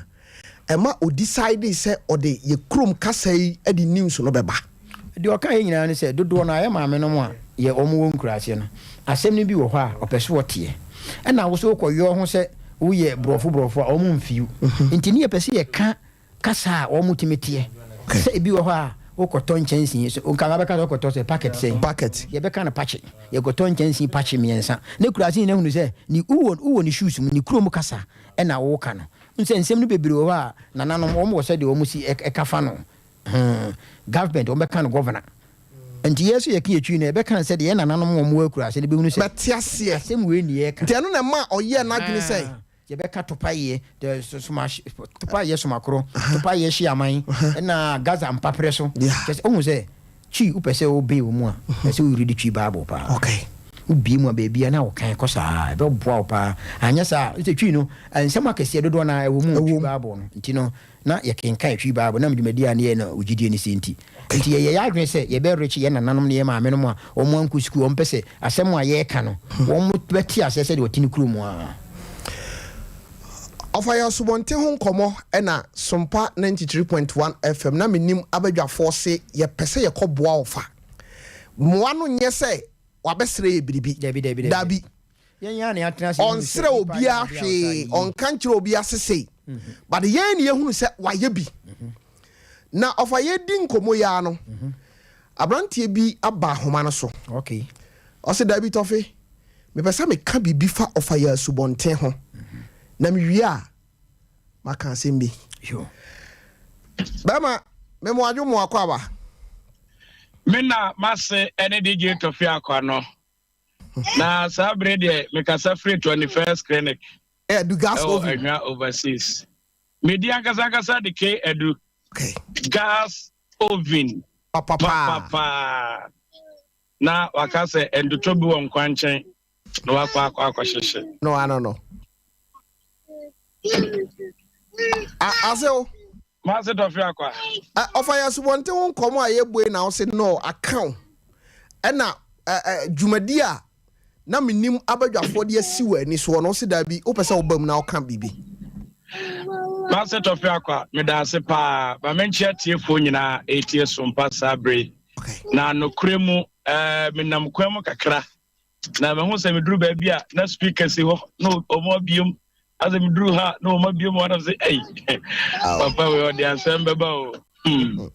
ɛma ɔdisaedee sɛ ɔde yɛ kurom kasa yi de news no bɛba. Deɛ ɔkaeɛ nyinaa ne sɛ dodoɔ no ara yɛ maamenom a yɛ wɔn wɔ nkuraaseɛ no, asɛm no bi wɔ hɔ a ɔpɛ sɛ ɔteɛ. Ɛna wo nso wokɔyɔ ho sɛ woyɛ borɔfo borɔfo a, wɔn mfi wo. Nti ne yɛpɛ sɛ yɛka kasa a wɔtumi teɛ. Sɛ ebi wɔ hɔ a wokɔtɔ nkyɛnsee so nka wabɛka sɛ wokɔtɔ sɛ packet sɛn? Bucket. Yɛbɛka no pakye. Yɛkɔtɔ nkyɛnsee pakye mmiɛnsa. Ne kuraase nyinaa hunu sɛ ne wowɔ wowɔ ne shoes mu, ne kurom kasa ɛna woka no. Wohu sɛ nsɛm no bebree wɔ hɔ a nananom wɔn wɔ sɛdeɛ wɔn si ɛka fa no. Hmm. Government wɔn bɛka no governor. Nti yɛn nso yɛka yɛn twi no yɛbɛka no sɛdeɛ yɛn nananom wɔn wɔ akuraase no bɛhunu sɛ Bɛte aseɛ. asɛm wei ne yɛreka. Nti ɛno na ɛmaa ɔyɛɛ n'adwene sɛ. Ahaa. Yɛbɛka topaeɛ, the soma topaeɛ somakoro, topaeɛ hye aman, ɛna Gaza mpaperɛ so. Kyerɛ sɛ, wohu sɛ Twi wopɛ sɛ wobɛn wɔ mu a, ɛsɛ sɛ woredi Twi Bible paa. Okay. Wobie mu a baabi a na wokan kɔ saa, ɛbɛboa wo paa. Anyɛ saa a, sɛ Twi no, nsɛm akɛseɛ dodoɔ no ara ɛwɔ mu Twi Bible no. Nti no, na yɛkenkan Twi Bible, nam dwumadi a na yɛyɛ no gyidie no sie nti. Enti yɛyɛ yɛn adwene sɛ yɛbɛrekye yɛn nananom ne yɛn maamenom a wɔankɔ sukuu a wɔpɛ sɛ asɛm a yɛreka no wɔbɛte aseɛ sɛdeɛ wɔte no kurom ara. Ɔfa yɛn asubɔnten ho nkɔmmɔ na Sompa 93.1 FM na menim abadwafoɔ se yɛpɛ sɛ yɛkɔ boa ɔfa. Mmoa no nyɛ sɛ wabɛsrɛ yɛ biribi. Dabi, dabi, dabi. Dabi. Yɛn ara na yɛatena ase hunu sɛ Ɔnsrɛ nnipa ayɛ obiara adeɛ a ɔtaa hwee, yɛ yie. ɔnka nkyerɛ obiara sesei. But yɛn na yɛhunu sɛ wayɛ bi. Na ɔfa yɛredi nkɔmmɔ yi ara no, aberanteɛ bi aba ahoma no so. Okay. Ɔse, Dabi Tɔfe, mepɛ sɛ meka biribi fa ɔfa yɛ asubɔnten ho. Na mewie a, maka asɛm bi. Sure. Bɛrima, memoadwo mo akɔ aba. Me na m'ase ne DJ Tɔfe Akwa no. Na saa bere deɛ mekasa firi 21st Clinic. Adu gas ɛwɔ oven. Anhwa Overseas. Medi ankasa ankasa de K Adu. Okay. Gas oven. Papapaa. Papapaa. Na waka sɛ ndotɔ bi wɔ nkwankyɛn na wakɔ akɔ akɔhyehye. No ano no. Ase o. Mase Tɔfe Akwa. Ɔfa yɛ asubɔnten ho nkɔmɔ a yɛbue na ɔse no aka o. Ɛna dwumadi a na menim abadwafoɔ de asi wɔ ani soɔ no ɔse daabi wopɛ sɛ woba mu na woka biribi. Mase Tɔfe Akwa, meda ase paa. Ma menkyea atiefoɔ nyinaa ɛretie Sompa saa bere yi. Na nokorɛ mu, menam kwan mu kakra na mahu sɛ meduru baabi a na speaker si hɔ na wɔn abiem asɛ meduru ha na wɔn abiem hɔ na sɛ ei papa wei ɔde asɛm bɛba o hmm.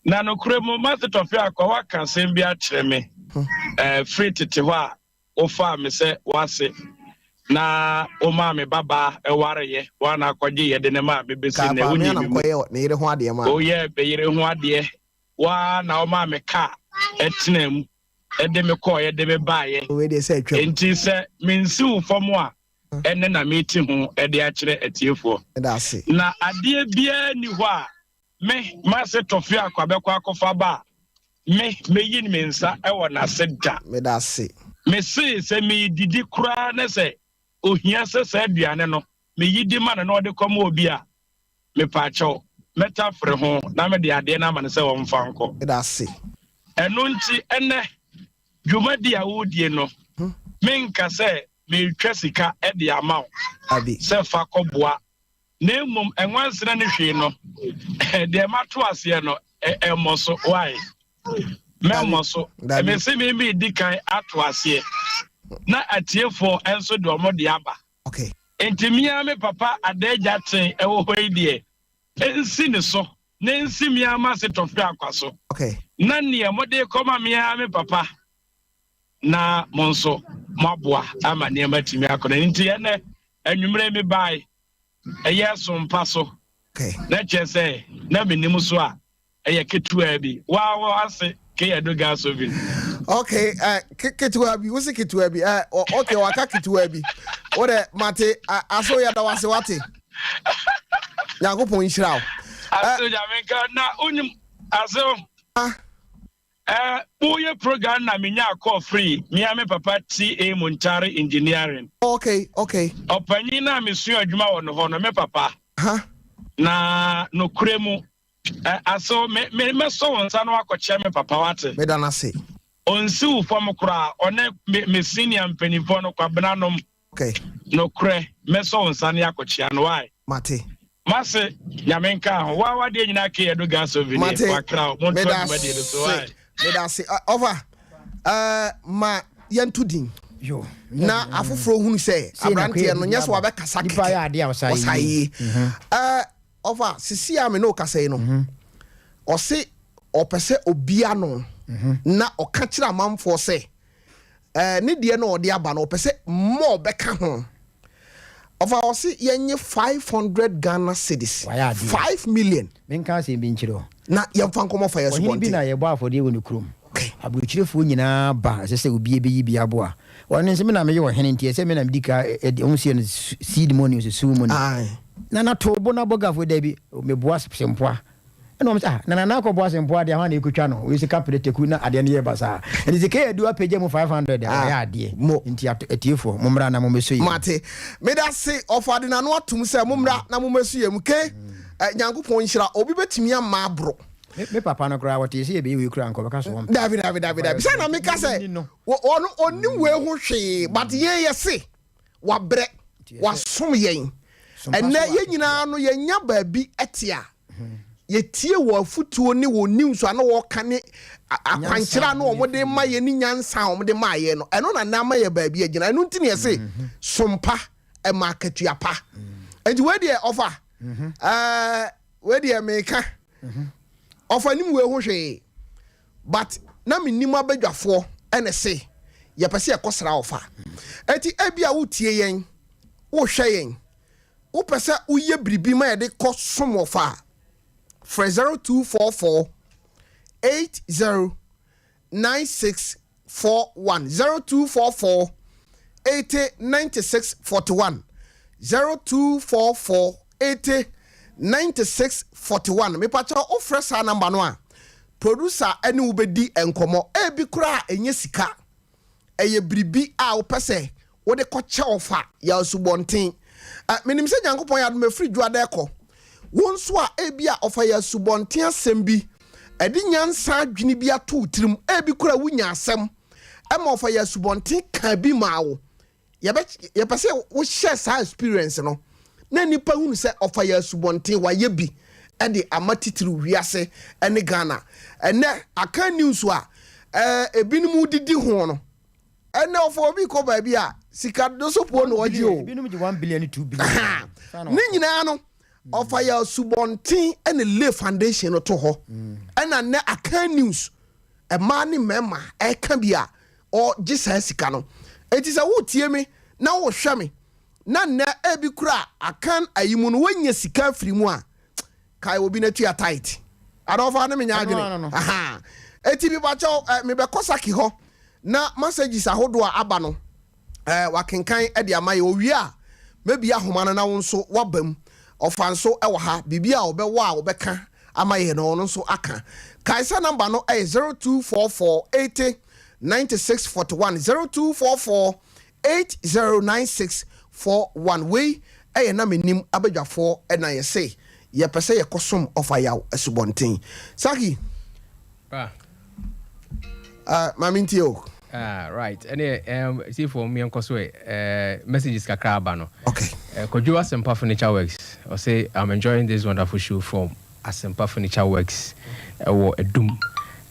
Na nokorɛ mu mase Tɔfe Akwa woaka asɛm bi akyerɛ me hmm. eh, firi tete hɔ a wofaa me sɛ woase na womaa me babaa ɛwareyɛ woana akɔgye yɛde ne maa mebɛsi nnɛ wonyi me mu woyɛ meyere ho adeɛ woa na womaa me kaa ɛtena mu ɛde me kɔɔeɛ de me baeɛ. Enti sɛ mensi wo fam a, ɛnnɛ na mete ho de akyerɛ atiefoɔ. Na adeɛ biara nni hɔ a me, m'ase Tɔfe Akwa bɛkɔ akɔfa ba a, me, mɛyi me nsa wɔ n'ase da. Mese sɛ meredidi koraa na sɛ ohia sɛ saa aduane no meyi de ma no na ɔde kɔma obi a, Mepaakyɛw, mɛtafere ho na mede adeɛ no ama no sɛ ɔmfa nkɔ. Meda ase. Ɛno nti, ɛnnɛ, dwumadi a woredie no, menka sɛ meretwa sika de ama wo sɛ fa kɔboa, na mmom nwansena ne hwee no, deɛ mato aseɛ no, ɛmmɔ so. Why? Mɛmmɔ so. Mese me meredi kan ato aseɛ, na atiefoɔ nso de wɔn de aba. Okay. Enti me ara me papa Adaagya Ten wɔ hɔ yi deɛ, ɛnsi ne so, na ɛnsi me ara m'ase Tɔfe Akwa so. Okay. Na neɛ mode rekɔma me ara me papa, na mo nso Moaboa ama nneɛma atumi akɔ n'anim. Nti ɛnnɛ anwummere mebae, ɛyɛ sompa so, na kyerɛ sɛ na menim so a ɛyɛ ketewaa bi. Waa wɔ ase ke ɛdo gas oven. Okay, uh, ketewa bi, wosi ketewa bi. Uh, okay, waka ketewa bi. Wo de mate aso yɛ da wase wate. Nyankopɔn nhyira wo. Aso nyame nka na unyim aso. Ah. Eh, woyɛ program na menyaa call free mea me papa TA Muntari Engineering. Okay. Ɔpanyin no a mesua adwuma wɔ no hɔ no, me papa. Huh? Na nokorɛ mu, eh, aso me, me, mɛsɔ wo nsa na wakɔkyerɛ me papa wate. Meda no ase. Ɔnsi wo fam koraa, ɔne me, me senior mpanimfoɔ no, Kwabena nom. Okay. Nokorɛ, mɛsɔ wo nsa ne akɔkyea no, why? Mate. Mase, Nyame nkaa ho. Waa wadeɛ nyinaa kee ɛdo gas oven Mate. Wakra wo, montoa dwumadie no so, why? Meda ase. Ɔfa, ma yɛnto din. Yo. Na afoforɔ hunu sɛ aberanteɛ no nyɛ sɛ wabɛkasa kɛkɛ. Ɔsa yie. Ɔfa, sisi a me ne wo kasa yi no, ɔse ɔpɛ sɛ obia no na ɔka kyerɛ amanfoɔ sɛ Eh, ne deɛ na ɔde aba no, ɔpɛ sɛ more bɛka ho. Ɔfa ɔse yɛnye 500 Ghana cedis, Wayɛ adeɛ. 5 million. Menka asɛm bi nkyerɛ wo. Na yɛmfa nkɔmɔ fa yɛ Ɔhene bi asubɔnten. na yɛbɔ afɔdeɛ wɔ ne kurom. Okay. Aburokyirefoɔ nyinaa ba, ɛsɛ sɛ obiara bɛyi bi aboa. Ɔno nso, me na meyɛ ɔhene nti ɛsɛ me na medi ka ɛ, ɛ, wɔn sie no seed money, ɔsɛ sow money. Aye. Nana to bo na bɔ gafoɔ, dabi, meboa sempoa. Ɛna wɔn sɛ, ah, na Nana akɔbɔ asɛmpo adeɛ, hwan na ɛkɔtwa no? Wei sɛ kapere teku na adeɛ no yɛ basaa. Ɛnti sɛ K. Adu apagya mu 500 a, wayɛ adeɛ. Mo. Nti ato, atiefoɔ, mommra na mommɛsɔ yɛn mu. Mate. Meda se ɔfa de n'ano atom sɛ mommra na mommɛso yɛn mu. K. Eh, Nyankopɔn nhyira. Obi bɛtumi ama aboro. Me, me papa no koraa, ɔtee sɛ yɛbɛyɛ wei koraa, anka ɔbɛka sɛ ɔmpɛ. Dabi, dabi, dabi, dabi. Sɛ na meka sɛ, Ɔnni no. wɔ, ɔno, ɔnnim wei ho hwee, but yɛn yɛse, wabrɛ, wasom yɛn. Ɛnnɛ yɛn nyinaa no yɛnya baabi te a, yɛtie wɔn afotuo ne wɔn news a na wɔka ne akwankyerɛ a na wɔde ma yɛn ne nyansa a wɔde maa yɛn no, ɛno na na ama yɛ baabi agyina. Ɛno nti na yɛse sompa ɛma akatua pa. Nti wei deɛ ɔfa, ɛɛ wei deɛ meka, ɔfa nim wei ho hwee. But na mennim abadwafoɔ ɛna se yɛpɛ sɛ yɛkɔ sra ɔfa. Enti ebia wotie yɛn, wohwɛ yɛn, wopɛ sɛ woyɛ biribi ma yɛde kɔ som ɔfa a, frɛ 0244 80 96 41, 0244 80 96 41, 0244 80 96 41. Mepakyɛw wofrɛ saa number no a, Producer ne wo bɛdi nkɔmmɔ. Ebi koraa a ɛnyɛ sika, ɛyɛ biribi a wopɛ sɛ wode kɔkyɛ ɔfa yɛ asubɔnten. Menim sɛ Nyankopɔn yɛ adom ɛfiri Dwoada ɛkɔ. Wo nso a ebi a ɔfa yɛ asubɔnten asɛm bi, ɛde nyansa adwene bi ato wo tirim, ebi koraa wonya asɛm ɛma ɔfa yɛ asubɔnten kaa bi maa wo. Yɛbɛ yɛpɛ sɛ wohyɛ saa experience no na nnipa hunu sɛ ɔfa yɛ asubɔnten wayɛ bi de ama titiriw wiase ne Ghana. Ɛnɛ Akan news a ɛɛ ebinom didi ho no ɛnɛ ɔfa obi kɔ baabi a sika dosopoɔ na ɔgye o. Ebinom gye one billion ne two billion. Ne nyinaa no ɔfa yɛ asubɔnten ɛna lay foundation no to hɔ ɛna nnɛ Akan news mmaa ne mmarima ɛka bi a ɔgye saa sika no. Enti sɛ woretie me na worehwɛ me na nnɛ ebi kura akan ayi mu no woanya sika afiri mu a, kae obi na tua tight. Adɔfo ne menya adwene. Aha. Enti mepakyɛw eh, mebɛkɔ Saki hɔ na messages ahodoɔ a aba no eh, wakenkan de ama yɛ. Owie a, mɛbie ahoma no na wo nso woaba mu. Ɔfa nso wɔ ha, biribi a ɔbɛwɔ a ɔbɛka ama yɛn no, ɔno nso aka. Kae sɛ namba no yɛ 0244 80 96 41, 0244 80 96 41. Wei yɛ na menim abadwafoɔ na yɛse yɛpɛ sɛ yɛkɔsom Ɔfa Yaw Asubɔnten. Saki. Ah. Uh, ma mentie o. Ah, right. Ɛne um, tiefoɔ meɛnkɔ so ɛ uh, messages kakra aba no. Okay. Kwadwo Asempa Furniture Works. Ɔse I'm enjoying this wonderful show from Asempa Furniture Works ɛwɔ Adum.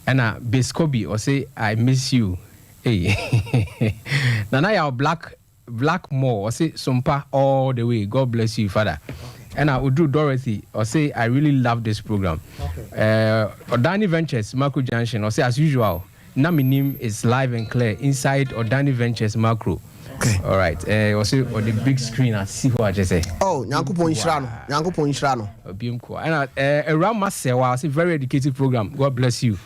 Ɛna Base Kobe ɔse I miss you. Hey. Nana Yaw Black Black More ɔse Sompa all the way God bless you father. Ɛna Oduru Dorothy ɔse I really love this program. Uh, Odani Ventures Mako Junction ɔse as usual. Na menim is live and clear inside Odani Ventures Macro. Okay. All right. Eh, ɔse ɔde big screen asi hɔ akyɛ sɛ. Oh, Nyankopɔn nhyira no. Nyankopɔn nhyira no. Obiem ko. Ɛna eh, Awura Masɛwa ɔse very educative program. God bless you.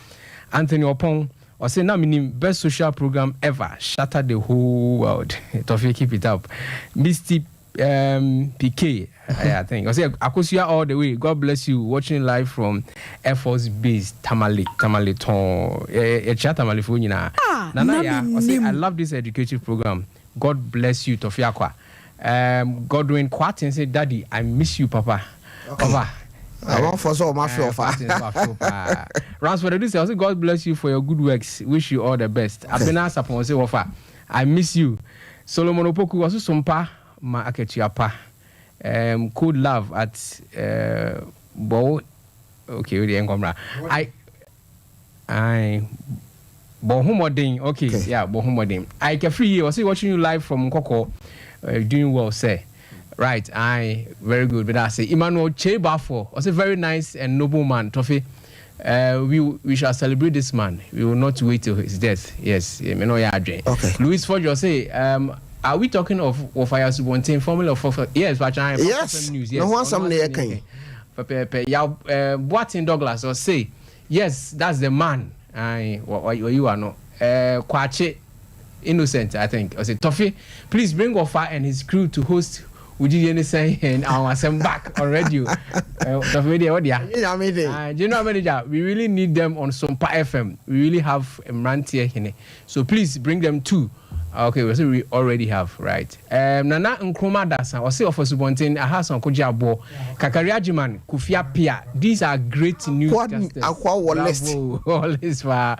Anthony Opon ɔse na menim best social program ever. Shatter the whole world. Toffee keep it up. Misty Um, PK, I think. I say Akosua all the way. God bless you. Watching live from Air Force Base, Tamale, Tamale Ton. Eh, eh, Tamale fo nyina. Ah, Nana na ya, I say I mennim. love this educative program. God bless you, Tofiakwa. Godwin Kwatin say, Daddy, I miss you, Papa. Okay. Over. Amanfoɔ sɛ ɔma fe ɔfa. Ransford Edu say, God bless you for your good works. Wish you all the best. Okay. Abena Sapon say, Wafa, I miss you. Solomon Opoku ɔso sompa ma akatua pa um cold love at uh, bɔ wo okay wo deɛ nkɔ mmra I I bɔ ho mmɔden okay, okay. yeah bɔ ho mmɔden I kafiri yie ɔse watching you live from Nkɔkɔ uh, doing well sir right I very good but I say Emmanuel Che Bafo ɔse very nice and noble man Tofi Uh, we we shall celebrate this man. We will not wait till his death. Yes, me no ya adwen. Okay. Louis Fojo say, um, are we talking of Wofaya Subonten, formerly of Fofa? Yes, but I Yes. News. Yes. No one some near kan. Pepe, ya uh, Boatin Douglas or say, yes, that's the man. I what you are no. Kwache Innocent, I think. I say, Toffee, please bring Ofa and his crew to host Uji Yene and our send back on radio. Toffee, dear, what dear? General Manager, we really need them on Sompa FM. We really have mmeranteɛ hene. So please bring them too. Okay, we say we already have, right? Nana Nkrumah Dasa, ɔse ɔfɔ Subɔnten, Ahasan Kogye Aboɔ, Kakari Agyeman, Kofi Appiah. These are great newscasters. Akwa wɔ list. Bravo, wɔ list paa.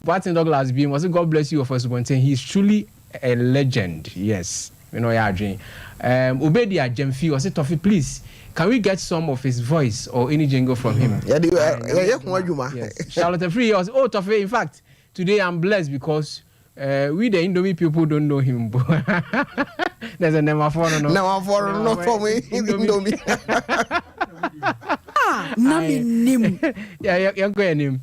Boateng Douglas biem, ɔse God bless you ɔfɔ Subɔnten, he is truly a legend. Yes, me na ɔyɛ adwene. Obedia Gyamfi, ɔse Toffee please, can we get some of his voice or any jingle from him? Yɛde yɛyɛ ho adwuma. Yes. Charlotte Afriyie, ɔse oh Toffee, in fact, today I'm blessed because Uh, we the Indomie people don't know him. There's a Nemafono. No. Nemafono no from Indomie. Ah, na me nim. Yeah, yeah, yeah, go anim.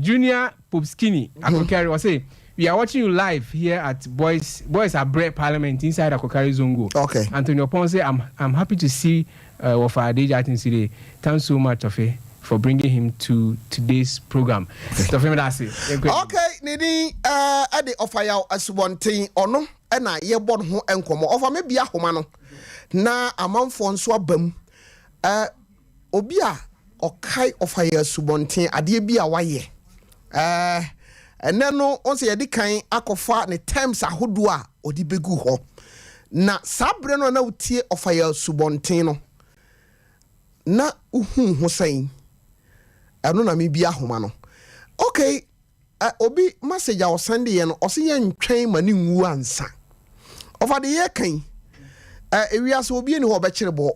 Junior Popskinny, Akokari, was say we are watching you live here at Boys Boys Abre Parliament inside Akokari Zongo. Okay. Antonio Ponce, I'm happy to see Wafa Adeja today. Thanks so much, Tofe, for bringing him to today's program. Tofe meda ase. Okay, ne din ɛde Ɔfayaw Asubɔnten ɔno ɛna yɛbɔ ne ho nkɔmmɔ. Ɔfa me bia ahoma no na amanfoɔ nso aba mu. Eh, obi a ɔkae Ɔfayaw Asubɔnten adeɛ bi a wayɛ. Eh, ɛnɛ no ɔn sɛ yɛde kan akɔfa ne terms ahodoɔ a ɔde bɛgu hɔ. Na saa berɛ no a na wotie Ɔfayaw Asubɔnten no, na wohu ho sɛn? Ɛno na mebia ahoma no. Okay, uh, obi message a ɔsɛnde yɛ no, ɔse yɛntwɛn ma ne nwu ansa. Ɔfa de yɛ kan, ewiase obi ni hɔ ɔbɛkyere bɔ.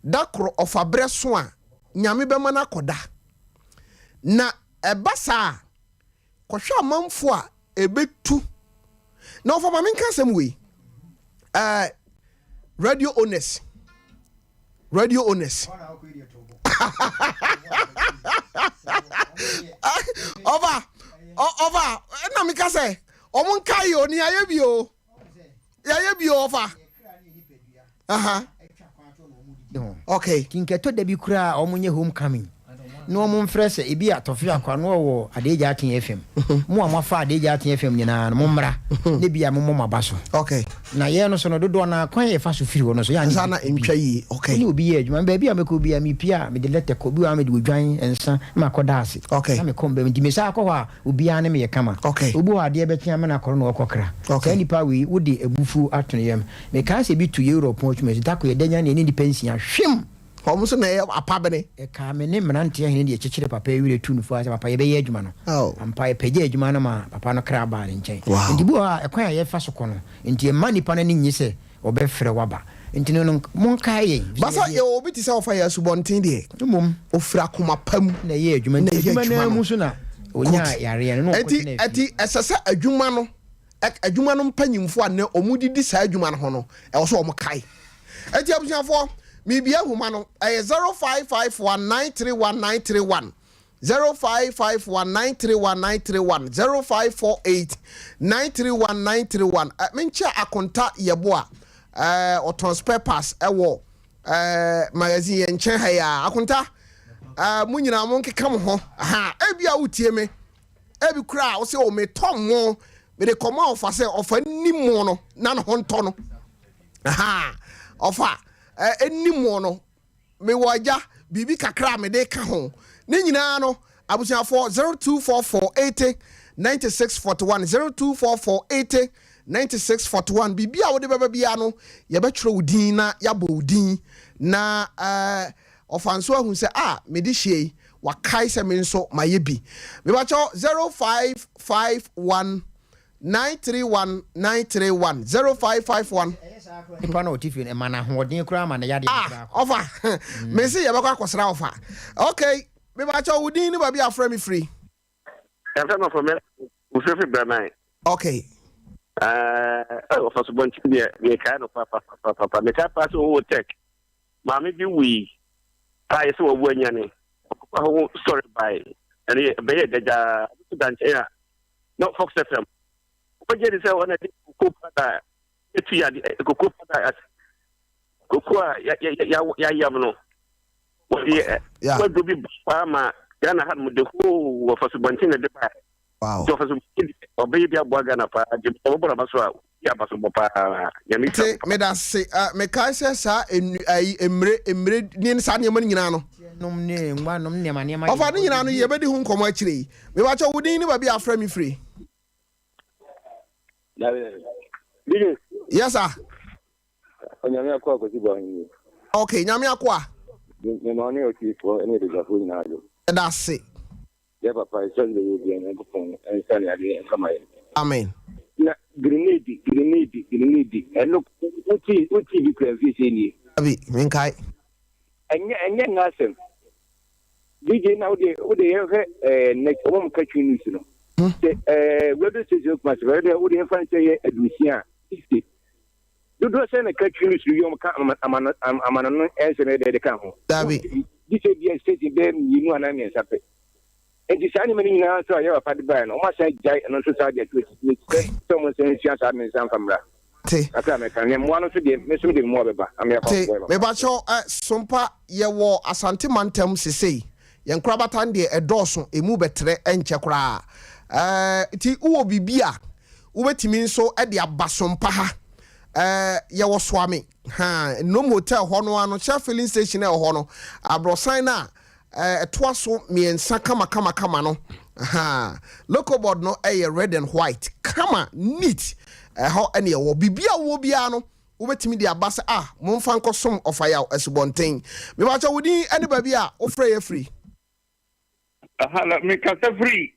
Da koro ɔfa berɛ so a, Nyame bɛma no akɔda. Na ɛba saa a, kɔhwɛ amanfo a ɛbɛtu. Na ɔfa ma menka asɛm wei. Radio owners. Radio owners. Ɔfa, ɔfa, ɛna meka sɛ, ɔmo nka yi o, ni ayɛ bi o. Yɛayɛ bi o, ɔfa. Aha. Okay. Ti nkɛtɔ da bi koraa a wɔn nyɛ home coming na wɔn mfrɛ sɛ ebi a Tɔfe Akwa no ɔwɔ Adeegya Aten FM. Mo a moafa Adeegya Aten FM nyinaa no mo mmra na ebi a mommɔ mo aba so. Okay. Na yɛn no so no dodoɔ no ara kwan a yɛfa so firi hɔ no so yɛ a Nsa na ntwa yie. Okay. Wo ne obi yɛ adwuma baabi a mɛkɔ biara mepie a mede lɛtɛ kɔ bi wɔ hɔ a mede odwan nsa na makɔ da ase. Okay. Na mekɔ mbam nti mesan kɔ hɔ a obiara ne me yɛ kama. Okay. Obi wɔ hɔ a adeɛ bɛkye ama no akɔrɔ na ɔkɔ kra. Okay. Saa nipa wei wode abufuo ato ne yam. Mekaa sɛ bi to Europe ho atwuma da ko yɛda nya ne yɛne nnipa nsia hwem! Wɔn nso na ɛyɛ apabene. Ɛkaa me ne mmeranteɛ hene de yɛkyekyere papa yi werɛ tuu no fo ara sɛ papa yɛbɛyɛ adwuma no. Oh. Ampa yɛpagyaa adwuma no maa papa no kra baa ne nkyɛn. Wow. Nti bi wɔ hɔ a ɛkwan a yɛfa so kɔ no nti ɛmma nnipa no ani nnye sɛ wɔbɛfrɛ wo aba. Nti no no monkae yɛn. Basa yɛwɔ obi te sɛ ɔfa yɛ asubɔnten deɛ. Mmom. Ɔfiri akoma pa mu. Na ɛyɛ adwuma. Na Nti ɛyɛ adwuma no adwuma ara no. mu nso na ɔnyaa Good. yareɛ no na Nti ɔkɔtenaa fie. ɛti ɛsɛ sɛ adwuma no adwuma no mpanyimfoɔ a nnɛ wɔdidi saa adwuma no ho no, ɛwɔ sɛ wɔkae. Enti abusuafoɔ, merebue nhoma no, ɛyɛ 0551931931, 0551 931 931 0548 931 931. Menkyɛ Akonta Yɛboa, ɔtɔn spare parts ɛwɔ magazine yɛn nkyɛn ha yi a. Akonta, mo nyinaa mo nkeka mo ho ha. Ebi a wotie me, ebi kura a wosɛ o metɔ mo, mede kɔma ɔfa sɛ ɔfa ni mo no na ne ho ntɔ no ha. Ɔfa ɛni mo no, mewɔ agya biribi kakra a mede ka ho ne nyinaa no. Abusuafoɔ, 0244 80 96 41, 0244 80 96 41. Biribi a wode bɛba biara no, yɛbɛtwerɛ wo din na yɛabɔ wo din na ɔfa nso ahu sɛ a mede hyie yi wakae sɛ me nso mayɛ bi. Mebakyɛw, 0551 931 931, 0551. Nipa na ɔte fie no, ɛma no ahoɔden koraa ma ne yadeɛ no koraa kɔ. Ɔfa, mesi yɛbɛkɔ akɔsra ɔfa. Okay, mebakyɛw, wo din ne baabi afrɛ me firi? Yɛfrɛ me ɔfɔ mɛ ofirifiri Braman. Ɔfa subɔnten deɛ, mekae no papapapapa. Mekae paa sɛ ɔwɔ tech maame bi wui a yɛsɛ wawu anyane, ɔkɔfa ho sɔre bae. Ɛno yɛ bɛyɛ dagyaa so da nkyɛn a na Fox FM wobɛgye de sɛ ɔna de koko pada ɛtu yade, koko pada, koko a yɛayam no, wɔde waduro bi paa ma Ghana ha nom de hoo. Wɔfa subɔnten na de bae. Nti ɔfa subɔnten deɛ, ɔbɛyɛ bi aboa Ghana paa gye. Ɔbɛbɔ n'aba so a yɛ aba so bɔ paa. Nyame te meda se mekae sɛ saa ayi mmire mmire ne saa nneɛma no nyinaa no nom ne ngua nom nneɛma nneɛma. Ɔfa ne nyinaa no, yɛbɛdi ho nkɔmmɔ akyire yi. Mebakyɛ, wo din ne baabi a afrɛ me firi? Yes sir. Onyame akoa Kwasi bɔ ahenni. Okay, Nyame akoa. Mema wo ne otiefoɔ ne adagyafoɔ nyinaa dwo. Yɛda ase. Yɛ papa ɛsɛ sɛ yɛ obia Nyankopɔn nsa ne adeɛ mfa ma yɛn. Amen. Na grenade grenade grenade ɛno wotii wotii bi kura mfie sɛ nie. Dabi, menkae. Ɛnyɛ ɛnyɛ nna asɛm. DJ na wode wode yɛnhwɛ ɛɛ nnɛ wɔn mu ka twi news no. Sɛ ɛɛ radio station kuma sɛ ɛɛ wode yɛnfa no sɛ yɛ 60 a 60 dodoɔ sɛ na ka twi news no yɛ wɔn ka amano amano no ɛnsɛm yɛ dɛ de ka ho. Dabi. Gye sɛ bia station bɛyɛ mmienu anaa mmiɛnsa pɛ. Nti saa nneɛma no nyinaa nso a yɛ papa de baeɛ no, wɔn asan gyae ɛno nso saa de ato akyi. Mesrɛ sɛ wɔn nsa nsua saa de nsa mfa mmra. Te. Kakra a mɛka no, mmoa no nso deɛ, me nso mede mmoa bɛba na meyɛ akɔ Te. akɔboa yɛ papa. Mepakyɛw, Sompa, yɛwɔ Asante mantam sesei. Yɛn nkorabata no deɛ ɛdɔɔso, emu bɛtrɛ ɛnkyɛ koraa. Nti wowɔ biribi a wobɛtumi nso de aba Sompa ha. Yɛwɔ Soame, ha, Nnom Hotel hɔ no ara no, Shell filling station a ɛwɔ hɔ no, aborɔsan no a ɛtoa so mmiɛnsa kamakamakama no, ha, local board no ɛyɛ red and white, kama, neat. Ɛhɔ ɛne ɛwɔ. Biribi a wowɔ biara no, wobɛtumi de aba sɛ ah, momfa nkɔsom Ɔfayaw Asubɔnten. Mebakyɛ, wo din ne baabi a wofrɛ yɛ firi? Hello, mekasa firi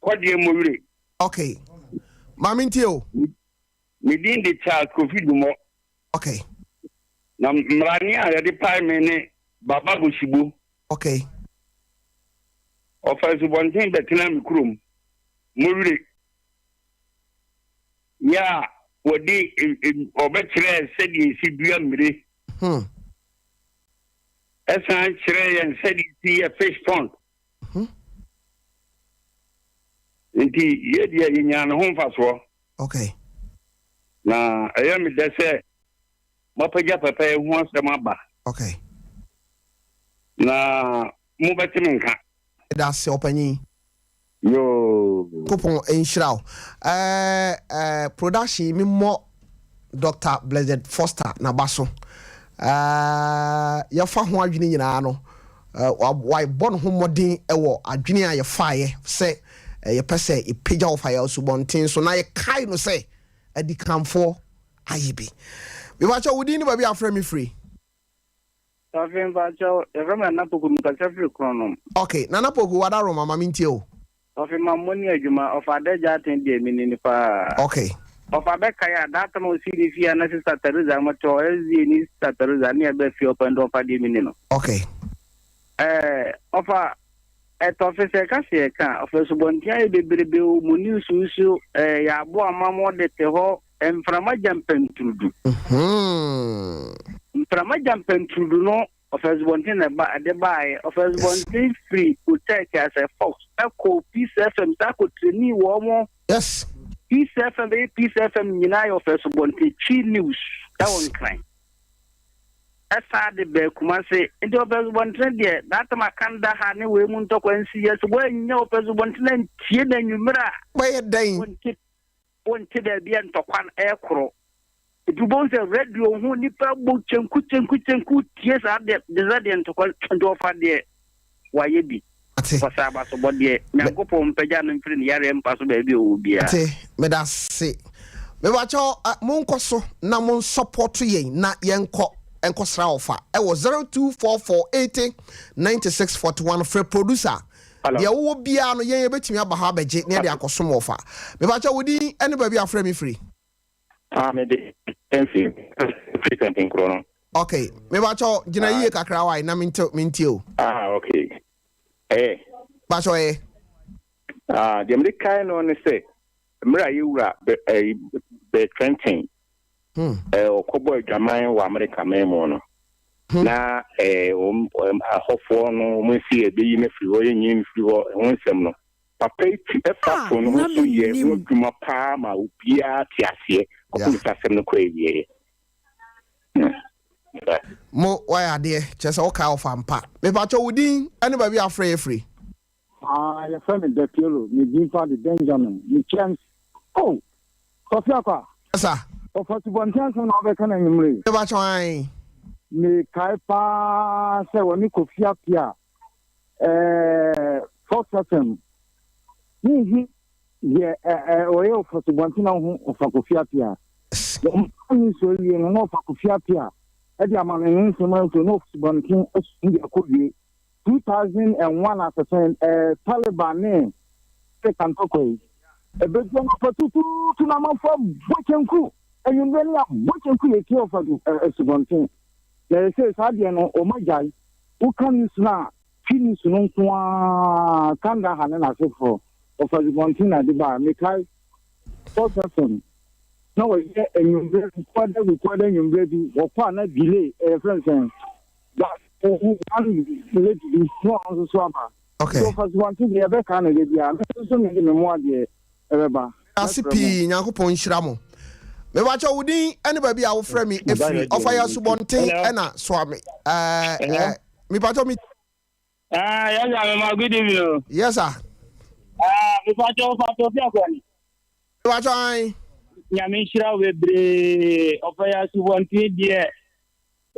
Kɔdeɛ Mmɔwire. Okay, maame ntie o. Me din de Charles Kofi Dumɔ. Na mmarane a yɛde pae me ne Baba Bosibo. Ɔfa asubɔnten bɛtena me kurom Mmɔwire. Yɛ a wɔde ɔbɛkyerɛɛ sɛdeɛ ɛsi dua mmire. Ɛsan kyerɛɛ yɛn sɛdeɛ ɛsi yɛ fish pond. Nti yɛ deɛ yɛnyaa ne ho mfasoɔ. Na ɛyɛ me dɛ sɛ moapagya papa yi ho asɛm aba. Na mobɛte me nka. Ɛda ase, ɔpanyin. Yoo. Nyankopɔn nhyira wo. Production yi, memmɔ Dr. Blessed Foster n'aba so. Yɛfa ho adwene nyinaa no, wabɔ ne ho mmɔden wɔ adwene a yɛfaeɛ sɛ yɛpɛ sɛ yɛpagya Ɔfa Yɛn Asubɔnten so na yɛkae no sɛ adikanfoɔ ayɛ bi. Mepakyɛw, wo din ne baabi a afrɛ me firi? Tɔfe, mpakyɛw, yɛfrɛ me Nana Poku, mekasa firi Kronom. Ok, Nana Poku, wada Roma, ma mentie o. Tɔfe, ma mmɔ ni adwuma, ɔfa adagya aten deɛ meni ni paa. Ɔfa bɛkae a, that time ɔsii ne fie a na Sister Teresa mo te hɔ, SDA ni Sister Teresa ne ɛbɛ fie ɔpɛ ndɛ ɔfa deɛ meni no. Ɛɛ, ɔfa, ɛtɔfe sɛ ɛka sɛ yɛka a, ɔfa asubɔnten ayɛ bebrebe o, mo ni nsuo ɛɛ, yɛabo ama mo de te hɔ, mframa gya mpanturudu. Mframa gya mpanturudu no. Ɔfa Asubɔnten na ɛba ɛde baeɛ. Ɔfa Asubɔnten firi Otec asɛ Fox ɛkɔ Peace FM saa kɔ trainee wɔn mo. Yes. Peace FM bɛyɛ Peace FM nyinaa yɛ Ɔfa Asubɔnten Twi News ɛwɔ Nkran. Ɛsan de bɛɛ Kumase. Nti Ɔfa Asubɔnten deɛ that time Akanda ha ne wei mu ntɔkwa nsi yɛ so wɔannya Ɔfa Asubɔnten antie no anwummerɛ a. Bɛyɛ dɛn? Wonte baabi a ntɔkwa no ɛrekorɔ. Nti wobɛhu sɛ radio ho nnipa bɔ kyenku kyenku kyenku tie saa deɛ de sɛ deɛ ntɔkwa nti ɔfa deɛ wayɛ bi. Ɔsɛ abasobɔ deɛ Nyankopɔn mpagya no mfiri ne yareɛ mpa so baabi a ɔwɔ biara. Ate, medase. Mebakyɛw monkɔ so na mon support yɛn na yɛnkɔ nkɔsra ɔfa ɛwɔ 0244 80 96 41 frɛ producer Deɛ wowɔ biara no, yɛn yɛbɛtumi aba hɔ abɛgye na yɛde akɔsom wɔ fa. Mepakyɛ wo din ne baabi a wofrɛ me firi? Ah, me de mfi firi Kɛntenkorɔ no. Ok, mepakyɛ gyina yie kakra wae na mente mentie o. Ah, ok. Ɛyɛ. Pakyɛ ɛyɛ. Ah, deɛ mede kae no ne sɛ, mmerɛ a yɛwura bɛ ɛyi bɛ Trenton ɔkɔbɔ adwaman wɔ Amerika man mu no, na wɔn ahɔfoɔ no wɔn si ɛbɛyi no afiri hɔ, yɛnyi no firi hɔ, ɛho nsɛm no. Papa yi ti ɛfa to no ho so yɛ ho adwuma paa ma obiara te aseɛ kɔpem sɛ asɛm no kɔ awieɛ. Mo wayɛ adeɛ kyerɛ sɛ wokaa ɔfa mpa. Mepakyɛ wo din ne baabi a wofrɛ yɛ firi? Ah, yɛfrɛ me Depiero, me din pa de Benjamin. Mekyia ns. Oh! Kofi Akwa! Yes sir. Ɔfa Asubɔnten asɛm na wobɛka no anwummere yi? Mepakyɛw, ae. Mekae paa sɛ wɔne Kofi Appiah, eh, Fox FM. Wonhu deɛ eh, eh, ɔyɛ Ɔfa Asubɔnten na wohu Ɔfa Kofi Appiah. Wɔn nsuo awie no, na Ɔfa Kofi Appiah de ama no ne nsɛm nso na Ɔfa Asubɔnten asu de akɔwie. 2001 asese eh, Taliban ne Afrika ntɔkwa yi. Ɛbɛdu anɔpa tutuutu na amanfoɔ abɔ kyenku. Anwummerɛ ne abɔ kyenku yɛtie ɔfa du eh, asubɔnten. Na ɛsɛ saa deɛ no wɔn agyae. Woka news no a, twi news no nko ara, Kandahar ne n'asefoɔ, ɔfa asubɔnten na ɛde baa. Mekae Force FM na wɔyɛ anwummerɛ, Wukuada Wukuada anwummerɛ bi, wɔkɔ a na delay, ɛyɛ frɛ no sɛn? One lady bi na ɔno nso so aba. Okay. Nti ɔfa so deɛ ɛbɛka no da biara. Me nso so mede me mmoa deɛ ɛbɛba. Ase pii Nyankopɔn nhyira mo. Mebakyɛ wo din ne baabi a wofrɛ me ɛfiri ɔfa yɛ asubɔnten ɛna soa me ɛɛ mepakyɛ me. Ah, yes, sir. Mama, good evening. Oh. Yes, sir. Ah, mepakyɛ wo fa to fi akɔni. Mepakyɛ an. Nyame nhyira wo bebree. Ɔfa yɛ asubɔnten deɛ.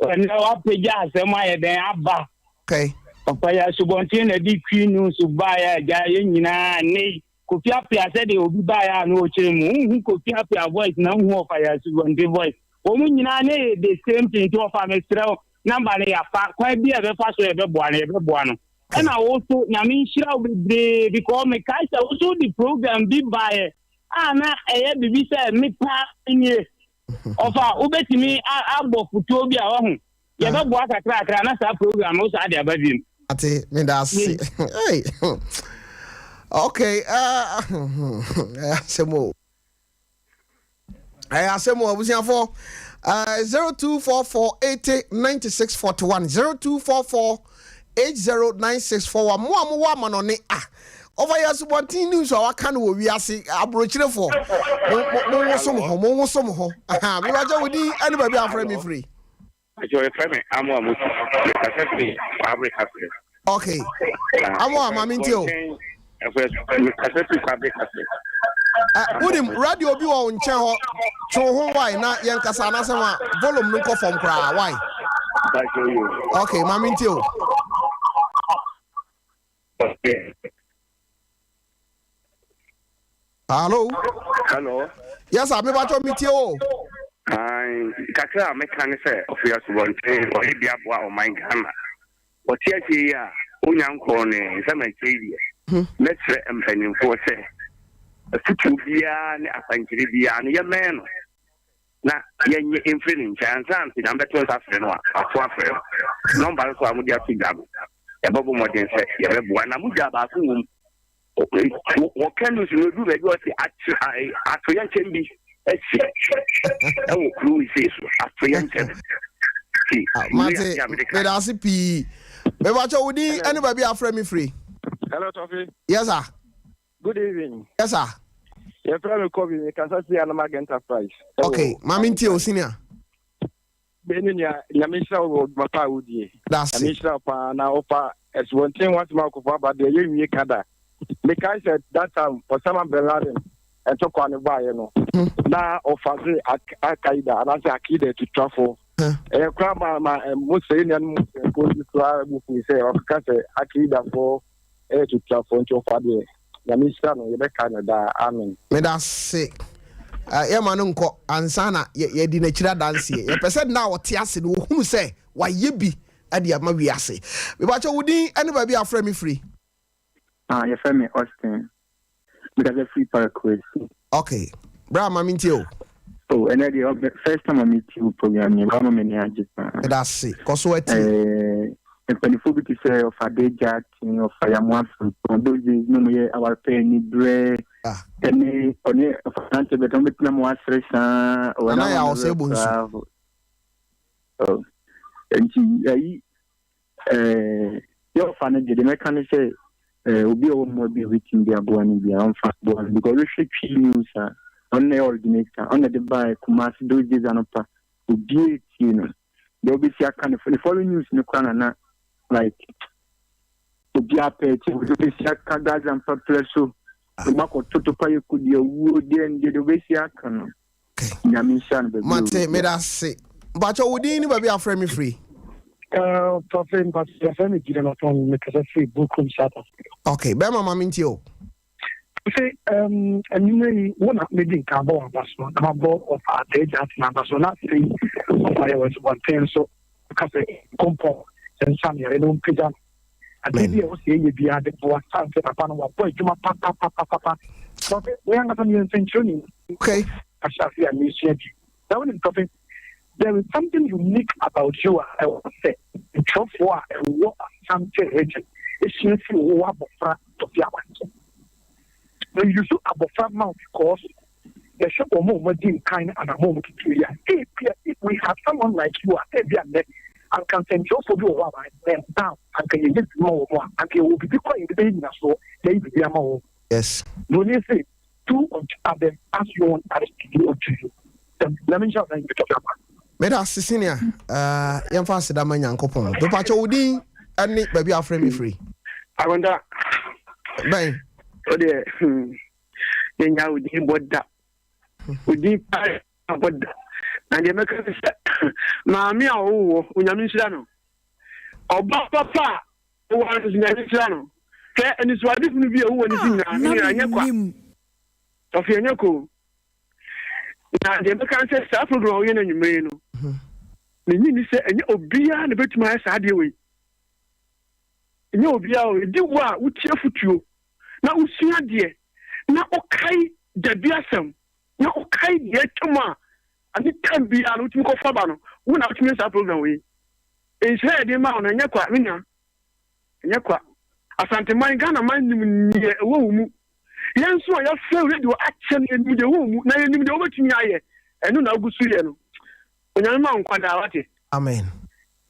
Ɛnɛ wapagya asɛm ayɛ dɛn aba. Okay. Ɔfa yɛ asubɔnten na ɛde twi news baeɛ agya yɛn nyinaa nnɛ yi Kofi Appiah sɛdeɛ obi baeɛ a na ɔkyerɛ mu wonhu Kofi Appiah voice na wonhu ɔfa yɛ asubɔnten voice wɔn nyinaa ne yɛ the same thing nti ɔfa mesrɛ wo number no yɛafa kwan bi a ɛbɛfa so yɛbɛboa no yɛbɛboa no ɛna wo so nyame nhyira wo bebree because mekae sɛ wo so wode program bi baeɛ a na ɛyɛ biribi sɛ me paa nie Ɔfa wobɛtumi abɔ fotuo bi a wahu yɛbɛboa kakrakra na saa program no saa de aba biom. Ate meda ase. Hey. Okay. Uh, asɛm o. Ɛyɛ asɛm o abusuafoɔ. Uh, 0244 80 96 41 0244 809641 Mo a mowɔ amanɔne a ɔfa yɛ asubɔnten news a waka no wɔ wiase aburokyerefoɔ mo mo mo mo ho mo nwoso mo ho mebakyɛ wo din ɛne baabi a afrɛ me firi. Akyɛ yɛfrɛ me Amoa Mutu mekasa firi Kwabre Kaseɛ. Ok Amoa ma mentie o. Mekasa firi Kwabre Kaseɛ. Wonim radio bi wɔ wo nkyɛn hɔ twe wo ho wae na yɛnkasa anaasɛ ma volume no nkɔ fam koraa wae. Ok ma mentie o. Hello. Hello. Yes, sir. Me bacho me tie o. Ayi, kakra a meka ne sɛ ɔfi asubɔnten ɔyɛ bi aboa ɔman Ghana. Ɔte aseɛ yi a, ɔnya nkɔɔ ne nsɛm akyire yi deɛ, mɛsrɛ mpanimfoɔ sɛ afutuo biara ne akwankyerɛ biara no yɛmmɛn no na yɛnyɛ mfiri ne nkyɛn ansa na Nyame bɛto nsa afrɛ no a, wato afrɛ no. Nɔmba no so a mode ato dwa no, yɛbɛbɔ mmɔden sɛ yɛbɛboa na mogya baako wɔ mu. Wɔka news no edu baabi ɔse atoyɛnkyɛm bi asi ɛwɔ kuro yi sei so atoyɛnkyɛm. Okay. Ah, mate, meda ase pii. Mebakyɛ wo din ɛne baabi a afrɛ me firi. Hello, Tofi. Yes, sir. Good evening. Yes, sir. Yɛfrɛ me Kobe, mekasa fi Anamag Enterprise. Okay, maame ntie o senior. Bɛni nua, Nyame nhyira wo wɔ dwuma pa a wodie. Dase. Nyame nhyira wo paa na wofa asubɔnten ho asɛm akɔfo aba deɛ yɛnwie ka da. Mekae sɛ that time Osama bin Laden ntɔkwa no baeɛ no, na ɔfa se Al-Qaeda anaasɛ Akida atutrafo. Ɛyɛ koraa ma ma Muslim yɛn nuanom Muslimfoɔ bi koraa bu fui sɛ ɔkeka sɛ Al-Qaedafoɔ ɛyɛ tutrafoɔ nti ɔfa deɛ Nyame nhyira no yɛbɛkae no daa amen. Medase. Yɛma no nkɔ ansa na yɛadi n'akyiri adanseɛ. Yɛpɛ sɛ nna a ɔte ase no wɔhunu sɛ wayɛ bi de ama wiase. Mepakyɛ wo din ne baabi a afrɛ me firi? Ah, yɛfrɛ me Austin. Mekasa firi Parakoasi. Okay. Bra ma mentie o. Oh, ɛnɛ deɛ first time a metie wo program ni, wama m'ani agye paa. Meda ase. Kɔ so atie. Eh, mpanimfoɔ bi te sɛ ɔfa Dagya Aten, ɔfa Yamoa Frimpong, those days na wɔyɛ awarepɛ ani berɛ, ah. ɛne ɔne ɔfa Nante bɛtɛ wɔbɛtena mu asere saa. Nana yɛ awɔsɛ bɔ nsu. Oh, nti ayi Eh, yɛ ɔfa no deɛ, deɛ mɛka ne sɛ eh, obi a ɔwɔ mmoa bi a obɛtumi de aboa no biara ɔmfa aboa no because wohwɛ Twi news a ɔno na ɛyɛ originator, ɔno na ɛde baeɛ Kumasi those days anɔpa obiara tie no deɛ wobɛsi aka no ne foreign news no koraa na na like obiara pɛ tie deɛ wobɛsi aka Gaza mpaprɛ so ɔmo akɔtoto pa yɛ kodi awuo deɛ deɛ wobɛsi aka no. Nyame nhyira no baabi a Mate, meda ase. Mpakyɛ wo din ne baabi a afrɛ me firi? Prophet mpakyɛ yɛfrɛ me Gideon Ɔtɔn mekasa firi Bukum South Africa. Okay, bɛrima ma mentie o. Sɛ um, anwummerɛ yi wo na medi nka abɔ w'aba so na mabɔ ɔfa ataagya atena aba so na afei ɔfa yɛ wɔ asubɔnten so ka sɛ nkompɔn nsa mmeare na ɔmpagya no Adeɛ bi a ɛwɔ sɛ yɛyɛ biara de boa sane sɛ papa no wabɔ adwuma papapapapa. Tɔfe, me ankasa meyɛ nsɛnkyerɛni. Okay. Ahyɛ ase a mesua bi. Na wonim Tɔfe, there is something unique about you a ɛwɔ sɛ ntwerɛfoɔ a ɛwɔ Asante region sua firi wo abɔfra Tɔfe Akwankyɛ. Me use abɔfra ma wo because yɛhwɛ wɔn a wɔadi nkan ne anammɔn a wɔtutu yi a, ebia if we had someone like you a, ebia nnɛ anka nsɛnkyerɛwfoɔ bi wɔ hɔ a by then now anka yɛyɛ biribi ma wɔn a, anka yɛwɔ biribi kɔ a yɛde bɛyɛ nyinasoɔ na yɛayi biribi ama wɔn. Yes. Buroni se, do unto others as you want others to do unto you. Nyame nhyira wo na yɛbɛtɔ so aba. Meda ase senior. Uh, yɛmfa aseda ma Nyankopɔn. Mepakyɛ wo din ne baabi a afrɛ me firi. Akonta. Bɛn. O deɛ, hmm. Yɛnya wo din bɔ da. Wo din paa bɔ da. Na deɛ mɛka ne sɛ, maame a ɔwo wɔ, Onyame nhyira no. Ɔba papa a ɔwɔ no nso, Nyame nhyira no. Hwɛ, anisoadehunu bi a ɛwɔ w'ani so nyinaa, ne nyinaa ɛnyɛ kwa. Ɔfe ɛnyɛ kwa o. Na deɛ mɛka ne sɛ, saa program a woyɛ no anwummere yi no, menye nni sɛ ɛnyɛ obiara na ɛbɛtumi ayɛ saa adeɛ wei. Ɛnyɛ obiara o. Ɛdi wo a wotie afotuo. na wosua adeɛ, na wokae dabi asɛm, na wokae deɛ atwam a ade time biara no wotumi kɔfa ba no, wo na wotumi yɛ saa program wei. Nhyira yɛde ma wo no ɛnyɛ kwa, me nua, ɛnyɛ kwa. Asanteman, Ghana man nim neɛ ɛwɔ wo mu. Yɛn nso a yɛafrɛ radio akyɛ no yɛnim deɛ ɛwɔ wo mu, na yɛnim deɛ wobɛtumi ayɛ. Ɛno na wogu so yɛ no. Onyame ma wo nkwa daa, wate? Amen.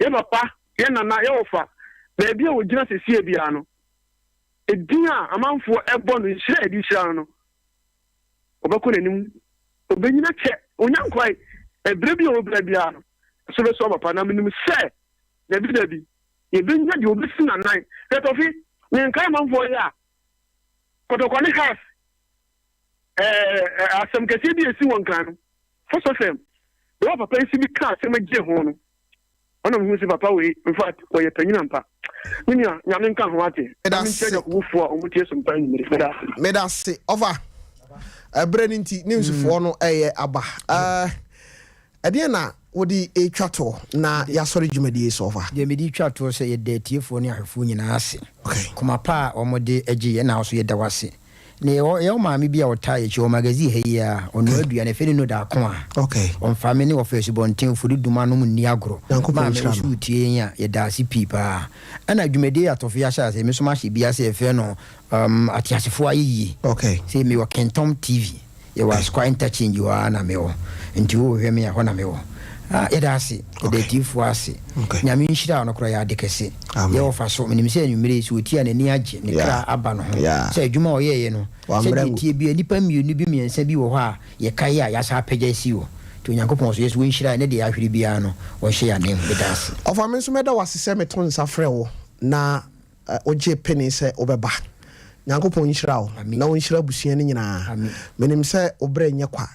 Yɛ papa, yɛ nana, yɛ wɔfa, baabi a wɔgyina sesie biara no, Edin a amanfoɔ bɔ no, nhyira a yɛde hyira no no, ɔbɛkɔ n'anim, ɔbɛnyini akyɛ, ɔnya nkwae. Ɛberɛ bi a ɔwɔ berɛ biara no, ɛso bɛsɔ papa. Na menim sɛ, dabi dabi, yɛbɛnya deɛ ɔbɛsi n'anan. Hwɛ Tɔfe, menkae amanfoɔ yɛ a, Kɔtɔkɔ ne Hearts, ɛɛ, asɛm kɛseɛ bi a ɛsi wɔ Nkran no, Fɔsɔ fam, berɛ a papa yi si bi kaa asɛm gyee ho no, Ɔna mehu sɛ papa wei in fact ɔyɛ panyin ampa. Me nua Nyame nka ho ate. Na menkyia Nyakobofoɔ a wɔn tie sompa anwummere. Meda ase. Meda ase ɔfa. Ɛberɛ no nti ne nsufoɔ no ɛyɛ aba. Ɛdeɛn na wode retwa toɔ na yɛasɔre dwumadie yi so ɔfa? Deɛ mede retwa toɔ sɛ yɛda atiefoɔ ne ahwɛfoɔ nyinaa ase. Koma pa a wɔde gye yɛn na wo nso yɛda wo ase. Na yɛwɔ yɛwɔ maame bi a ɔtaa yɛn akyi wɔ magazine ha yi ara, ɔnoa aduane, yɛfrɛ no Noda Akoa. Ɔmfa me ne wɔfa asubɔnten Ofori-Duma nom nni agorɔ. Nyankopɔn Maame, nhyira wo nso no. wotie yɛn a, yɛda ase pii paa. Ɛna dwumadie yi atɔfo yi ahyɛ aseɛ, me nso mahyɛ bi ase, yɛfrɛ no um, Ateasefoɔ Ayɛyie. Sei mewɔ Kentɔm TV, yɛwɔ Asukwa Interchange hɔ ara na mewɔ. Nti wohwɛ me a, hɔ na mewɔ. Ah, yɛda ase. Yɛda atiefoɔ ase. Nyame nhyira wo no koraa yɛ ade kɛse. Yɛ wɔfa so. Menim sɛ anwummere yi sɛ ɔtie a n'ani agye, ne kra aba no ho. Sɛ adwuma a ɔyɛeɛ no, sɛdeɛ ɛteɛ biara nnipa mmienu bi mmiɛnsa bi wɔ hɔ a yɛkae a yɛasan apagya asi hɔ. Nti Onyankopɔn so yɛ so ɔnhyira yɛn ne deɛ yɛahwere biara no ɔnhyɛ yɛn ananmu. Meda ase. Ɔfa me nso mɛda wo ase sɛ meto nsa frɛ wo na wogyee pene sɛ wobɛba. Nyankopɔn nhyira wo na ɔnhyira abusua no nyinaa. Menim sɛ wo berɛ nyɛ kwa.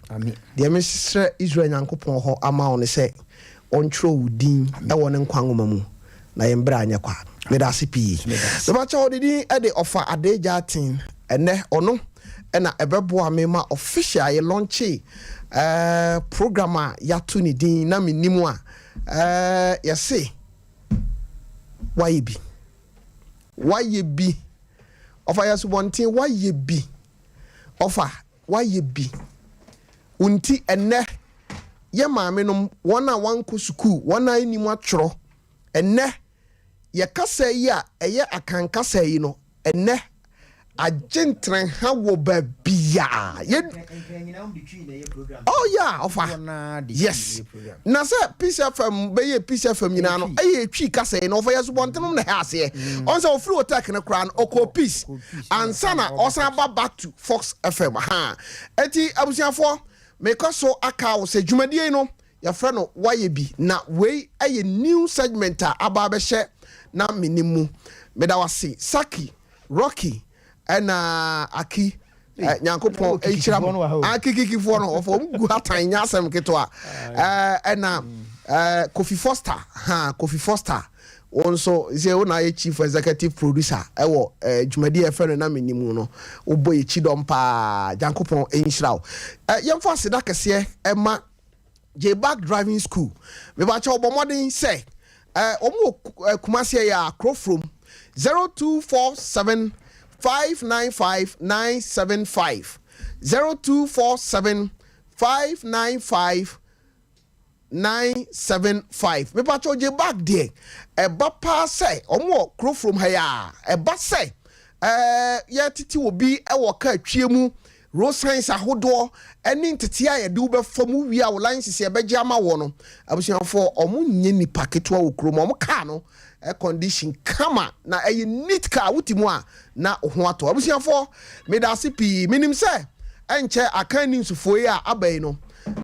Deɛ mesrɛ Israel Nyankopɔn hɔ ama wo ne sɛ ɔntwerɛ wo din wɔ ne nkwa nwoma mu na yɛn berɛ anyɛ kwa. Meda ase pii. Mepakyɛw ne din de Ɔfa Adeegya Aten. Ɛnnɛ ɔno na ɛbɛboa me ma official yɛ launche program a yɛato ne din na mennim a yɛse Wayɛ bi. Wayɛ bi. Ɔfa yɛ asubɔnten wayɛ bi. Ɔfa wayɛ bi. Wo nti ɛnnɛ yɛ maame nom wɔn a wankɔ sukuu wɔn a nnim atwerɛ ɛnnɛ yɛ kasa yi a ɛyɛ Akan kasa yi no Ɛnnɛ, agye ntrɛnha wɔ baabiaa. Yɛ Oh yeah, ɔfa. Yes. Na sɛ Peace FM bɛyɛ Peace FM nyinaa no, ɛyɛ etwi kasa yi na ɔfa yɛ asubɔnten na ɛhɛ aseɛ. Ɔn sɛ ɔfiri Otek no koraa no, ɔkɔɔ Peace ansa na ɔsan ba back to Fox FM. Ha. Eti abusuafoɔ, mekɔ so aka wo sɛ dwumadie yi no, Yɛfrɛ no Woayɛ Bi na wei yɛ new segment a aba abɛhyɛ na menim mu. Meda wo ase Saki, Rocky ɛna Aki. Nyankopɔn nhyira mo. Akikikifoɔ no wɔfɔ wɔn gu hatan nyɛ asɛm ketewa. Ɛna Kofi Foster, ha Kofi Foster Wo nso, sɛ wo na ayɛ chief executive producer wɔ dwumadi a yɛfrɛ no Na Menni Mu no, wobɔ yɛn kyidɔm paa. Nyankopɔn nhyira wo. Yɛmfa aseda kɛseɛ ma J-Back Driving School. Mebakyɛ bɔ mmɔden sɛ wɔn wɔ Kumasi ɛyɛ a Kurofrom 0247 595 975 0247 595 975 mepakyɛw gye bag deɛ ɛba paa sɛ ɔmo wɔ kuro from ha yi a ɛba sɛ ɛɛ yɛtete obi wɔ kaa twie mu road signs ahodoɔ ɛne ntete a yɛde wo bɛfa mu wie a wo license yɛbɛgye ama wɔ no abusuafoɔ ɔmo nyɛ nipa ketewa wɔ kurom ɔmo kaa no air condition kama na ɛyɛ neat car wote mu a na wo ho atɔ abusuafoɔ meda ase pii menim sɛ ɛnkyɛ Akan News foɔ yi a aba yi no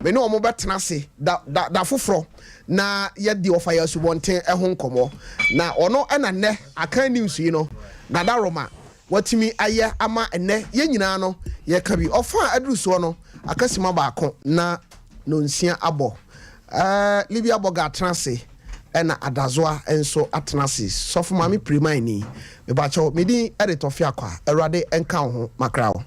me ne wɔn bɛtena ase da da da foforɔ na yɛdi ɔfa yɛ asubɔnten ɛho nkɔmmɔ na ɔno ɛna nnɛ Akan News yi no nadaroma watumi ayɛ ama ɛnnɛ yɛn nyinaa no yɛka bi. Ɔfa a aduru soɔ no, aka sima baako na nonsia abɔ. Ɛɛ Libya Bɔga atena ase ɛna Adazoa nso atena ase. Sɔfo Maame Piriman ni. Mepakyɛw, me din de Tɔfe Akwa. Awurade nka wo ho. Makra wo.